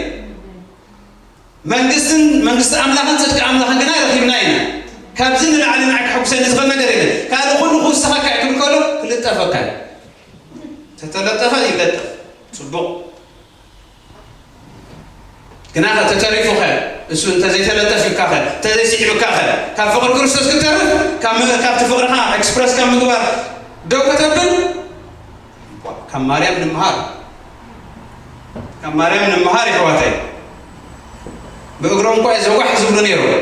መንግስትን፣ መንግስቲ ኣምላኽን ጽድቂ ኣምላኽን ግና ረኺብና ኢና። ካብዚ ንላዕሊ ንዓይ ከሐጉሰኒ ዝኽእል ነገር የለን። ካልእ ኩሉ ክውሰኸካ እዩ ክብል ከሎ ክልጠፈካ እዩ። ተተለጠፈ ይለጠፍ። ጽቡቕ። ግና ኸ ተተሪፉ ኸ? እሱ እንተዘይተለጠፊካ ኸ? እንተዘይስዒብካ ኸ? ካብ ፍቕሪ ክርስቶስ ክትተርፍ? ካብ ም-፣ ካብቲ ፍቕርኻ ኤክስፕረስ ካብ ምግባር ደው ከተብል? ካብ ማርያም ንምሃር። ካብ ማርያም ንምሃር፣ የሕዋተይ። ብእግሮም እኳ ዘጓሕ ዝብሉ ነይሮም።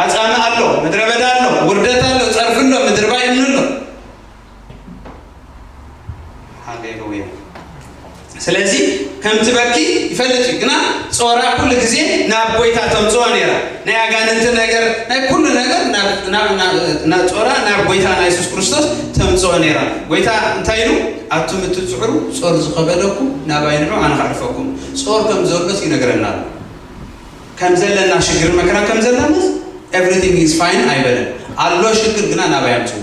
ኣጻምእ ኣሎ፣ ምድረ በዳ ኣሎ፣ ውርደት ኣሎ፣ ጸርፊ ኣሎ፣ ምድርባይ እምኒ ኣሎ። ሃሌሉያ። ስለዚ ከም ትበኪ ይፈልጥ እዩ፣ ግና ጾራ ኩሉ ግዜ ናብ ጎይታ ተምጽኦ ነይራ። ናይ ኣጋንንቲ ነገር፣ ናይ ኩሉ ነገር ናብ፣ ናብ፣ ናብ፣ ናብ ጾራ ናብ ጎይታ ናይ የሱስ ክርስቶስ ተምጽኦ ነይራ። ጎይታ እንታይ ኢሉ? ኣቱም እትጽዕሩ ጾር ዝኸበደኩም ናባይ ንዑ፣ ኣነ ከዕርፈኩም። ጾር ከም ዘሎስ ይነግረና ኣሎ። ከም ዘለና ሽግር መከራ ከም ዘለናስ everything is fine ኣይበለን። ኣሎ ሽግር ግና ናባይ ኣምጽዎ።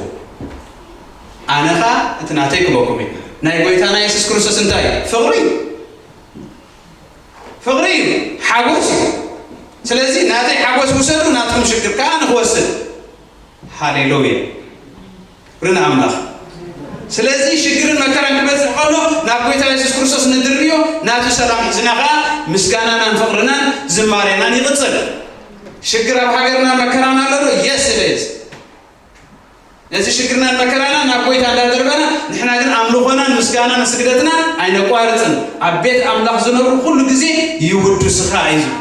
ኣነ ኸኣ እቲ ናተይ ክበኩም እዩ። ናይ ጎይታና የሱስ ክርስቶስ እንታይ እዩ? ፍቕሪ እዩ። ፍቕሪ እዩ። ሓጎስ እዩ። ስለዚ ናተይ ሓጎስ ውሰዱ፣ ናትኩም ሽግር ከዓ ንክወስድ። ሃሌሉያ። ክብሪ ንኣምላኽ። ስለዚ ሽግርን መከራን ክበዝሕ ከሎ ናብ ጎይታ የሱስ ክርስቶስ ንድርብዮ፣ ናቱ ሰላም ሒዝና ከኣ ምስጋናናን ፍቕርናን ዝማሬናን ይቕጽል። ሽግር ኣብ ሃገርና መከራና ኣሎ ዶ? የስ ኢት ኢዝ። ነዚ ሽግርናን መከራና ናብ ጎይታ እንዳደርበና፣ ንሕና ግን ኣምልኾናን ምስጋናን ስግደትና ኣይነቋርጽን። ኣብ ቤት ኣምላኽ ዝነብሩ ኩሉ ግዜ ይውድሱኻ እዩ ዝብል።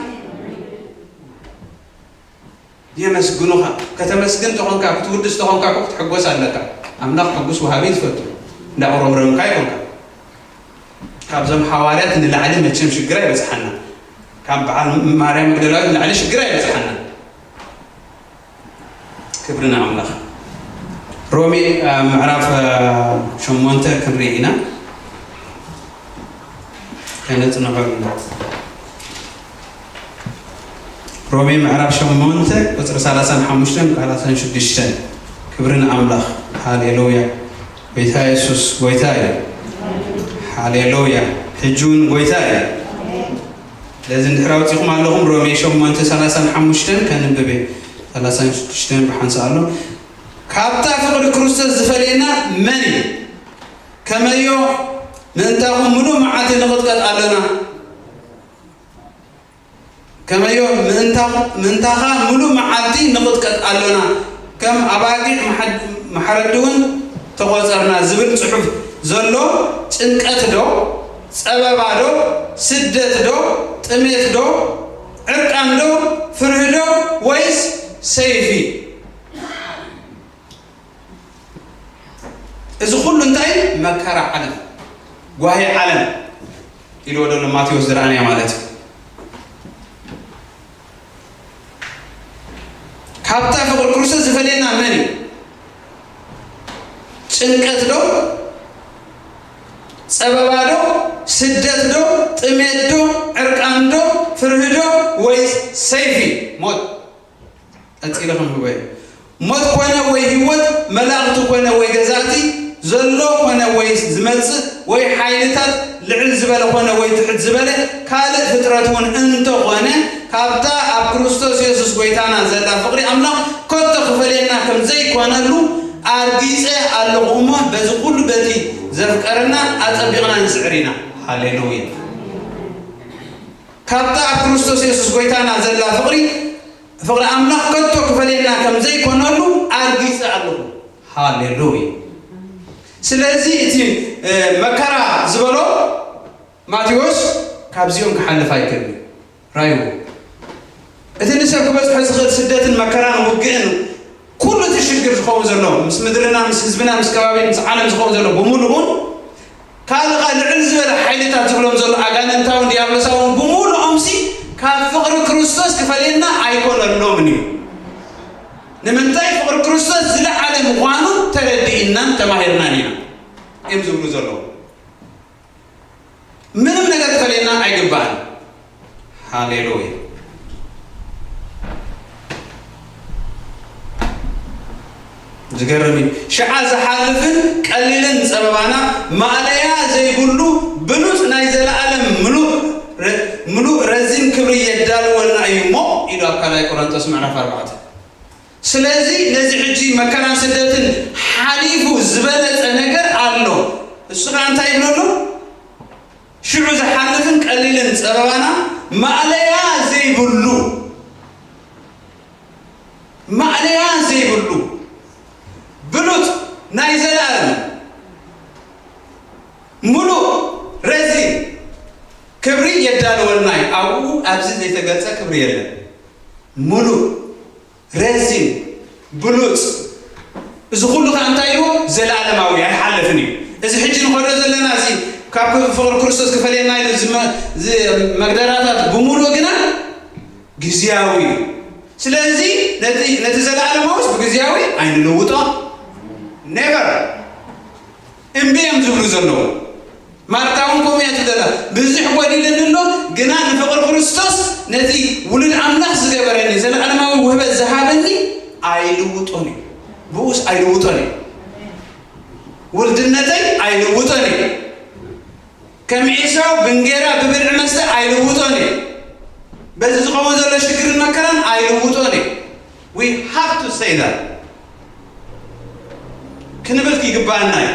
የመስግኑኻ። ከተመስግን ተኾንካ፣ ክትውድስ ተኾንካ እኮ ክትሕጎስ ኣለካ። ኣምላኽ ሕጉስ ወሃቢ ዝፈቱ እንዳቑረምረምካ ይኮንካ። ካብዞም ሓዋርያት ንላዕሊ መቸም ሽግር ኣይበጽሓና። ካብ በዓል ማርያም መግደላዊት ንላዕሊ ሽግር ኣይበጽሓና። ክብሪ ንኣምላኽ። ሮሜ፣ አ፣ ምዕራፍ፣ አ፣ ሸሞንተ ክንርኢ ኢና። ከነጽንዖ ኢና። ሮሜ ምዕራፍ ሸሞንተ ቁጽሪ ሰላሳን ሓሙሽተን ሰላሳን ሽዱሽተን። ክብሪ ንኣምላኽ። ሃሌሉያ። ጎይታ የሱስ ጎይታ እዩ። ሃሌሉያ። ሕጂ እውን ጎይታ እዩ። ስለዚ እንድሕር ኣውጺኹም ኣለኹም፣ ሮሜ ሸሞንተ ሰላሳን ሓሙሽተን ከንብብ እየ። ሰላሳን ሽዱሽተን ብሓንሳእ ኣሎ። ካብታ ፍቕሪ ክርስቶስ ዝፈልየና መን እዩ? ከመዮ ምእንታኹም ምሉእ መዓልቲ ንቕጥቀጥ ኣለና። ከመዮ ምእንታ-፣ ምእንታኻ ምሉእ መዓልቲ ንቕጥቀጥ ኣሎና፣ ከም ኣባጊዕ መሓ-፣ መሓረዲ እውን ተቖጸርና ዝብል ጽሑፍ ዘሎ ጭንቀት ዶ? ጸበባ ዶ? ስደት ዶ? ጥሜት ዶ? ዕርቃን ዶ? ፍርሂ ዶ? ወይስ ሰይፊ? እዚ ኩሉ እንታይ? መከራ ዓለም፣ ጓሂ ዓለም ኢልዎ ዘሎ ማቴዎስ ዝረኣናዮ ማለት እዩ። ካብታ ፍቕሪ ክርስቶስ ዝፈልየና መን እዩ? ጭንቀት ዶ? ጸበባ ዶ? ስደት ዶ? ጥሜት ዶ? ዕርቃን ዶ? ፍርሂ ዶ? ወይስ ሰይፊ? ሞት። ቀጺለ ከንብቦ እየ። ሞት ኮነ ወይ ህይወት፣ መላእኽቲ ኮነ ወይ ገዛእቲ፣ ዘሎ ኮነ ወይ ዝመጽእ፣ ወይ ሓይልታት፣ ልዕል ዝበለ ኮነ ወይ ትሕት ዝበለ፣ ካልእ ፍጥረት እውን እንተኾነ፣ ካብታ ኣብ ክርስቶስ የሱስ ጐይታና ዘላ ፍቕሪ ኣምላኽ ከቶ ክፈልየና ከም ዘይኮነሉ ኣርጊጸ ኣለኹ እሞ፣ በዚ ኩሉ በቲ ዘፍቀረና ኣጸቢቕና ንጽዕር ኢና። ሃሌሉያ። ካብታ ኣብ ክርስቶስ የሱስ ጐይታና ዘላ ፍቕሪ፣ ፍቕሪ ኣምላኽ ከቶ ክፈልየና ከም ዘይኮነሉ ኣርጊጸ ኣለኹ። ሃሌሉያ። ስለዚ እቲ፣ እ፣ መከራ ዝበሎ ማቴዎስ ካብዚኦም ክሓልፍ ኣይክእልን እዩ። ራእይዎ። እቲ ንሰብ ክበጽሖ ዝኽእል ስደትን መከራን ውግእን ኩሉ እቲ ሽግር ዝኸውን ዘሎ ምስ ምድርና፣ ምስ ህዝብና፣ ምስ ከባቢ፣ ምስ ዓለም ዝኸውን ዘሎ ብምሉኡን ካልእ ኸኣ ልዕል ዝበለ ሓይልታት ዝብሎም ዘሎ ኣጋንንታውን ዲያብሎሳውን ብምሉኦምሲ ካብ ፍቕሪ ክርስቶስ ክፈልየና ኣይኮነሎምን እዩ። ንምንታይ? ፍቕሪ ክርስቶስ ዝለዓለ ምዃኑ ተረዲእናን ተማሂርናን ኢና እዮም ዝብሉ ዘለዉ። ምንም ነገር ክፈልየና ኣይግባእን። ሃሌሉያ። ዝገርም እዩ። ሽዓ ዝሓልፍን ቀሊልን ጸበባና ማእለያ ዘይብሉ ብሉጽ ናይ ዘለኣለም ምሉእ ረ-፣ ምሉእ ረዚን ክብሪ የዳልወልና እዩ እሞ ኢሉ ኣብ ካልኣይ ቆሮንቶስ ምዕራፍ ኣርባዕተ። ስለዚ ነዚ ሕጂ መከራን ስደትን ሓሊፉ ዝበለጸ ነገር ኣሎ። እሱ ከኣ እንታይ ይብሎ ኣሎ? ሽዑ ዝሓልፍን ቀሊልን ጸበባና ማእለያ ዘይብሉ፣ ማእለያ ዘይብሉ ብሉጽ ናይ ዘላለም ምሉእ ረዚን ክብሪ የዳልወልና እዩ። ኣብኡ ኣብዚ ዘይተገልጸ ክብሪ የለን። ምሉእ ረዚን ብሉጽ። እዚ ኩሉ ከ እንታይ እዩ? ዘለኣለማዊ፣ ኣይሓለፍን እዩ። እዚ ሕጂ ንኸዶ ዘለና፣ እዚ ካብ ፍቕሪ ክርስቶስ ክፈልየና ኢሉ ዝመ-፣ እዚ መግደራታት ብምሉእ ግና ግዝያዊ እዩ። ስለዚ ነቲ፣ ነቲ ዘለኣለማዊስ ብግዝያዊ ኣይንልውጦ። ኔቨር። እምቢ እዮም ዝብሉ ዘለዉ። ማርታ እውን ከምኡ እያ ትብለና። ብዙሕ ጎዲለኒ ኣሎ፣ ግና ንፍቕሪ ክርስቶስ ነቲ ውሉድ ኣምላኽ ዝገበረኒ፣ ዘለኣለማዊ ውህበት ዝሃበኒ ኣይልውጦን እዩ። ብኡስ ኣይልውጦን እዩ። ውልድነተይ ኣይልውጦን እዩ። ከም ዒሳው ብእንጌራ ብብልዒ መስተ ኣይልውጦን እዩ። በዚ ዝኸውን ዘሎ ሽግርን መከራን ኣይልውጦን እዩ። We have to say that ክንብል ይግባና እዩ።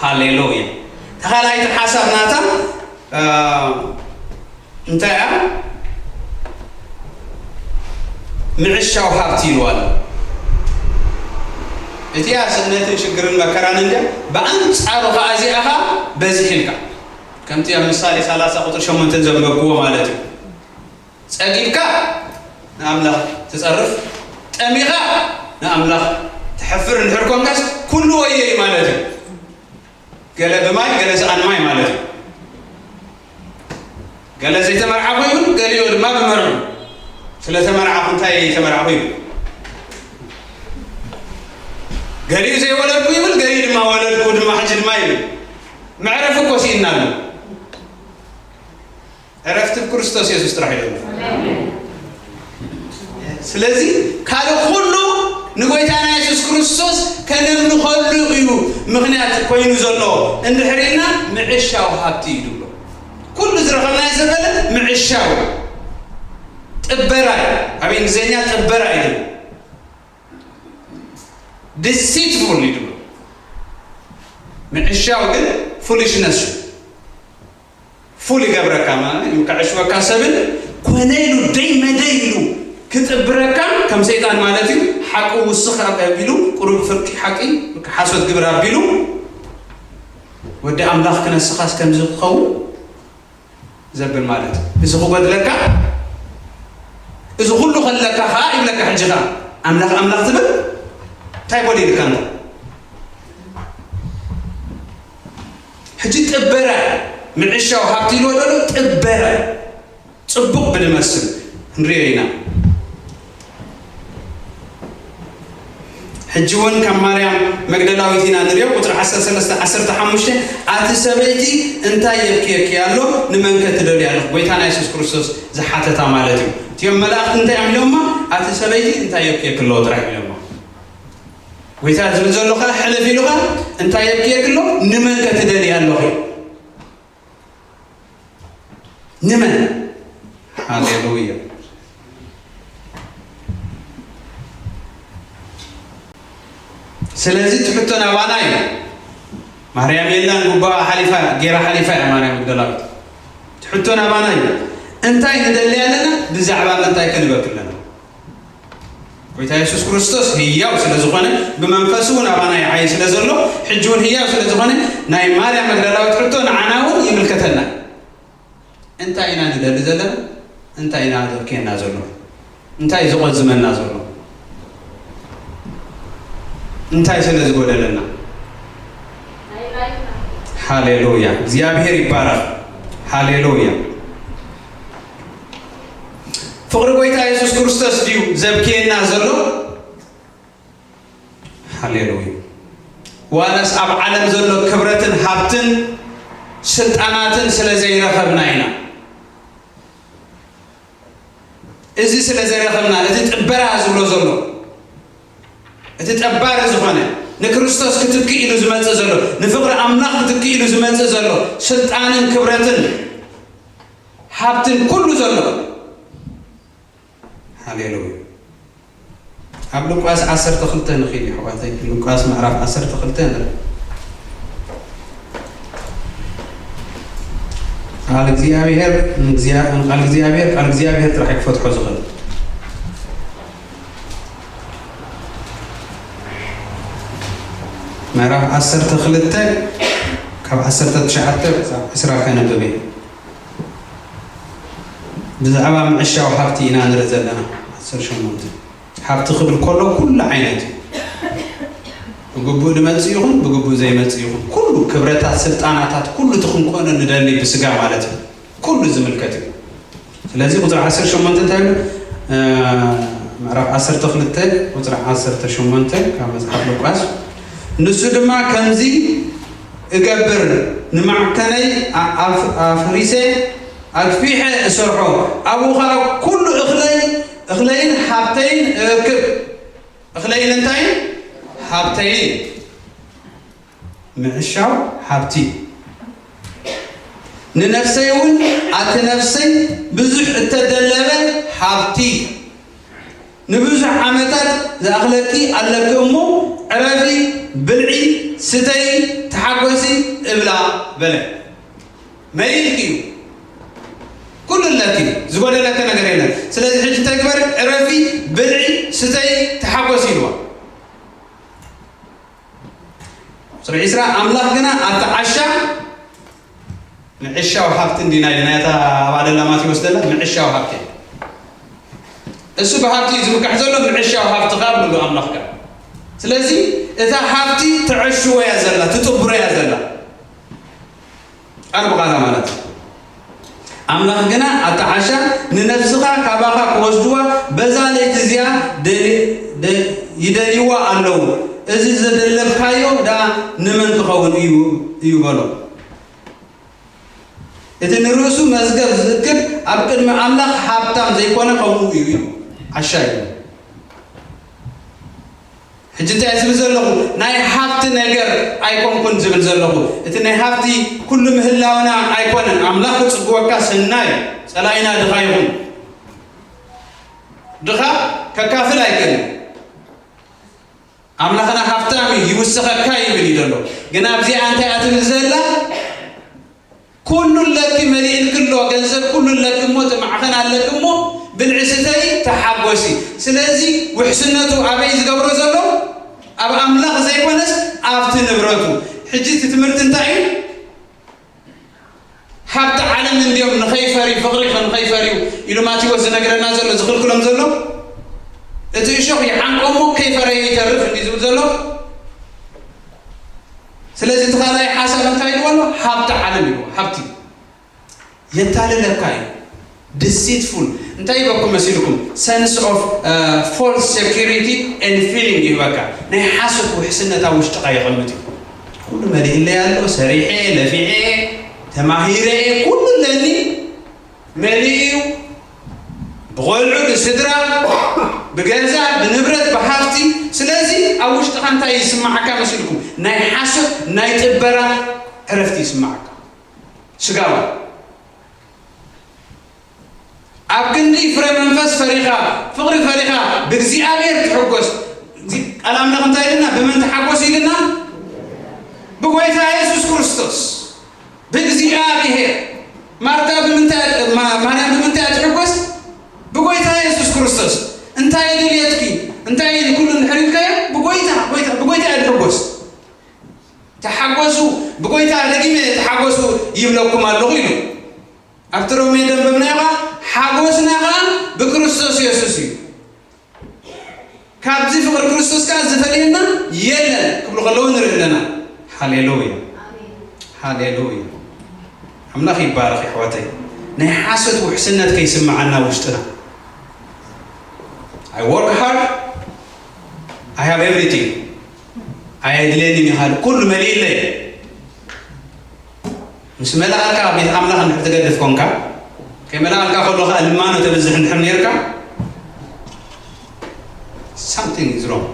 ሃሌሉያ። ተኻላይቲ ሓሳብ ናታ እንታይ እያ? ምዕሻው ሃብቲ ኢልዋ ኣሎ። እቲኣ ስእነትን ሽግርን መከራን እንደ ብኣንጻሩ ኸዓ እዚኣ ኸዓ በዚሕ ኢልካ ከምቲ ኣብ ምሳሌ ሰላሳ ቁጥሪ ሸሞንተ ዘንበብክዎ ማለት እዩ። ጸጊብካ ንኣምላኽ ትጸርፍ፣ ጠሚኻ ንኣምላኽ ትሕፍር እንድሕር ኮንካስ ኩሉ ወየ እዩ ማለት እዩ። ገለ ብማይ ገለ ሰኣን ማይ ማለት እዩ። ገለ ዘይተመርዓኹ ይብል፣ ገሊኡ ድማ ብመርዑ ስለተመርዓኹ እንታይ ተመርዓኹ ይብል። ገሊኡ ዘይወለድኩ ይብል፣ ገሊኡ ድማ ወለድኩ ድማ ሕጂ ድማ ይብል። መዕረፊ እኮ ስኢና ኣሎ። ዕረፍቲ ብክርስቶስ የሱስ ጥራሕ እዩ። ስለዚ ካልእ ኩሉ ንጎይታና የሱስ ክርስቶስ ከነምልኸሉ እዩ ምኽንያት ኮይኑ ዘሎ። እንድሕር ኢልና ምዕሻው ሃብቲ እዩ ዝብሎ። ኩሉ ዝረኸብናዮ ዘበለ ምዕሻው እዩ። ጥበራ እዩ። ኣብ እንግሊዝኛ ጥበራ እዩ ዝብል። ዲሲትፉል እዩ ዝብሎ። ምዕሻው ግን ፉሊሽነስ እዩ። ፉል ይገብረካ ማለት እዩ። ከዕሽወካ ሰብን ኮነ ኢሉ ደይ መደይ ኢሉ ክጥብረካ ከም ሰይጣን ማለት እዩ። ሓቂ ውስኽ ኣቢሉ ቁሩብ ፍርቂ ሓቂ ሓሶት ግብር ኣቢሉ ወዲ ኣምላኽ ክነስኻስ ከምዚ ክኸውን ዘብል ማለት እዩ። እዚ ክጎድለካ እዚ ኩሉ ከለካ ኸዓ ይብለካ። ሕጂ ኸዓ ኣምላኽ ኣምላኽ ትብል እንታይ ጎዲልካ እንተ ሕጂ ጥበረ ምዕሻው ሃብቲ ኢልዎ ዘሎ ጥበረ ጽቡቕ ብድመስል ክንሪኦ ኢና። ሕጂ እውን ካብ ማርያም መግደላዊት ኢና ንሪኦ። ቁፅሪ ዓሰርተ ሰለስተ ዓሰርተ ሓሙሽተ ኣቲ ሰበይቲ እንታይ የብክየኪ ኣሎ? ንመንከ ትደልያ ኣለኹ? ጎይታና የሱስ ክርስቶስ ዝሓተታ ማለት እዩ። እቲኦም መላእኽቲ እንታይ እዮም ኢሎማ? ኣቲ ሰበይቲ እንታይ የብክየኪ ኣለዎ ጥራሕ ኢሎማ። ጎይታ ዝብል ዘሎ ኸ ሕልፍ ኢሉ ኸ እንታይ የብክየኪ ኣሎ? ንመንከ ትደልያ ኣለኹ? ንመን? ሃሌሉያ። ስለዚ ትሕቶ ናባና እዩ። ማርያም የላን ጉባኣ ሓሊፋ ገይራ ሓሊፋ እያ ማርያም መግደላዊት። ትሕቶ ናባና እዩ። እንታይ ንደሊ ኣለና? ብዛዕባ ምንታይ ክንበክ ኣለና? ጎይታ የሱስ ክርስቶስ ህያው ስለ ዝኾነ ብመንፈሱ እውን ኣባና ይዓይ ስለ ዘሎ ሕጂ እውን ህያው ስለ ዝኾነ ናይ ማርያም መግደላዊት ሕቶ ንዓና እውን ይምልከተና። እንታይ ኢና ንደሊ ዘለና? እንታይ ኢና ዘብክየና ዘሎ? እንታይ ዝቆዝመና ዘሎ? እንታይ ስለ ዝጎደለና? ሃሌሉያ። እግዚኣብሔር ይባረኽ። ሃሌሉያ። ፍቕሪ ጎይታ የሱስ ክርስቶስ ድዩ ዘብክየና ዘሎ? ሃሌሉያ። ዋላስ ኣብ ዓለም ዘሎ ክብረትን ሃብትን ስልጣናትን ስለ ዘይረኸብና ኢና? እዚ ስለ ዘይረኸብና እቲ ጥበራ ዝብሎ ዘሎ እቲ ጠባሪ ዝኾነ ንክርስቶስ ክትክእ ኢሉ ዝመጽእ ዘሎ ንፍቕሪ ኣምላኽ ክትክእ ኢሉ ዝመጽእ ዘሎ ስልጣንን ክብረትን ሃብትን ኩሉ ዘሎ ሃሌሉያ። ኣብ ሉቃስ ዓሰርተ ክልተ ንኺድ ኣሕዋተይ። ሉቃስ ምዕራፍ ዓሰርተ ክልተ ንርኢ። ቃል እግዚኣብሔር ንእግዚኣ-፣ ቃል እግዚኣብሔር ቃል እግዚኣብሔር ጥራሕ ክፈትሖ ዝኽእል። ምዕራፍ ዓሰርተ ክልተ ካብ ዓሰርተ ትሽዓተ ክሳብ ዕስራ ከነብብ እየ። ብዛዕባ ምዕሻው ሃብቲ ኢና ንርኢ ዘለና። ዓሰርተ ሸሞንተ ሃብቲ ክብል ከሎ ኩሉ ዓይነት እዩ። ብግቡእ ዝመጽእ ይኹን ብግቡእ ዘይመጽእ ይኹን ኩሉ ክብረታት፣ ስልጣናታት፣ ኩሉ እቲ ክንኮኖ ንደሊ ብስጋ ማለት እዩ። ኩሉ ዝምልከት እዩ። ስለዚ ቁጽሪ ዓሰርተ ሸሞንተ እንታይ ይብል? እ፣ ምዕራፍ ዓሰርተ ክልተ ቁጽሪ ዓሰርተ ሸሞንተ ካብ መጽሓፍ ሉቃስ፣ ንሱ ድማ ከምዚ እገብር፣ ንማዕከነይ ኣ-፣ ኣፍ-፣ ኣፍሪሰ ኣግፊሐ እሰርሖ፣ ኣብኡ ኸኣ ኩሉ እኽለይ፣ እኽለይን ሃብተይን እእክብ። እኽለይን እንታይን? ሃብተይን። ምዕሻው ሃብቲ። ንነፍሰይ እውን ኣቲ ነፍሰይ ብዙሕ እተደለበ ሃብቲ፣ ንብዙሕ ዓመታት ዝኣኽለኪ ኣለኪ እሞ ዕረፊ፣ ብልዒ፣ ስተይ፣ ተሓጎሲ እብላ በለ። መሊእልኪ እዩ፣ ኩሉ ኣለኪ፣ ዝጎደለኪ ነገር የለን። ስለዚ ሕጂ እንታይ ግበሪ? ዕረፊ፣ ብልዒ፣ ስተይ፣ ተሓጎሲ ኢልዋ። ቁፅሪ ዒስራ፣ ኣምላኽ ግና ኣብቲ ዓሻ፣ ምዕሻው ሃብቲ እንዲና ኢልና፣ እታ ኣብ ኣለላ ማቴዎስ ዘላ ምዕሻው ሃብቲ። እሱ ብሃብቲ እዩ ዝምካሕ ዘሎ፣ ምዕሻው ሃብቲ ካብ ብሉ ኣምላኽ ጋር። ስለዚ እታ ሃብቲ ትዕሽዎ እያ ዘላ፣ ትጥብሮ እያ ዘላ። ቃል ብቓላ ማለት እዩ። ኣምላኽ ግና ኣታ ዓሻ፣ ንነፍስኻ ካባኻ ክወስድዋ በዛ ለይቲ እዚኣ ደሊ-፣ ደ-፣ ይደልይዋ ኣለዉ። እዚ ዘደለብካዮ ደኣ ንመን ክኸውን እዩ? እዩ በሎ። እቲ ንርእሱ መዝገብ ዝእክብ ኣብ ቅድሚ ኣምላኽ ሃብታም ዘይኮነ ከምኡ እዩ ኢሉ። ዓሻ እዩ። ሕጂ እንታይ ዝብል ዘለኹ? ናይ ሃብቲ ነገር ኣይኮንኩን ዝብል ዘለኹ። እቲ ናይ ሃብቲ ኩሉ ምህላውና ኣይኮነን። ኣምላኽ ክጽግወካ ሰናይ፣ ጸላኢና ድኻ ይኹን። ድኻ ከካፍል ኣይክእልን። ኣምላኽና ሃብታም እዩ፣ ይውስኸካ ይብል እዩ ዘሎ። ግን ኣብዚኣ እንታይ እያ ትብል ዘላ? ኩሉ ኣለኪ፣ መሊእልኪ ኣሎ፣ ገንዘብ ኩሉ ኣለኪ እሞ፣ እቲ ማዕኸን ኣለኪ እሞ፣ ብልዒ ስተይ፣ ተሓጎሲ። ስለዚ ውሕስነቱ ኣበይ ዝገብሮ ዘሎ? ኣብ ኣምላኽ ዘይኮነስ ኣብቲ ንብረቱ። ሕጂ እቲ ትምህርቲ እንታይ እዩ? ሃብቲ ዓለም እንድዮም ንኸይፈርዩ፣ ፍቕሪ ንኸይፈርዩ ኢሉ ማቴዎስ ዝነግረና ዘሎ፣ ዝኽልክሎም ዘሎ። እቲ እሾኽ ይዓንቆ እሞ ከይፈረየ ይተርፍ እንዲ ዝብል ዘሎ። ስለዚ እቲ ካልኣይ ሓሳብ እንታይ ኢልዎ ኣሎ? ሃብቲ ዓለም ኢልዎ። ሃብቲ የታልለካ እዩ። ዲሲትፉል እንታይ ይበኩም መሲልኩም? ሰንስ ኦፍ ፎልስ ሴኪሪቲ ኤንድ ፊሊንግ ይህበካ። ናይ ሓሶት ውሕስነት ኣብ ውሽጥኻ የቐምጥ እዩ። ኩሉ መሊእለይ ኣሎ፣ ሰሪሐ፣ ለፊዐ፣ ተማሂረ፣ ኩሉ ኣለኒ፣ መሊኡ እዩ። ብቆልዑ፣ ብስድራ፣ ብገዛ፣ ብንብረት፣ ብሃብቲ። ስለዚ ኣብ ውሽጥኻ እንታይ ይስማዓካ መሲልኩም? ናይ ሓሶት፣ ናይ ጥበራ ዕረፍቲ ይስማዓካ። ስጋዊ። ኣብ ክንዲ ፍረ መንፈስ ፈሪኻ፣ ፍቕሪ ፈሪኻ፣ ብእግዚኣብሔር ትሕጎስ። እዚ ቃል ኣምላኽ እንታይ ኢልና? ብመን ተሓጎስ ኢልና? ብጎይታ የሱስ ክርስቶስ። ብእግዚኣብሔር። ማርታ ብምንታይ፣ ማ-፣ ማርያም ብምንታይ ትሕጎስ? ብጎይታ የሱስ ክርስቶስ። እንታይ ድልየትኪ? እንታይ ኩሉ እንድሕር ኢልካዮ? ብጎይታ፣ ጎይታ፣ ብጎይታ እየ ዝሕጎስ። ተሓጎሱ፣ ብጎይታ ደጊመ ተሓጎሱ ይብለኩም ኣለኹ ኢሉ። ኣብቲ ሮሜ ደንበብናዮ ኸዓ፣ ሓጎስና ኸዓ ብክርስቶስ የሱስ እዩ። ካብዚ ፍቕሪ ክርስቶስ ከኣ ዝፈልየና የለን ክብሉ ከለዉ ንርኢ ኣለና። ሃሌሉያ። ሃሌሉያ። ኣምላኽ ይባረኽ የሕዋተይ። ናይ ሓሶት ውሕስነት ከይስምዓና ውሽጥና። I work hard, I have everything። ኣየድልየንን እዩ፣ ካልእ ኩሉ መሊእለይ። ምስ መላእካ ቤት ኣምላኽ እንድሕር ትገድፍ ኮንካ፣ ከመላእካ ከሎ ከኣ ልማኖ ተብዝሕ እንድሕር ነርካ፣ something is wrong።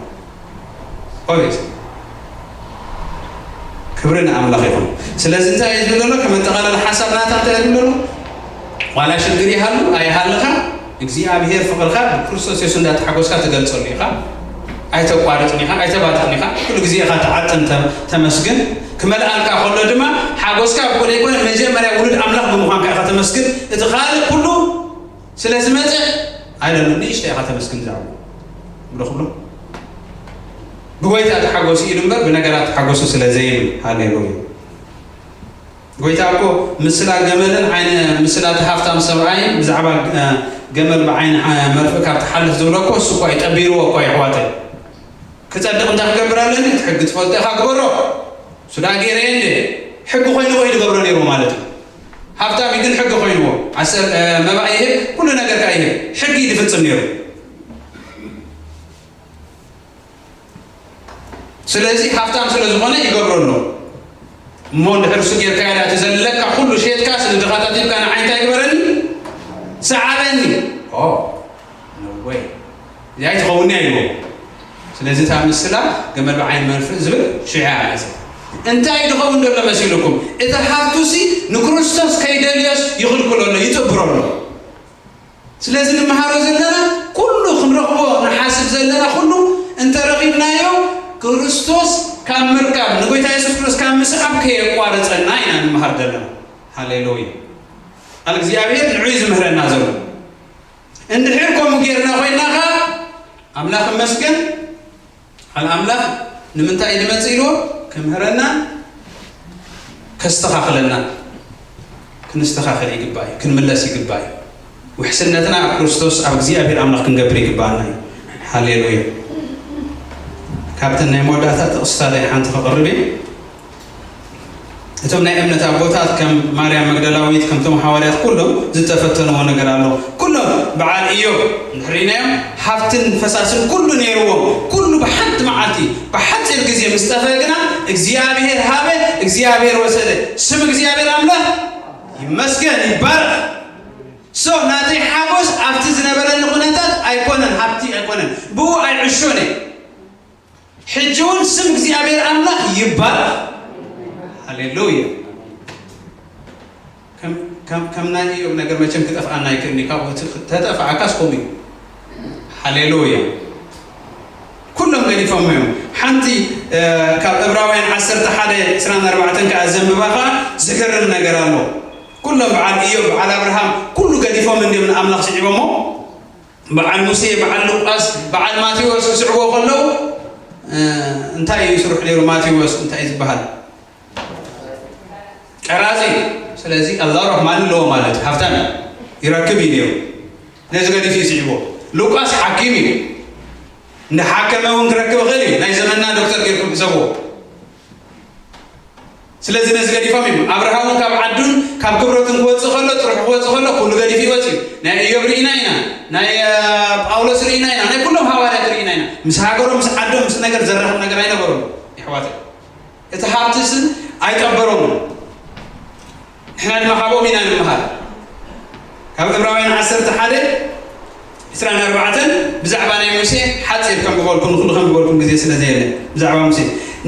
ኦብቪየስ። ክብሪ ንኣምላኽ ይኹን። ስለዚ እንታይ እዩ ዝብል ዘሎ? ከመጠቓለል ሓሳብ ናታ እንታይ እዩ ዝብል ዘሎ? ዋላ ሽግር ይሃሉ ኣይሃልኻ፣ እግዚኣብሔር ፍቕርኻ ብክርስቶስ የሱስ እንዳተሓጎስካ ትገልጸሉ ኢኻ። ኣይተቋርጽን ኢኻ፣ ኣይተባትኽን ኢኻ። ኩሉ ግዜ ኢኻ ትዓጥን፣ ተ-፣ ተመስግን። ክመልኣልካ ከሎ ድማ ሓጎስካ ብኡ ዘይኮነ፣ መጀመርያ ውሉድ ኣምላኽ ብምዃንካ ኢኻ ተመስግን። እቲ ካልእ ኩሉ ስለ ዝመጸ ኣይደሎ፣ ንእሽተይ ኢኻ ተመስግን። ዛዕባ ብሎ ክብሎ፣ ብጎይታ ተሓጎሱ ኢሉ እምበር ብነገራት ተሓጎሱ ስለ ዘይብል። ሃሌሉያ። ጎይታ እኮ ምስላ ገመልን ዓይነ፣ ምስላ እቲ ሃፍታም ሰብኣይ ብዛዕባ፣ እ፣ ገመል ብዓይኒ፣ እ፣ መርፍእ ካብ ትሓልፍ ዝብሎ እኮ እሱ እኮ እዩ፣ ጠቢርዎ እኮ እዩ፣ ኣሕዋተይ። ክጸድቕ እንታይ ክገብር ኣለኒ? እቲ ሕጊ ትፈልጦ ኢኻ፣ ግበሮ። እሱ ደኣ ገይረየ እንደ ሕጊ ኮይንዎ እዩ ዝገብሮ ነይሩ ማለት እዩ። ሃፍታም እዩ ግን ሕጊ ኮይንዎ። ዓሰር-፣ እ፣ መባእ ይህብ፣ ኩሉ ነገር ከኣ ይህብ። ሕጊ እዩ ዝፍጽም ነይሩ። ስለዚ ሃፍታም ስለ ዝኾነ ይገብሮ ኣሎ። እሞ እንድሕር እሱ ጌርካዮ ደኣ፣ እቲ ዘለካ ኩሉ ሸይጥካስ ንድኻታት ሂብካ ንዓይ እንታይ ግበረኒ? ሰዓበኒ። ኦ፣ no way። እዚኣ ኣይትኸውንያ ኢልዎ። ስለዚ እታ ምስላ ገመል ብዓይኒ መርፍእ ዝብል ሽዑ እያ መጸት። እንታይ ድኸውን ዘሎ መሲልኩም? እቲ ሃብቱሲ ንክርስቶስ ከይደልዮስ ይኽልክሎ ኣሎ፣ ይጥብሮ ኣሎ። ስለዚ ንመሃሮ ዘለና ኩሉ ክንረኽቦ ንሓስብ ዘለና ኩሉ እንተረኺብናዮ፣ ክርስቶስ ካብ ምርካብ፣ ንጎይታ የሱስ ክርስቶስ ካብ ምስዓብ ከየቋርጸና ኢና ንመሃር ዘለና። ሃሌሉያ። ቃል እግዚኣብሔር ንዑ እዩ ዝምህረና ዘሎ። እንድሕር ከምኡ ጌርና ኮይና ኸዓ፣ ኣምላኽ ይመስገን፣ ቃል ኣምላኽ ንምንታይ እዩ ዝመጽእ ኢልዎ? ክምህረና፣ ከስተኻኽለና። ክንስተኻኸል ይግባእ እዩ፣ ክንምለስ ይግባእ እዩ። ውሕስነትና ኣብ ክርስቶስ፣ ኣብ እግዚኣብሔር ኣምላኽ ክንገብር ይግባኣና እዩ። ሃሌሉያ። ካብተን ናይ መወዳእታ ጥቕስታተይ ሓንቲ ከቕርብ እየ። እቶም ናይ እምነት ኣቦታት ከም ማርያም መግደላዊት፣ ከምቶም ሃዋርያት ኩሎም ዝተፈተንዎ ነገር ኣሎ። ኩሎም በዓል ኢዮብ እንድሕር ርኢናዮም፣ ሃብትን ፈሳስን ኩሉ ነይርዎም። ኩሉ ብሓንቲ መዓልቲ፣ ብሓጺር ግዜ ምስ ጠፍአ ግና፣ እግዚኣብሔር ሃበ፣ እግዚኣብሔር ወሰደ። ስም እግዚኣብሔር ኣምላኽ ይመስገን፣ ይባረኽ። ሶ ናተይ ሓጎስ ኣብቲ ዝነበረኒ ኩነታት ኣይኮነን፣ ሃብቲ ኣይኮነን፣ ብኡ ኣይዕሾን እየ። ሕጂ እውን ስም እግዚኣብሔር ኣምላኽ ይባረኽ። ሃሌሉያ። ከም፣ ከም፣ ከም ናይ ኢዮብ ነገር መቸም ክጠፍኣና ኣይክእልን እዩ። ካብኡ እቲ ተጠፍኣካስ ከምኡ እዩ። ሃሌሉያ። ኩሎም ገዲፎም እዮም። ሓንቲ፣ እ፣ ካብ ዕብራውያን ዓሰርተ ሓደ ዕስራን ኣርባዕተን ከኣ ዘንብባ ከኣ ዝገርም ነገር ኣሎ። ኩሎም በዓል ኢዮብ፣ በዓል ኣብርሃም፣ ኩሉ ገዲፎም እንዲዮም ንኣምላኽ ስዒቦሞ። በዓል ሙሴ፣ በዓል ሉቃስ፣ በዓል ማቴዎስ ክስዕብዎ ከለዉ፣ እ፣ እንታይ እዩ ስርሑ ነይሩ? ማቴዎስ እንታይ እዩ ዝበሃል? ቀራጺ። ስለዚ ኣላህ ረሕማን ኣለዎ ማለት እዩ። ሃብታም እዩ። ይረክብ እዩ ነይሩ። ነዚ ገዲፉ እዩ ስዒብዎ። ሉቃስ ሓኪም እዩ። እንዳ ሓከመ እውን ክረክብ ይኽእል እዩ። ናይ ዘመንና ዶክተር ጌርኩም ሕሰብዎ። ስለዚ ነዚ ገዲፎም እዮም። ኣብርሃ እውን ካብ ዓዱን ካብ ክብረቱን ክወጽእ ከሎ፣ ጥርሑ ክወጽእ ከሎ፣ ኩሉ ገዲፉ ይወጽእ እዩ። ናይ ኢዮብ ርኢና ኢና፣ ናይ፣ እ፣ ጳውሎስ ርኢና ኢና፣ ናይ ኩሎም ሃዋርያት ርኢና ኢና። ምስ ሃገሮም፣ ምስ ዓዶም፣ ምስ ነገር ዘራኽብ ነገር ኣይነበሮም፣ የሕዋተይ። እቲ ሃብቲ ስን ኣይጠበሮምን። ንሕና ድማ ካብኦም ኢና ንምሃር። ካብ ዕብራውያን ዓሰርተ ሓደ ዕስራን ኣርባዕተን ብዛዕባ ናይ ሙሴ ሓጺር ከም ዝበልኩም፣ ንኹሉ ከም ዝበልኩም ግዜ ስለ ዘየለ፣ ብዛዕባ ሙሴ፣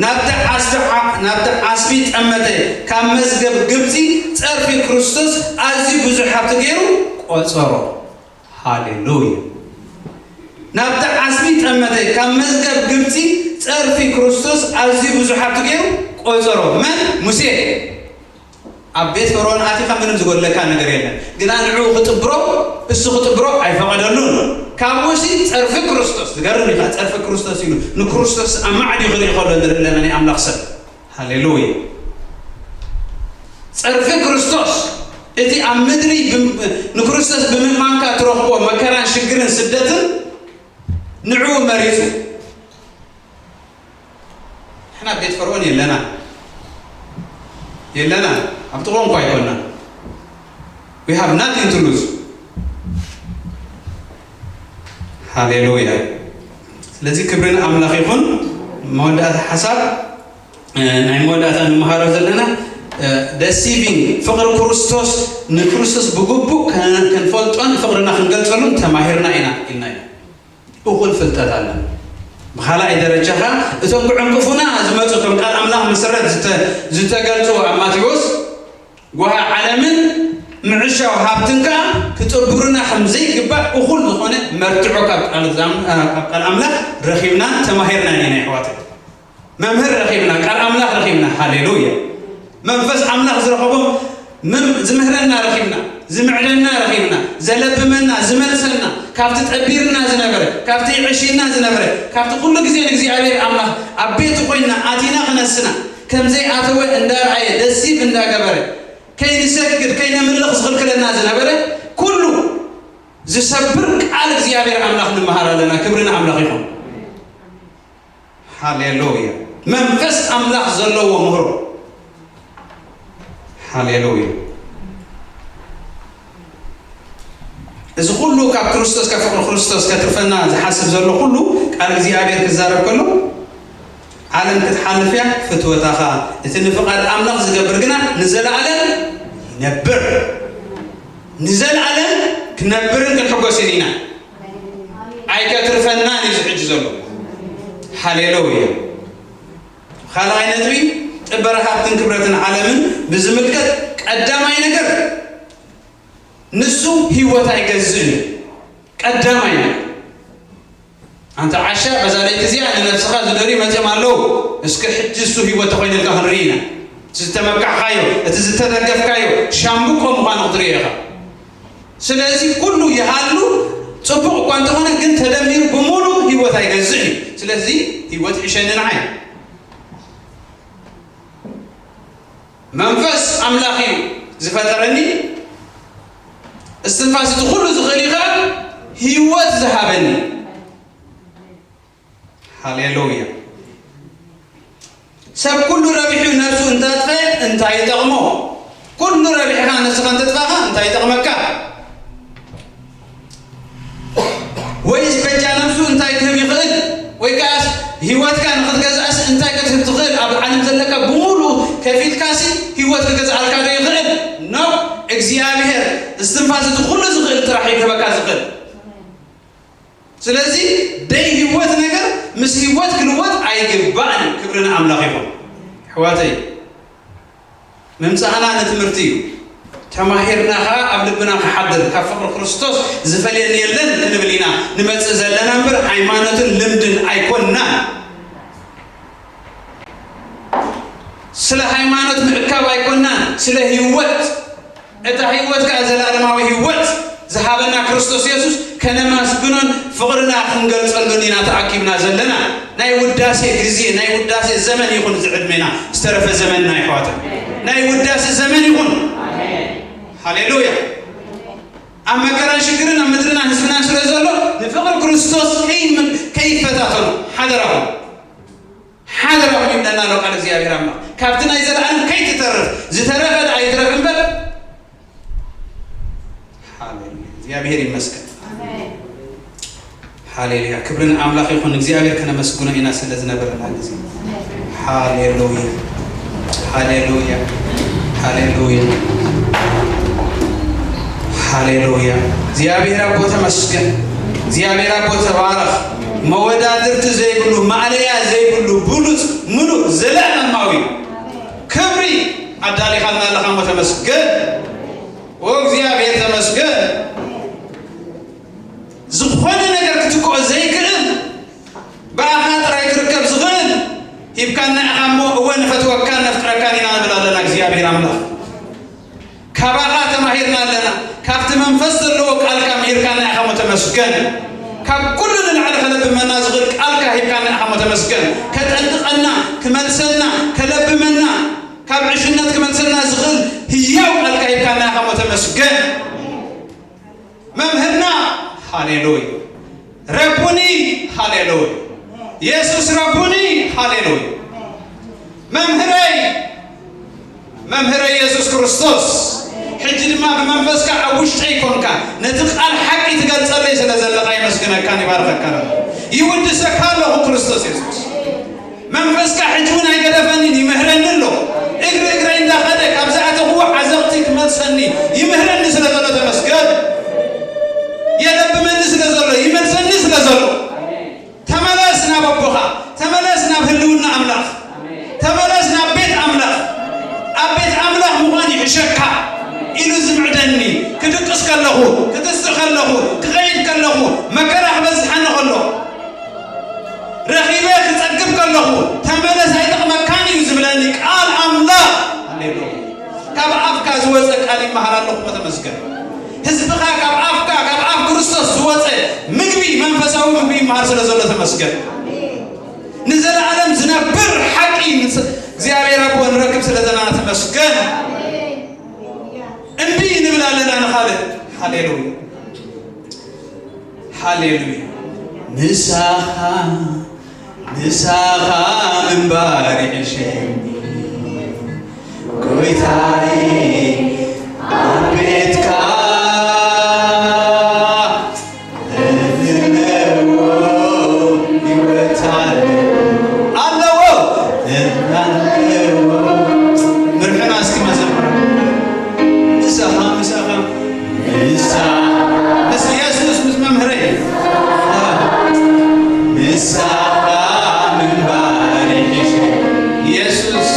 "ናብቲ ዓስቢ ዓ-፣ ናብቲ ዓስቢ ጠመተ፣ ካብ መዝገብ ግብጺ ጸርፊ ክርስቶስ ኣዝዩ ብዙሕ ሃብቲ ገይሩ ቆጸሮ።" ሃሌሉያ። "ናብቲ ዓስቢ ጠመተ፣ ካብ መዝገብ ግብጺ ጸርፊ ክርስቶስ ኣዝዩ ብዙሕ ሃብቲ ገይሩ ቆጸሮ።" መን? ሙሴ። ኣብ ቤት ፈርዖን ኣቲኻ ምንም ዝጎድለካ ነገር የለን። ግና ንዕኡ ክጥብሮ፣ እሱ ክጥብሮ ኣይፈቐደሉን። ካብኡ ሲ ጸርፊ ክርስቶስ፣ ዝገርም እዩ፣ ጸርፊ ክርስቶስ ኢሉ ንክርስቶስ ኣማዕዲዩ ክርኢ ከሎ ንርኢ ኣለና ናይ ኣምላኽ ሰብ። ሃሌሉያ። ጸርፊ ክርስቶስ፣ እቲ ኣብ ምድሪ ብም-፣ ንክርስቶስ ብምእማንካ ትረኽቦ መከራን ሽግርን ስደትን ንዕኡ መሪጹ። ንሕና ቤት ፈርዖን የለና፣ የለና፣ ኣብ ጥቕኡ እንኳ ኣይኮንና። We have nothing to lose። ሃሌሉያ። ስለዚ ክብሪ ንኣምላኽ ይኹን። መወዳእታ ሓሳብ፣ እ፣ ናይ መወዳእታ እንመሃሮ ዘለና፣ እ፣ ደሲቪንግ ፍቕሪ ክርስቶስ፣ ንክርስቶስ ብግቡእ ከን-፣ ክንፈልጦን ፍቕርና ክንገልጸሉን ተማሂርና ኢና ኢልና ኢና። እኹል ፍልጠት ኣለና። ብኻልኣይ ደረጃ ኸኣ እቶም ክዕንቅፉና ዝመጹ፣ ከም ቃል ኣምላኽ መሰረት ዝተ-፣ ዝተገልጹ ኣብ ማቴዎስ፣ ጓሃ ዓለምን ምዕሻው ሃብትን ከኣ ክጥብሩና ከም ዘይግባእ እኹል ዝኾነ መርትዖ ካብ ቃል ኣም-፣ ካብ ቃል ኣምላኽ ረኺብናን ተማሂርናን ኢና፣ ኣሕዋተይ። መምህር ረኺብና፣ ቃል ኣምላኽ ረኺብና። ሃሌሉያ። መንፈስ ኣምላኽ ዝረኸቦም ምም-፣ ዝምህረና ረኺብና፣ ዝምዕደና ረኺብና፣ ዘለብመና፣ ዝመልሰና፣ ካብቲ ጠቢርና ዝነበረ፣ ካብቲ ይዕሽና ዝነበረ፣ ካብቲ ኩሉ ግዜ ንእግዚኣብሔር ኣምላኽ ኣብ ቤቱ ኮይንና ኣቲና ክነስና፣ ከም ዘይኣተወ እንዳርኣየ፣ ደሲብ እንዳገበረ፣ ከይንሰግድ፣ ከይነምልኽ ዝኽልክለና ዝነበረ ኩሉ ዝሰብር ቃል እግዚኣብሔር ኣምላኽ ንምሃር ኣለና። ክብሪ ንኣምላኽ ይኹን። ሃሌሉያ። መንፈስ ኣምላኽ ዘለዎ ምህሮ። ሃሌሉያ። እዚ ኩሉ ካብ ክርስቶስ፣ ካብ ፍቕሪ ክርስቶስ ከትርፈና ዝሓስብ ዘሎ ኩሉ ቃል እግዚኣብሔር ክዛረብ ከሎ፣ ዓለም ክትሓልፍ እያ፣ ፍትወታ ኸኣ። እቲ ንፍቓድ ኣምላኽ ዝገብር ግና ንዘለኣለም ይነብር። ንዘለኣለም ክነብርን ክንሕጎስን ኢና። ኣይከትርፈናን እዩ እዚ ሕጂ ዘሎ። ሃሌሉያ። ካልኣይ ነጥቢ፣ በረሃብትን ክብረትን ዓለምን ብዝምልከት ቀዳማይ ነገር ንሱ ህይወት ኣይገዝእን እዩ። ቀዳማይ ነገር ኣንተ ዓሻ በዛ ለይቲ እዚኣ ንነብስኻ ዝደርዩ መፅኦም ኣለዉ። እስኪ ሕጂ እሱ ህይወት ተኾይነልካ ክንርኢ ኢና። እቲ ዝተመካሕካዮ እቲ ዝተደገፍካዮ ሻምብቆ ምዃኑ ክትርእዮ ኢኻ። ስለዚ ኩሉ ይሃሉ ጽቡቕ እኳ እንተኾነ ግን ተደሚሩ ብምሉእ ህይወት ኣይገዝእ እዩ። ስለዚ ህይወት ይሕሸኒ ንዓይ። መንፈስ ኣምላኽ እዩ ዝፈጠረኒ። እስትንፋስ እቲ ኩሉ ዝኽእል እዩ ከኣ ህይወት ዝሃበኒ። ሃሌሉያ። ሰብ ኩሉ ረቢሑ ነብሱ እንተጥፈ እንታይ ይጠቕሞ? ኩሉ ረቢሕኻ ነስኻ እንተጥፋኻ እንታይ ይጠቕመካ? ወይስ በጃ ነብሱ እንታይ ክህብ ይኽእል? ወይ ከኣስ ህይወትካ ንኽትገዝኣስ እንታይ ክትህብ ትኽእል? ኣብ ዓለም ዘለካ ብምሉ ከፊልካሲ ህይወት ክገዝኣልካ ዶ ይኽእል? ኖ። እግዚኣብሔር እስትንፋስ እቲ ኩሉ ዝኽእል ጥራሕ እዩ ክህበካ ዝኽእል። ስለዚ ደይ ህይወት ነገር ምስ ህይወት ክልወጥ ኣይግባእን። ክብሪ ንኣምላኽ ይኹን። ኣሕዋተይ፣ ምምጻእና ንትምህርቲ እዩ። ተማሂርና ኸኣ ኣብ ልብና ክሓድር፣ ካብ ፍቕሪ ክርስቶስ ዝፈልየኒ የለን ክንብል ኢና ንመጽእ ዘለና እምበር፣ ሃይማኖትን ልምድን ኣይኮንናን። ስለ ሃይማኖት ምእካብ ኣይኮንናን፣ ስለ ህይወት፣ እታ ህይወት ከኣ ዘለኣለማዊ ህይወት ዝሃበና ክርስቶስ የሱስ ከነመስግኖን ፍቕርና ክንገልጸሉን ኢና ተኣኪብና ዘለና። ናይ ውዳሴ ግዜ፣ ናይ ውዳሴ ዘመን ይኹን እዚ ዕድሜና፣ ዝተረፈ ዘመንና ይሕዋት። ናይ ውዳሴ ዘመን ይኹን። ሃሌሉያ። ኣብ መከራን ሽግርን ኣብ ምድርና ህዝብና ስለ ዘሎ ንፍቕሪ ክርስቶስ ከይም-፣ ከይፈታተኑ ሓደራኹም። ሓደራኹም ይብለና ኣሎ ቃል እግዚኣብሔር ኣምላኽ። ካብቲ ናይ ዘለኣለም ከይትተርፍ፣ ዝተረፈ ደኣ ይትረፍ እምበር። ሃሌሉያ፣ እግዚኣብሔር ይመስገን። ሃሌሉያ፣ ክብሪ ንኣምላኽ ይኹን። እግዚኣብሔር ከነመስግኖ ኢና ስለ ዝነበረና ግዜ። ሃሌሉያ፣ ሃሌሉያ፣ ሃሌሉያ፣ ሃሌሉያ። እግዚኣብሔር ኣቦ ተመስገን። እግዚኣብሔር ኣቦ ተባረኽ። መወዳድርቲ ዘይብሉ፣ ማእለያ ዘይብሉ፣ ብሉጽ፣ ምሉእ፣ ዘለኣለማዊ ክብሪ ኣዳሊኻልና ኣለኻ እሞ ተመስገን። ኦ እግዚኣብሔር ተመስገን። ዝኾነ ነገር ክትክኦ ዘይክእል፣ ብኣኻ ጥራይ ክርከብ ዝኽእል ሂብካና ኢኻ እሞ፣ እወ ንፈትወካን ነፍቅረካን ኢና ንብል ኣለና እግዚኣብሔር ኣምላኽ። ካባኻ ተማሂርና ኣለና። ካብቲ መንፈስ ዘለዎ ቃልካ ምሂርካና ኢኻ እሞ ተመስገን። ካብ ኩሉ ንላዕሊ ከለብመና ዝኽእል ቃልካ ሂብካና ኢኻ እሞ ተመስገን። ከጠንቅቐና፣ ክመልሰና፣ ከለብመና፣ ካብ ዕሽነት ክመልሰና ዝኽእል ህያው ቃልካ ሂብካና ኢኻ እሞ ተመስገን። መምህርና፣ ሃሌሉያ። ረቡኒ፣ ሃሌሉያ። የሱስ ረቡኒ፣ ሃሌሉያ። መምህረይ፣ መምህረይ የሱስ ክርስቶስ፣ ሕጂ ድማ ብመንፈስካ ኣብ ውሽጠይ ኮንካ ነቲ ቃል ሓቂ ትገልጸለይ ስለ ዘለኻ የመስግነካን ይባርኸካን ኣለኹ። ይውድሰካ ኣለኹ ክርስቶስ የሱስ። መንፈስካ ሕጂ እውን ኣይገደፈንን፣ ይምህረኒ ኣሎ። እግሪ እግረይ እንዳኸደ ካብ ዝኣተኽዎ ዓዘቕቲ ክመልሰኒ፣ ይምህረኒ ስለ ዘሎ ተመስገን። የለብመኒ ስለ ዘሎ፣ ይመልሰኒ ስለ ዘሎ። ተመለስ ናብ ኣቦኻ፣ ተመለስ ናብ ህልውና ኣምላኽ፣ ተመለስ ናብ ቤት ኣምላኽ። ኣብ ቤት ኣምላኽ ምዃን ይሕሸካ ኢሉ ዝምዕደኒ፣ ክድቅስ ከለኹ፣ ክትስእ ከለኹ፣ ክኸይድ ከለኹ፣ መከራ ክበዝሓኒ ከሎ፣ ረኺበ ክጸግብ ከለኹ፣ ተመለስ ኣይጠቕመካን እዩ ዝብለኒ ቃል ኣምላኽ። ሃሌሉያ። ካብ ኣፍካ ዝወጸ ቃል ይመሃር ኣለኹ፣ ተመስገን። ህዝብኻ ካብ ኣፍካ፣ ካብ ኣፍ ክርስቶስ ዝወጸ ምግቢ፣ መንፈሳዊ ምግቢ ይመሃር ስለ ዘሎ ተመስገን። ንዘለኣለም ዝነብር ሓቂ ምስ እግዚኣብሔር ኣቦ ንረክብ ስለ ዘለና ተመስገን። እምቢ ንብል ኣለና ንኻልእ። ሃሌሉያ፣ ሃሌሉያ። ምሳኻ፣ ምሳኻ ምንባር ይሕሸኒ ጎይታዬ፣ ኣብ ቤትካ እምነዎ ህይወት ኣለዎ። ኣለዎ። እምነዎ። ምርሑና እስኪ መዘምራን። ምሳኻ፣ ምሳኻ፣ ምሳኻ። ምስ የሱስ፣ ምስ መምህረይ። ምሳኻ ምንባር ይሕሸኒ። የሱስ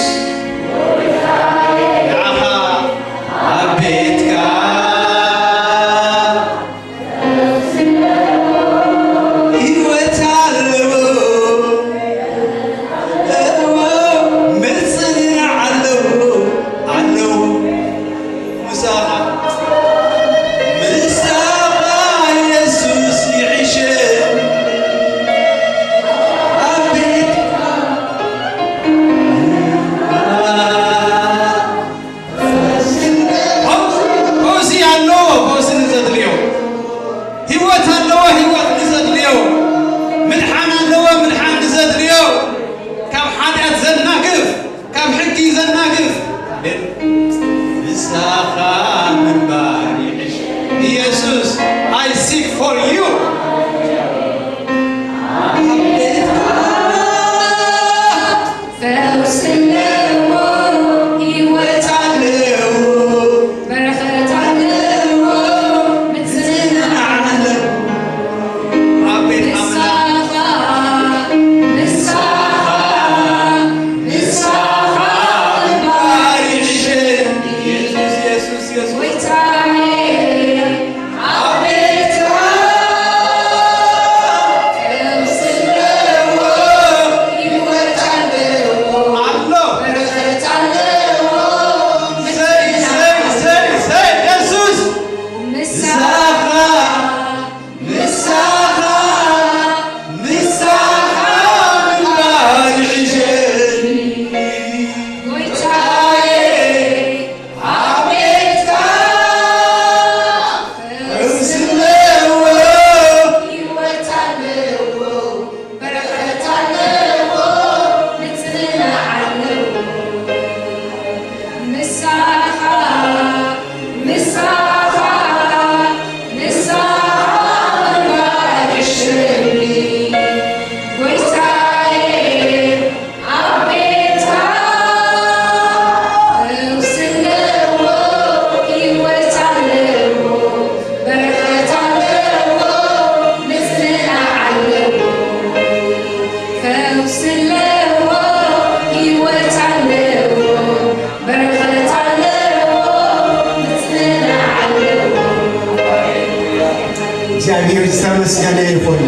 ምስጋና ይኹን።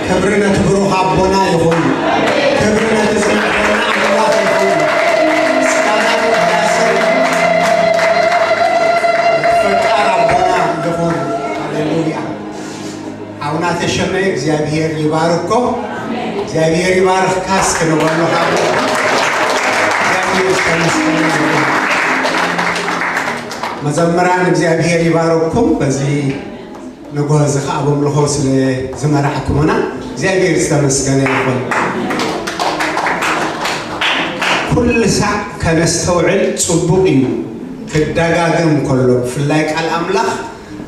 ክብሪ ነቲ ብሩኽ ኣቦና ይኹን። ክብሪ ነቲ ዝምዕደና ኣምላኽ ይኹን። ምስጋና ይግባእ። ፈቃር ኣቦና ይኹን። ሃሌሉያ። ሓውና ተሸመ እግዚኣብሔር ይባርኮ። እግዚኣብሔር ይባርኽካ እስኪ ንበሎ። ካብ እግዚኣብሔር ዝተመስገነ ይኹን። መዘምራን እግዚኣብሔር ይባርኩም። በዚ ንግሆ እዚ ኸዓ ብምልኾ ስለ ዝመራሕኩምና እግዚኣብሔር ዝተመስገነ ይኹን። ኩሉ ሳዕ ከነስተውዕል ጽቡቕ እዩ። ክደጋገም ከሎ ብፍላይ ቃል ኣምላኽ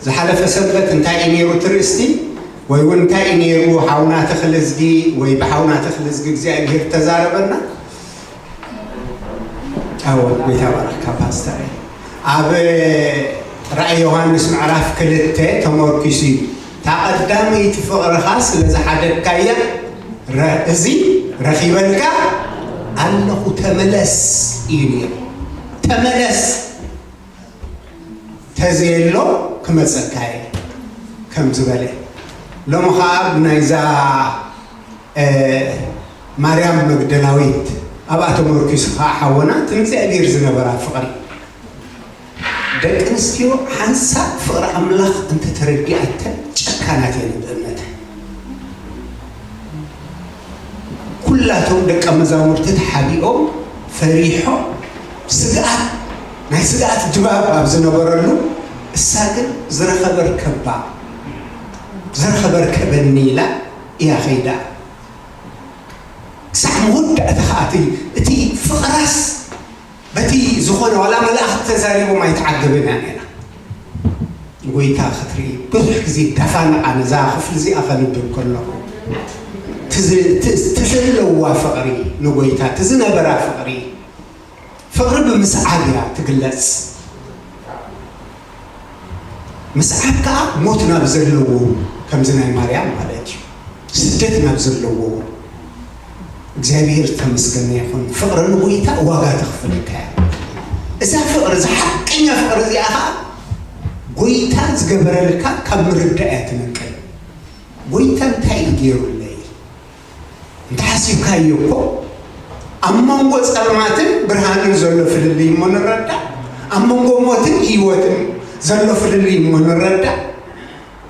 ዝሓለፈ ሰንበት እንታይ እዩ ነይሩ ትርእስቲ ወይ እውን እንታይ እዩ ነይሩ ሓውና ተኽልዝጊ ወይ ብሓውና ተኽልዝጊ እግዚኣብሔር ተዛረበና። ኣዎ፣ ጎይታ ባረኽካ ፓስተር። ኣብ ራእይ ዮሃንስ ምዕራፍ ክልተ ተመርኪሱ እዩ። እታ ቀዳመይቲ ፍቕርኻ ስለ ዝሓደግካያ ረ-፣ እዚ ረኺበልካ ኣለኹ፣ ተመለስ እዩ ነይሩ። ተመለስ ተዘየሎ ክመጸካ እየ ከም ዝበለ። ሎሚ ኸዓ ብናይዛ፣ እ፣ ማርያም መግደላዊት ኣብኣ ተመርኪሱ ኸዓ ሓወና እቲ ንእግዚኣብሔር ዝነበራ ፍቕሪ። ደቂ ኣንስትዮ ሓንሳብ ፍቕሪ ኣምላኽ እንተተረዲኣተን ጨካናት እየን ብእምነተን። ኩላቶም ደቀ መዛሙርቲ ተሓቢኦም ፈሪሖም፣ ስግኣት፣ ናይ ስግኣት ድባብ ኣብ ዝነበረሉ፣ እሳ ግን ዝረኸበ ርከባ፣ ዝረኸበ ርከበኒ ኢላ እያ ኸይዳ። ክሳዕ መወዳእታ ኸኣ እቲ፣ እቲ ፍቕራስ በቲ ዝኾነ ዋላ መላእኽቲ ተዛሪቦም ኣይትዓግብን እያ ነይራ። ጎይታ ክትርኢ ብዙሕ ግዜ ዳፋንቓ ነዛ ክፍሊ እዚኣ ከንብብ ከለኹ፣ ትዝ-፣ ት-፣ ትዘለዋ ፍቕሪ ንጎይታ፣ ትዝነበራ ፍቕሪ፣ ፍቕሪ ብምስዓብ እያ ትግለጽ። ምስዓብ ከኣ ሞት ናብ ዘለዎ፣ ከምዚ ናይ ማርያም ማለት እዩ፣ ስደት ናብ ዘለዎ። እግዚኣብሔር ዝተመስገነ ይኹን። ፍቕሪ ንጎይታ ዋጋ ተኽፍለካ እያ። እዛ ፍቕሪ፣ እዛ ሓቀኛ ፍቕሪ እዚኣ ኸኣ ጎይታ ዝገበረልካ ካብ ምርዳእ እያ ትነቅል። ጎይታ እንታይ እዩ ገይሩለይ? እንተሓሲብካዮ እኮ ኣብ መንጎ ጸልማትን ብርሃንን ዘሎ ፍልልይ እሞ ንረዳእ፣ ኣብ መንጎ ሞትን ህይወትን ዘሎ ፍልልይ እሞ ንረዳእ።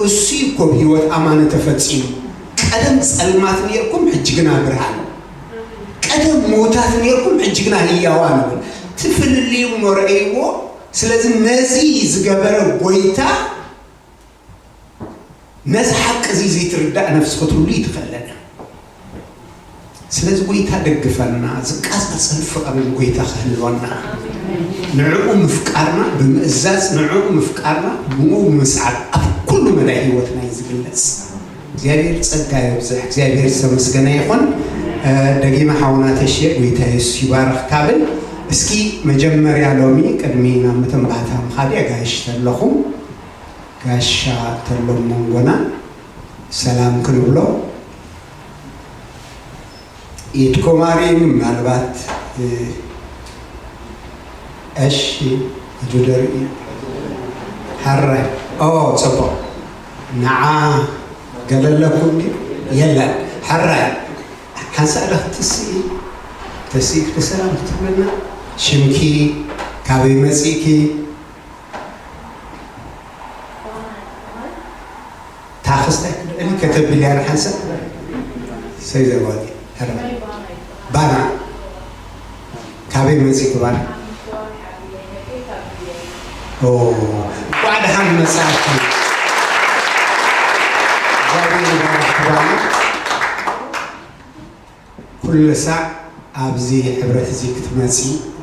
እሱ እኮ ብህይወት ኣማነ ተፈጺሙ። ቀደም ጸልማት ነርኩም፣ ሕጂ ግና ብርሃን። ቀደም ምዉታት ነርኩም፣ ሕጂ ግና ህያዋን ንብል። እቲ ፍልልይ እሞ ረእይዎ። ስለዚ ነዚ ዝገበረ ጎይታ ነዚ ሓቂ እዚ ዘይትርዳእ ነፍሲ ክትህሉ ይትኽእለና። ስለዚ ጎይታ ደግፈና፣ ዝቃጻጸል ፍቕሪ ንጎይታ ክህልወና፣ ንዕኡ ምፍቃርና ብምእዛዝ፣ ንዕኡ ምፍቃርና ብኡ ብምስዓብ ኣብ ኩሉ መዳይ ህይወትና እዩ ዝግለጽ። እግዚኣብሔር ጸጋ የብዝሕ፣ እግዚኣብሔር ዝተመስገነ ይኹን። እ፣ ደጊመ ሓውና ተሽየ ጎይታ የሱስ ይባርኽ ካብል፣ እስኪ መጀመርያ ሎሚ ቅድሚ ናብ መተንባህታ ምኻድ ኣጋይሽ ተለኹም፣ ጋሻ ተሎም መንጎና ሰላም ክንብሎ። ኢድኩም ኣርእዩኒ ምናልባት፣ እ፣ እሺ፣ ኢዱ ደርኢ። ሕራይ። ኦ፣ ጽቡቕ። ንዓ ገለ ኣለኩም ድዩ? የለን። ሕራይ። ሓንሳእ ዶ ክትስኢ? ተስኢኪ ዶ ሰላም ክትብልና? ሽምኪ፣ ካበይ መጺእኪ? ታኽስታይ ክትደሊ ከተብልያ ንሓንሳእ ሰይ ዘጓቲ። ሕራይ። ባና። ካበይ መጺእኪ ባና? ኦ፣ እንኳዕ ደሓን መጻእኪ። እግዚኣብሔር ይባርኽኪ ባና። ኩሉ ሳዕ ኣብዚ ሕብረት እዚ ክትመጺ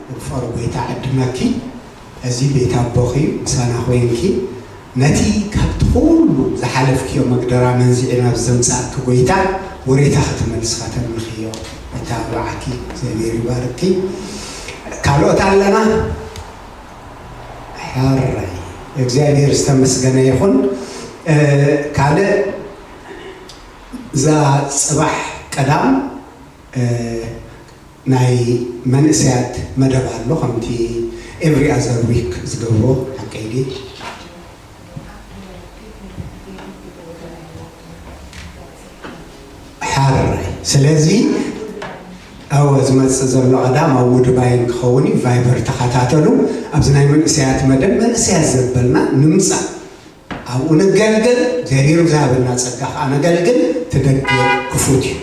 ብፍቕሪ ጎይታ ዕድመኪ። እዚ ቤት ኣቦኺ ምሳና ኮይንኪ ነቲ ካብቲ ኩሉ ዝሓለፍክዮ መግደራ መንዚዑ ናብ ዘምጻእኪ ጎይታ ወሬታ ክትመልስኻ ተምልኽዮ። ኣተባብዓኪ እግዚኣብሔር ይባርኪ። ካልኦት ኣለና? ሕራይ እግዚኣብሔር ዝተመስገነ ይኹን። እ፣ ካልእ እዛ ጽባሕ ቀዳም፣ እ፣ ናይ መንእሰያት መደብ ኣሎ፣ ከምቲ every other week ዝገብሮ ሓቀይ ድዩ? ስለዚ ኣወ ዝመጽእ ዘሎ ቀዳም ኣብ ውድባይን ክኸውን እዩ። ቫይበር ተኸታተሉ። ኣብዚ ናይ መንእሰያት መደብ መንእሰያት ዘበልና ንምጻእ ኣብኡ ነገልግል። እግዚኣብሔር ዝሃበና ጸጋ ከዓ ነገልግል። ትደግር ክፉት እዩ።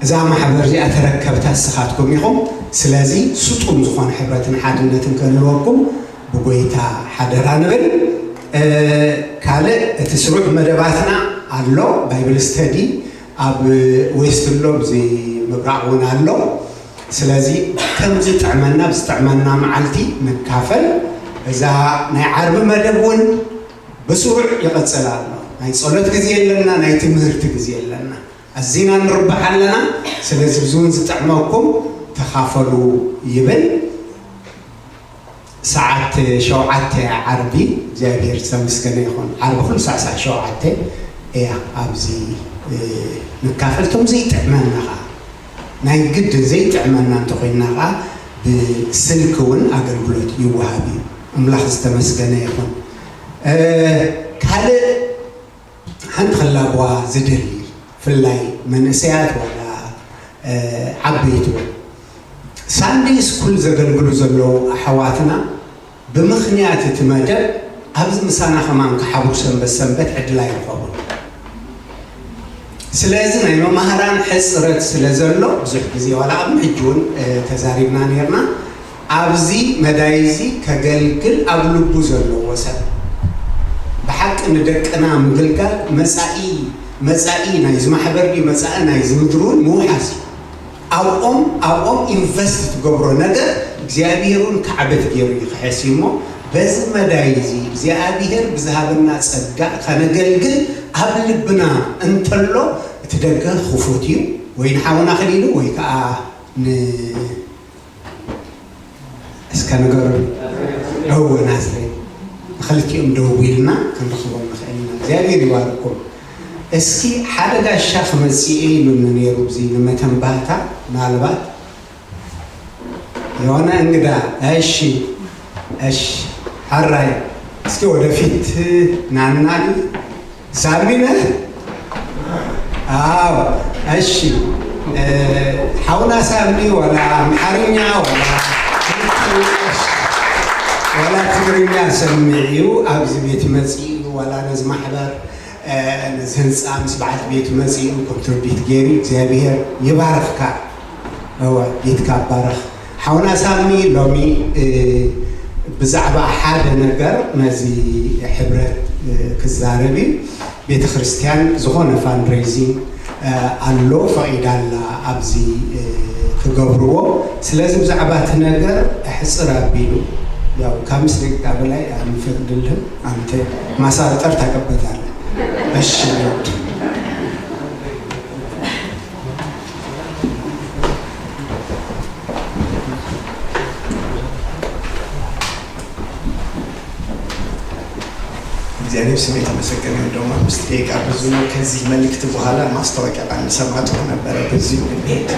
እዛ ማሕበር እዚኣ ተረከብታ ንስኻትኩም ኢኹም። ስለዚ ስጡም ዝኾነ ሕብረትን ሓድነትን ክህልወኩም ብጎይታ ሓደራ ንብል። ካልእ እቲ ስሩዕ መደባትና ኣሎ። ባይብል ስተዲ ኣብ ዌስት ኣሎ፣ ብዚ ምብራቕ እውን ኣሎ። ስለዚ ከም ዝጥዕመና ብዝጥዕመና መዓልቲ ንካፈል። እዛ ናይ ዓርቢ መደብ እውን ብስሩዕ ይቐጽል ኣሎ። ናይ ጸሎት ግዜ ኣለና፣ ናይ ትምህርቲ ግዜ ኣለና። ኣዚና ንርባሕ ኣለና። ስለዚ ብዚ እውን ዝጥዕመኩም ተኻፈሉ ይብል። ሰዓት ሸውዓተ ዓርቢ እግዚኣብሔር ዝተመስገነ ይኹን። ዓርቢ ኩሉ ሳዕ ሳዕ ሸውዓተ እያ ኣብዚ ንካፈል። እቶም ዘይጥዕመና ኸዓ ናይ ግድን ዘይጥዕመና እንተኮይንና ኸዓ ብስልኪ እውን ኣገልግሎት ይወሃብ እዩ። ኣምላኽ ዝተመስገነ ይኹን። ካልእ ሓንቲ ክላቦዋ ዝደሊ ፍላይ መንእሰያት ዋላ ዓበይቲ እውን ሳንደይ ስኩል ዘገልግሉ ዘለዉ ኣሕዋትና ብምኽንያት እቲ መደብ ኣብዚ ምሳና ከማን ክሓብሩ ሰንበት ሰንበት ዕድል ኣይረኸቡን። ስለዚ ናይ መማህራን ሕፅረት ስለ ዘሎ ብዙሕ ግዜ ዋላ ኣብ ሕጂ እውን ተዛሪብና ነርና። ኣብዚ መዳይ እዚ ከገልግል ኣብ ልቡ ዘለዎ ሰብ ብሓቂ ንደቅና ምግልጋል መፃኢ መፃኢ ናይዚ ማሕበር ድዩ መፃኢ ናይዚ ምድሪ እውን ምውሓስ እዩ። ኣብኦም ኣብኦም ኢንቨስት ትገብሮ ነገር እግዚኣብሔር እውን ካዕበት ገይሩ እዩ ክሕስ እዩ እሞ በዚ መዳይ እዚ እግዚኣብሔር ብዝሃበና ፀጋ ከነገልግል ኣብ ልብና እንተሎ እቲ ደገ ክፉት እዩ። ወይ ንሓውና ክሊሉ ወይ ከዓ ን እስከ ንገሩ። እወ ናዝሬት ንክልቲኦም ደው ኢልና ክንረኽቦም ንኽእል ኢና። እግዚኣብሔር ይባርኩም። እስኪ ሓደ ጋሻ ክመፅእ ኢሉኒ ነይሩ እዚ ንመተንባህታ ምናልባት የሆነ እንግዳ እሺ እሺ ሓራይ እስኪ ወደፊት ናናል ሳሚ ነህ? አዎ እሺ። ሓውና ሳሚ ዋላ ኣምሓርኛ ዋላ ዋላ ትግርኛ ሰሚዕ እዩ ኣብዚ ቤት መፂኡ ዋላ ነዚ ማሕበር ነዚ ህንፃ ምስ በዓልቲ ቤቱ መፂኡ ኮንትሪቢት ገይሩ እግዚኣብሔር ይባርኽካ። እወ ቤትካ ባረኽ ሓውና ሳሚ። ሎሚ ብዛዕባ ሓደ ነገር ነዚ ሕብረት ክዛረብ እዩ። ቤተ ክርስቲያን ዝኾነ ፋንድሬዚንግ ኣሎ ፈቒዳ ኣላ ኣብዚ ክገብርዎ። ስለዚ ብዛዕባ እቲ ነገር ሕፅር ኣቢሉ ያው ካብ ምስ ደቂቃ በላይ ኣይንፈቅድልህን። ኣንተ ማሳጠር ታቀበታለህ። እሺ እግዚአብሔር ስም የተመሰገነ ይሁን። ደግሞ አምስት ደቂቃ ብዙ ነው። ከዚህ መልእክት በኋላ ማስታወቂያ ባንሰማ ጥሩ ነበረ። በዚሁ ብንሄድ